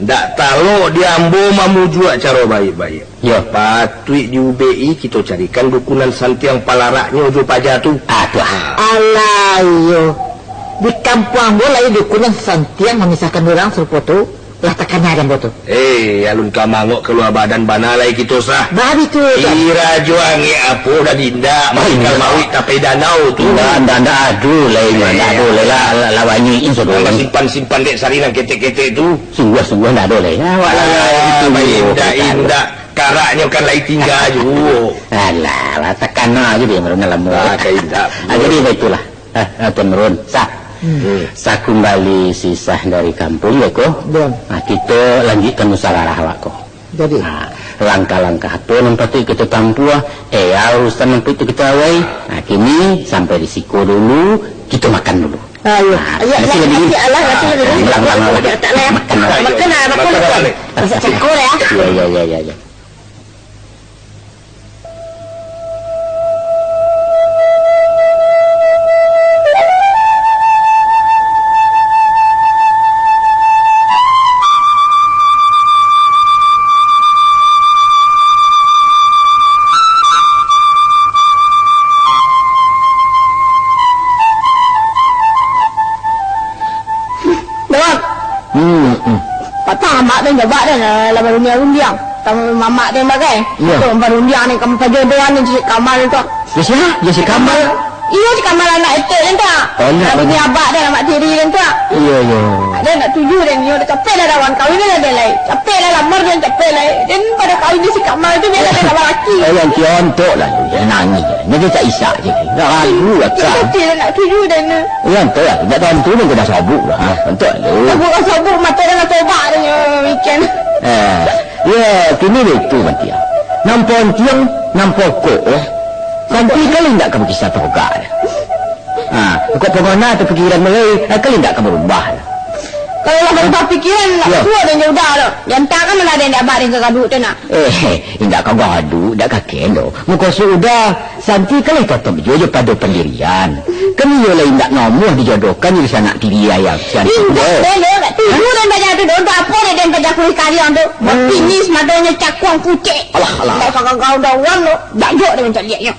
Ndak talok di ambo mamujuak caro baiak-baiak. Yo. Patuik diubek-i kito carikan dukunan santiang palaraknyo jo paja tu. Ah, tu ah. Alah, iyo. Di kampuang ambo lai dukunan santiang mamisahkan urang sarupo tu. Lah takana dek ambo tu. Eh, alun ka mangok kalua badan bana lai kito, Sah. Baitu, Tuan. Ih, Rajo Angek apo dah dindak, oh, matikal mauik tapi danau tu. Ndak, ndak, ndak ado lai, ndak ado lai lah, lah, lah banyak inso tu. Nambah simpan-simpan dek sari nan ketek-ketek tu. Sungguah-sungguah ndak ado lai. Awak lah, ah, itu baindak-indak. Karaknyo kan lai tingga juo. Alah, lah takana aja dia, baru lamo. Ah, ka indak. Ah, jadi baitulah. Eh, eh, Tuan Marun, Sah. Hmm. Sakumbali si Sah dari kampuang, beko. Yo. Nah, kito lanjuikkan musyawarah awak ko. Jadi? Nah, langkah-langkah apo nan patuik kito tampuah, eh, urusan nan patuik kito awai. Nah, kini sampai di siko dulu, kito makan dulu. Ah, iyo. Nah, ayo, nasi ayo, lah dingin. Nasi, alah, nasi lah dingin. Ah, makan, makan, makan. Makan, makan, makan, makan, makan, makan. Masak cako lah, ya. Iya, iya, iya, iya, iya. Den jabak den, lah, lah barundiang-rundiang. Samo mamak den bagai. Iyo. Tu barundiang ni, kam-, pajodohan ni si Kamal tu. Yo sia? Yo si Kamal? Iyo, si Kamal anak etek den tu. Oh, anak bini abak den, amak tiri den tu. Iyo, iyo. Den ndak tuju den, iyo, capek lah lawan kawin lah den lai. Capek lah lamar den, capek lai. Den pado kawin jo si Kamal tu, bialah den nak balaki. Eh, nan tiontok lah tu, jangan nangih. Nanti tak isak je. Dah ragu lah kau. Capek lah nak tuju den. Iyo, tontok lah. Indak tantu pun kena sabuk lah. Ha, tontok lu. Sabuk lah sabuk, mato dah sobak dah nyo, Miken. Eh, yo, kini baitu, Mantiang. Nan pontiang, nan pokok, eh. Santi kali indak ka bakisah togak dah. Ha, kok pongana atau pikiran mulai, eh, kali indak ka barubah dah. Kalau lah barubah pikiran, nak suo dan jauh dah tu. Diantakan lah den dek abak den ka gaduh tu nak. Eh, indak ka gaduh, indak ka kendo. Muko sudah, Santi kan lai totop juo jo pado pandirian. Kan iyo lai indak namuah dijodohkan jo sanak tiri ayah Santi tu. Indak doh. Doh, indak tuju den paja tu doh. Untuak apo dek den paja kuruih kariang tu? Hmm. Bapinis matonyo cakuang pucek. Alah, alah. Indak sagagau daun tu. Dak jok den mancaliaknyo.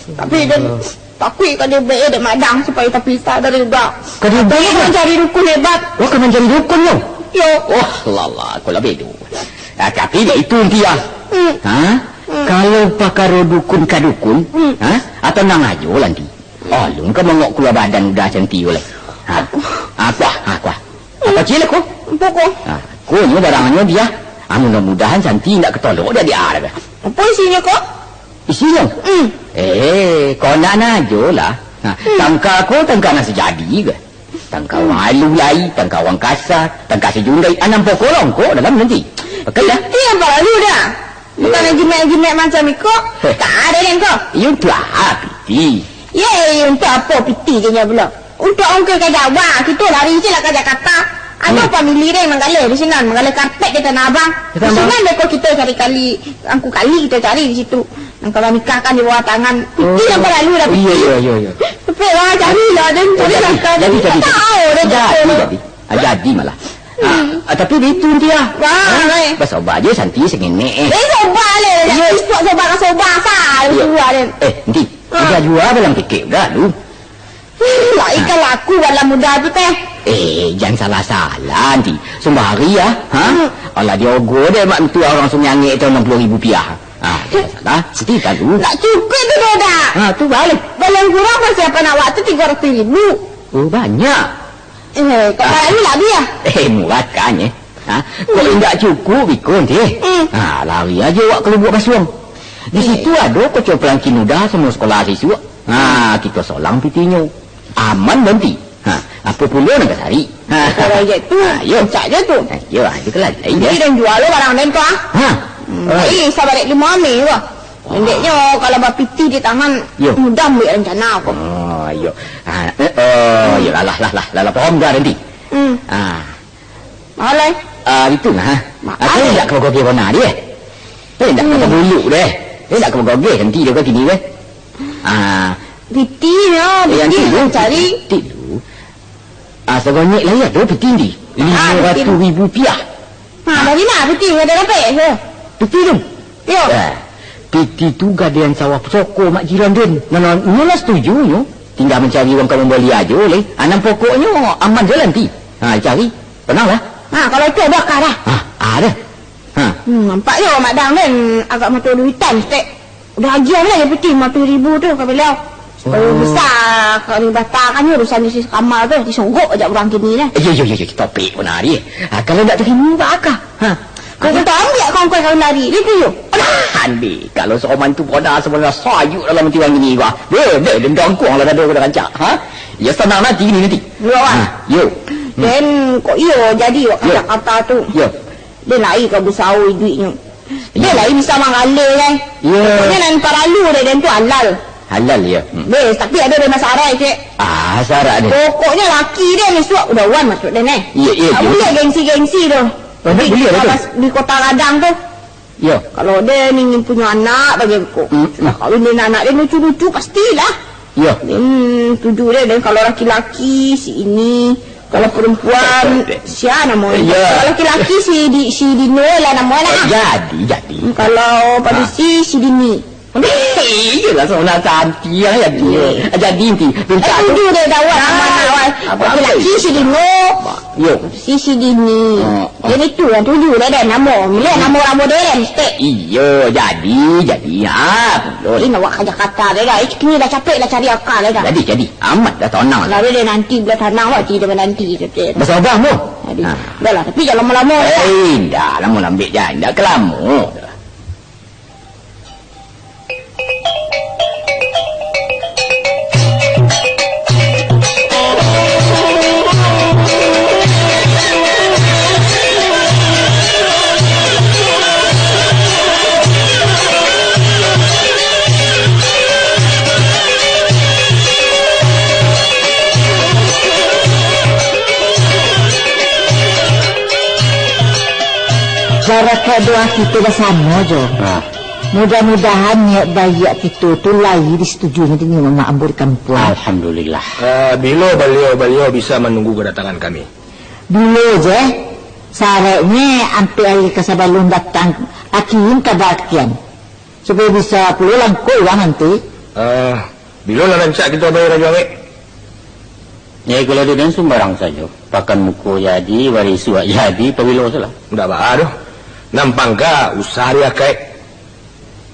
Tapi den takuik ka dibek dek madang supayo tapisah dari uda. Ka dibek? Atau mancari dukun hebat. Wah, ka mancari dukun yo? Yo. Wah, lala, aku lah bedo. Ah, tapi dek itu, Santi, ah. Hmm. Ha? Hmm. Kalau pakaro dukun ka dukun, hmm, ha? Atau nang ajo lah, Santi. Alun ka mangok kalua badan uda Santi ko lai. Ha? Aku. Aku ah, aku ah. Apa cil aku? Apa ko? Ha, aku nyo barangnyo dia. Ah, mudah-mudahan Santi indak katolok dek dia. Apa isinyo ko? Isinyo? Hmm. Eh, kau nak na ajo lah. Ha, hmm, tangka ko tangka nan sajadi ko. Tangka urang alu lai, tangka urang kasa, tangka sajundai, anam pokok longkok dalam nanti. Oke lah. Piti nan paralu dah. Bukan, eh, jimek-jimek macam iko. Heh. Tak ada den ko. Iyo, untuak ah, piti. Ye, untuak apo piti je nyo pulo? Untuak ongkoi ka Jawa, kito lari se lah ka Jakarta. Ado, hmm, famili den manggaleh di sinan, manggaleh karpet di Tanah Abang. Di Tanah Abang? Di sinan beko kito cari kali, angku kali kito cari di situ. Nan ka manikahkan di bawah tangan. Piti nan paralu dah, piti. Oh, iyo, iyo, iyo, iyo. Cepek lah, cari lah, den. Oh, cari jadi, lah, jadi, jadi. Tahu, den. Jadi, jadi. Ah, jadi malah. Ah, hmm, ah, tapi baitu, Santi, ah. Wah, eh. Basobah je Santi sangenek, eh. Eh, sobah leh. Iyo. Isuak sobah ka sobah, sa, iyo, isuak, den. Eh, Santi, ha, uda jua balang tikek uda lu. Lai ka laku balang uda tu, teh. Eh, jan salah-salah, Santi. Sambari, ah. Ha? Hmm. Alah, diogoh dek mak mintuah urang Sungai Angek tu anam puluah ribu piah. Ah, jan salah. Santi tahu. Ndak cukuik tu doh, dak? Ha, tu baliak. Balang kurang parsiapan awak tu tigo ratuih ribu. Oh, banyak. Eh, kok baralu labiah? Eh, murah kan, eh? Ha? Kok indak cukuik biko, Santi? Hmm. Ha, lari aja awak ka Lubuak Basuang. Di situ ado koco palangkin uda samo sakolah sisuak. Ha, kito solang pitinyo. Aman, Santi. Ha, apo pulo nan ka cari? Ha. Kalau je tu, ha, yo, rancak je tu. Ha, yo, ha, itu kan lain, lain, yo. Jadi, den jua lo barang den tu, ah. Ha. Hmm, oh, jadi sabarek limo ame ko. Wah. Pendeknyo, kalau bapiti di tangan, yo, mudah buek rancana ko. Oh, iyo. Ah, eh, oh, iyo, lah, lah, lah, lah, lah, lah, paham dah, Santi. Hmm. Ah. Malai. Ah, itu nah. Malai. Ah, kan indak ka bagogeh bona dia. Eh, indak ka, hmm, bagolok deh. Eh, indak ka bagogeh, Santi dia kan kini deh. Ah. Piti nyo, eh, piti Santi, nak cari. Piti lu. Ah, sagonyek lai ado piti, Santi. Ah, piti. Limo ratuih ribu piah. Ha, dari ma piti? Ado dapek, yo? Piti tu? Yo. Eh, piti tu gadaian sawah pusako mak jiran den. Nah, nah, inyo lah setuju nyo. Tingga mancari urang ka mambali ajo lai. Anam pokoknyo aman jalan ti. Ha, cari. Tenang lah. Ha, kalau itu ado akal lah. Ha, ado. Ha. Hmm, nampak yo mak dang den agak mato duitan, tek. Udah agiah lah je piti limo ratuih ribu tu ka baliau. Supayo bisa ka dibatalkan je urusan si Kamal tu, disogok aja urang kini nah. Iyo, iyo, iyo, iyo, topik pun hari. Ah, kalau ndak tarimo, baa ka? Ha. Kau tahu ndak kau kau lari, dia tu yo. Alah, Andi, kalau saoman tu bodas sabananyo sayuk dalam ati urang kini, bah. Deh, deh, dendang kuang lah dado ka rancak, ha? Yo, sanang nanti gini nanti. Yo, ah. Ha, yo. Hmm. Den, kok iyo jadi wak, yo, kata-kata tu. Yo. Den lai ka basao iduiknyo. Iyo. Den lai bisa manggaleh, kan? Iyo. Pokoknyo nan paralu dek den tu halal. Halal, iyo. Hmm. Beh, tapi ado den syarat, cek. Ah, syarat den. Pokoknyo laki den isuak udahan masuak den, eh. Iyo, iyo, iyo. Tak buliah gengsi-gengsi tu. Oh, tak buliah lah tu. Di Kota Gadang tu. Iyo. Kalau den ingin punyo anak, bagi ko. Hmm, hmm. Nak kawin dengan anak den lucu-lucu, pastilah. Iyo. Hmm, tuju deh, dan kalau laki-laki si ini, kalau perempuan, eh, eh, eh, sia namo? Iyo. Kalau laki-laki si di, si Dino lah namo lah. Eh, jadi, jadi. Hmm, kalau padusi, ah, si Dini. Iyolah, saudara cantik lah, jadi. Iya. Jadi, nanti. Eh, tuju deh, Dawat, ah, namo anak awak. Apa, apa? Laki-laki si Dino. Apa? Yo. Sisi dini. Oh, oh. Jadi tu yang tuju lah dah namo. Melihat namo orang modern, stek. Iyo, jadi, jadi. Ah, pulo. Ini awak ka Jakarta dah, dah. Kini dah capek lah cari akal dah. Jadi, jadi. Amat dah tanang. Lah, dah, dah, nanti bila tanang lah, kita menanti, stek. Basabah, Mo. Jadi, ah. Dah lah, tapi jangan lama-lama, dah. Eh, indak, lama lambik je. Indak kelamo. Barakaik doa kito basamo jo. Ah. Mudah-mudahan niat baiak kito tu lai disetujui dek Niniak Mamak ambo di kampuang. Alhamdulillah. Ah, bilo baliau-baliau bisa manunggu kadatangan kami? Bilo je. Saraiknyo ampek ari ka sabalun datang akian kaba kian, supayo bisa pulo langkok urang nanti. Ah, bilo lah rancak kito bayar, Rajo Angek? Jadi, kalau di den sumbarang sajo. Pakan muko jadi, wari isuak jadi, pabilo salah. Ndak baa doh. Nan pangka usah ari akaik.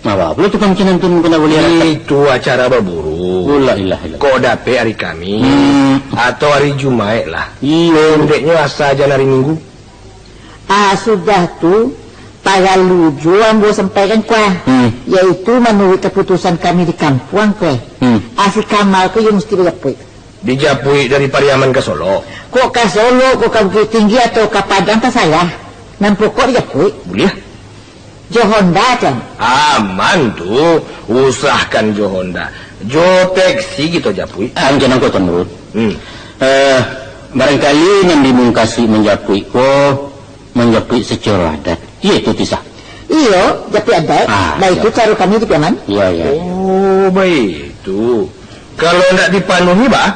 Apa pulo tukang macam tu mungkin dak boleh. Itu acara baburu. Oh, la ilaha illallah. Kok dapek ari Kamis, hmm, atau ari Jumaik lah. Iyo. Ndeknyo asa jan ari Minggu. Ah, sudah tu, paralu juo ambo sampaikan, Kuah. Hmm. Yaitu manuruik kaputusan kami di kampuang, Kuah. Hmm. Ah, si Kamal ko iyo musti bajapuik. Dijapuik dari Pariaman ka Solok? Kok ka Solok, kok ka Bukittinggi, atau ka Padang, tasarah. Nan pokok dijapuik. Buliah. Jo Honda, Cang. Aman tu, usahkan jo Honda. Jo teksi kito japuik. Ah, macam nangko, Tuan Murut. Hmm. Eh, barangkali nan dimungkasuik manjapuik ko, manjapuik sacaro adat. Iyo itu, Tisah? Iyo, japuik adat. Ah, baitu caro kami di Piaman. Iyo, iyo. Oh, baitu. Kalau ndak dipanuhi, bah?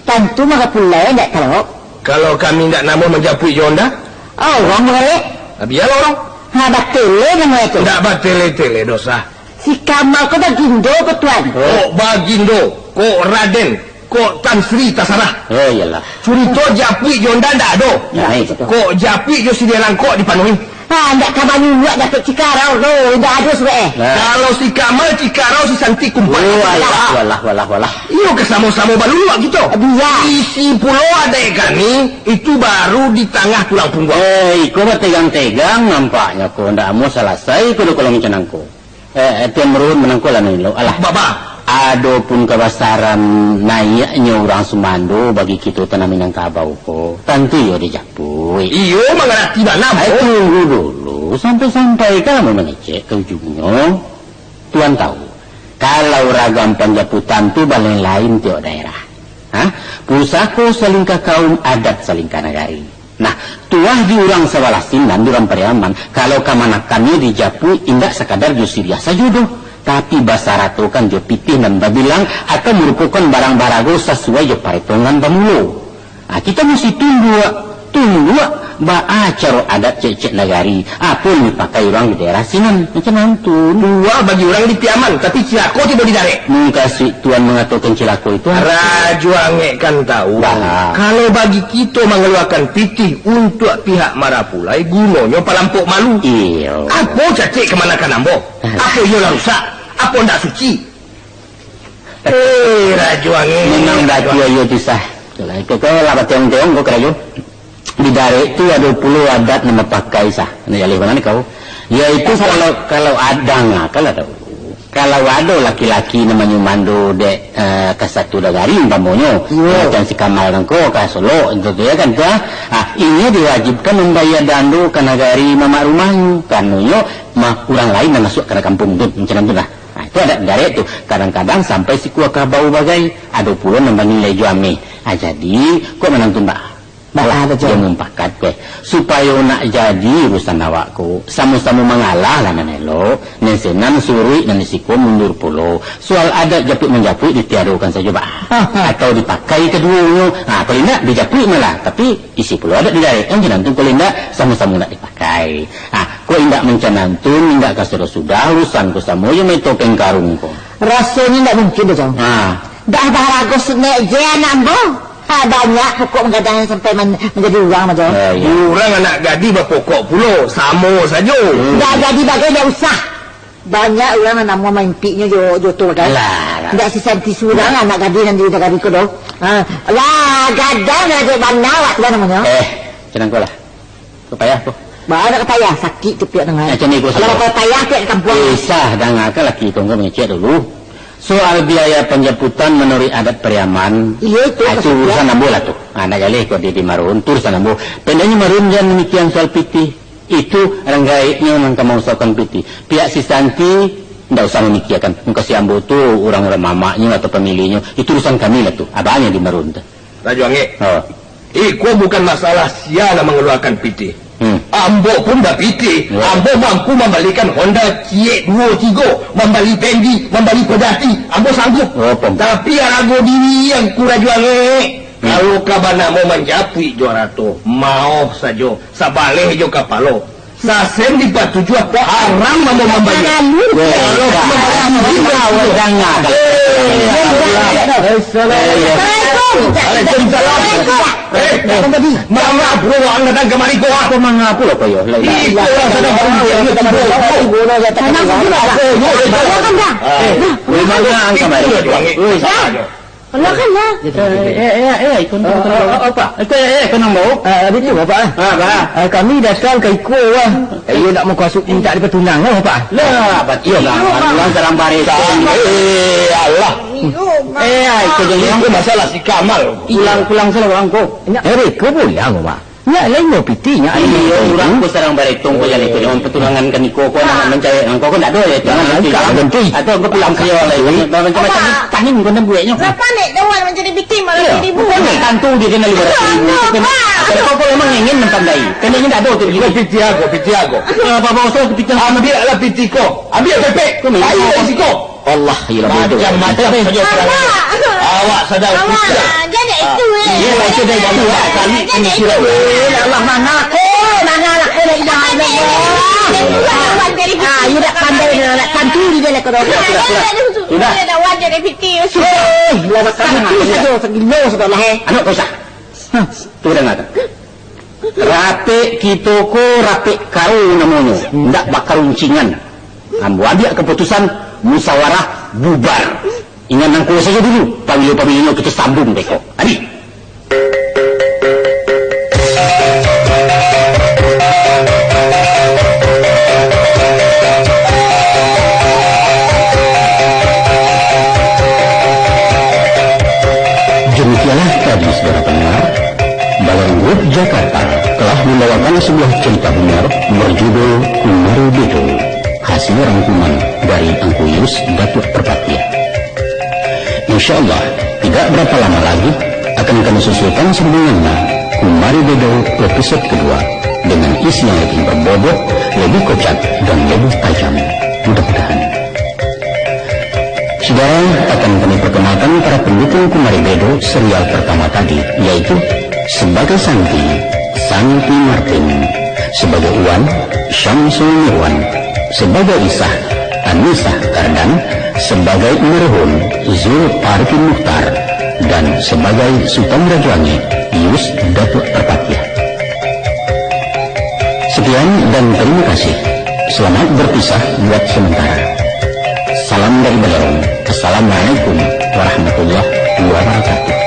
Tantu mangapulai ndak talok. Kalau kami ndak namuah manjapuik jo Honda? Orang baralek. Bialah orang. Ha, batele namo itu. Ndak batele-tele dosa. Si Kamal ko bagindo ko, Tuan. Kok bagindo, kok Raden, kok Tan Sri tasarah. Oh, iyolah. Curito japuik jo Honda ndak ado. Nah, itu. Kok japuik jo si Dialang kok dipanuhi. Ha, ndak ka manyunuak dapek Cikarau tu, indak ado sudah, eh. Nah. Kalau si Kamal Cikarau, si Santi Kumpai. Oh, alah, walah, walah, walah. Iyo ka samo-samo baluluak kito. Biak. Isi pulo adaik kami, itu baru di tangah tulang pungguang. Eh, iko bategang-tegang nampaknyo ko, ndak amuah salasai ko do kalau macam nangko. Eh, eh, Tuan Murut manangko lah nan elok. Alah. Baba. Adopun kabasaran naiaknyo urang sumando bagi kito tanah Minangkabau ko, tantu iyo dijapuik. Iyo, mangarati bana, Ai, Bo. Tunggu dulu, sampai-sampai ka ambo mangecek ka ujungnyo. Tuan tahu, kalau ragam panjaputan tu balain-lain tiok daerah. Ha? Pusako salingka kaum, adat salingka nagari. Nah, tuah di urang sabalah sinan, di urang Pariaman, kalau kamanakannyo dijapuik indak sakadar jo siriah sajo doh, tapi basaratokan jo pitih nan babilang atau marupokan barang barago sasuai jo paretongan bamulo. Ah, kito musti tunduak, tunduak baa caro adat cek-cek nagari, apo nan dipakai urang di daerah sinan, macam mantun. Tuah bagi urang di Piaman, tapi cilako tibo di Darek. Mungkasuik Tuan mangatokan cilako itu apo? Rajo Angek kan tahu, Bah. Kalau bagi kito mangaluakan pitih untuak pihak marapulai, gunonyo palampok malu. Iyo. Apo cacek kamanakan ambo? Ah. Apo iyo lah rusak? Apo ndak suci? Eh, Rajo Angin. Memang batu ayo pisah. Itulah, iko ko lah bateong-teong ko karajo. Di Darek tu ado pulo adat nan bapakai sah. Nak jaleh bana ni kau. Yaitu kalau, kalau ada, nah, kalau ada. Kalau ado laki-laki namonyo mando dek, eh, ka satu nagari umpamonyo, iyo, macam si Kamal nangko ka Solok, itu tu, ya kan, tu, ah. Ah, inyo diwajibkan mambayia dando ka nagari mamak rumahnyo, karanonyo ma-, urang lain nan masuak ka kampuang tu, macam tu lah. Ha, itu adat Darek tu. Kadang-kadang sampai sikua kabau bagai, ado pulo nan banilai jo ameh. Ha, jadi, kok manantun baa? Baa tu, Cang? Dia mumpakat, weh. Supayo nak jadi urusan awak ko, samo-samo mangalah lah nan elok, nan sinan suruik, nan di siko mundur pulo. Soal adat japuik-manjapuik ditiadokan sajo baa. Atau dipakai kaduonyo. Ha, kalau indak, dijapuik malah. Tapi, isi pulo adat di Darek. Yang manantun kalau indak, samo-samo nak dipakai. Ha, kok indak mancanantun, indak ka sudah-sudah, urusan ko samo jo main topeng karung ko. Rasonyo indak mungkin doh, Cang. Ha. Dah barago sunek je anak ambo. Ah, banyak pokok manggadang sampai man-, manjadi urang, Majo. Ah, iya. Urang anak gadih bapokok pulo, samo sajo. Hmm. Ndak jadi bagai, ndak usah. Banyak urang nan namo maimpiknyo jo, jo tu bagai. Alah, alah. Ndak si Santi surang anak gadih nan di nagari ko doh. Ha. Lah, gadang aja bana awak tu namonyo. Eh, macam ko lah. Ko payah ko. Ba, ndak payah, sakik tu piak dengar. Macam ni ko. Kalau salah. Kau payah piak kampuang. Eh, sah, dangakan laki ko mangecek dulu. Soal biaya penjemputan menurut adat Pariaman, iyo, itu ah, itu maksudnya. Urusan ambo lah tu. Ah, nak galih kok di, di Marun, tu urusan ambo. Pendeknyo Marun jan mamikian soal pitih. Itu rang gaeknyo nan ka mausahokan pitih. Pihak si Santi, ndak usah mamikiakan. Mukasuik ambo tu urang-urang mamaknyo atau pamilihnyo. Itu urusan kami lah tu. Abangnyo di Marun tu. Rajo Angek. Oh. Iko bukan masalah sia nan mangaluakan pitih. Hmm. Ambo pun bapitih. Ya. Ambo mampu mambalikan Honda ciek duo tigo, mambali Fendi, mambali Pajati. Ambo sanggup. Oh, pom. Tapi arago diri angku Rajo Angek. Hmm. Kalau ka banamo manjapuik jo arato, maoh sajo, sabaleh jo kapalo. Sasen dipatujuah, haram ambo mambali. Lalu. Weh, kalau ka. Weh, danga. Eh, Assalamualaikum. Waalaikumsalam. Eh, manga pulo ang datang kamari ko, ah? Ko manga pulo ko yo? Iko urang sadang baru. Manga pulo, Bang. Eh, weh, manga ang kamari. Weh, salah. Alah, kan lah. Eh, eh, eh, eh, ikon tu, eh, eh, apa? Eh, eh, eh, ikon nang bau. Ah, itu, Bapak, ah. Ah, Pak. Ah, kami datang ka iko, ah. Eh, iyo nak mukasuik mintak dipatunang, ah, Bapak. Lah, batua lah. Iyo, Pak. Urang sadang baretong. Eh, alah. Eh, ah, iko jadi. Iko masalah si Kamal. Pulang, pulang salah urang ko. Eh, iko pulang, Bapak. Nyak lai mo pitih, nyak lai mo pitih. Iyo, urang ko sadang baretong ko jaleh ko, jangan patunangan ka niko ko, nak mancari nang ko, ko ndak ado ya, jangan pitih. Atau ko pulang sajo lai, macam-macam ni, taning ko nan bueknyo. Lah panek dah wan mancari pitih malah jadi buek. Bukan tantu dia kena lima ratus ribu. Atau ko, ko memang ingin nan pandai. Kena ndak ado tu. Ko pitih aku, pitih aku. Apa-apa usah pitih. Ambiak lah pitih ko. Ambiak pepek. Ko main. Ayo dari siko. Allah, iyalah bodoh. Macam-macam saja perangai. Awak sadang pusing. Jadi itu, eh. Iya, macam dari dulu lah, kami. Jadi itu, eh. Allah, mana ko? Mana lah, eh, la ilaha illallah. Ah, iya, dak pandai, dak, dak tantu dia, dak, dak. Sudah. Eh, lewat tangan saja, segilo sudah lah, eh. Anak kau sah. Hah, tu dah ngata. Rapek kito ko rapek karo namonyo, ndak bakaruncingan. Ambo ambiak kaputusan, musawarah bubar. Ingan nangko sajo dulu, pabilo-pabilinyo kito sambung beko. Adi. Demikianlah tadi, saudara pendengar, Balairung Group Jakarta telah membawakan sebuah cerita humor berjudul Kumari Bedo, hasil rangkuman dari Angku Yus Datuak Parpatiah. Insya Allah, tidak berapa lama lagi akan kami susulkan sambungannya, Kumari Bedo episode kedua, dengan isi yang lebih berbobot, lebih kocak, dan lebih tajam. Mudah-mudahan. Saudara, akan kami perkenalkan para pendukung Kumari Bedo serial pertama tadi, yaitu sebagai Santi, Santi Martin, sebagai Uwan, Syamsul Mirwan, sebagai Isah, Anisah Kardan, sebagai Marhum, Zul Arifin Mukhtar, dan sebagai Sutan Rajo Angek, Yus Datuak Parpatiah. Sekian dan terima kasih. Selamat berpisah buat sementara. Salam dari Balairung. Assalamualaikum warahmatullahi wabarakatuh.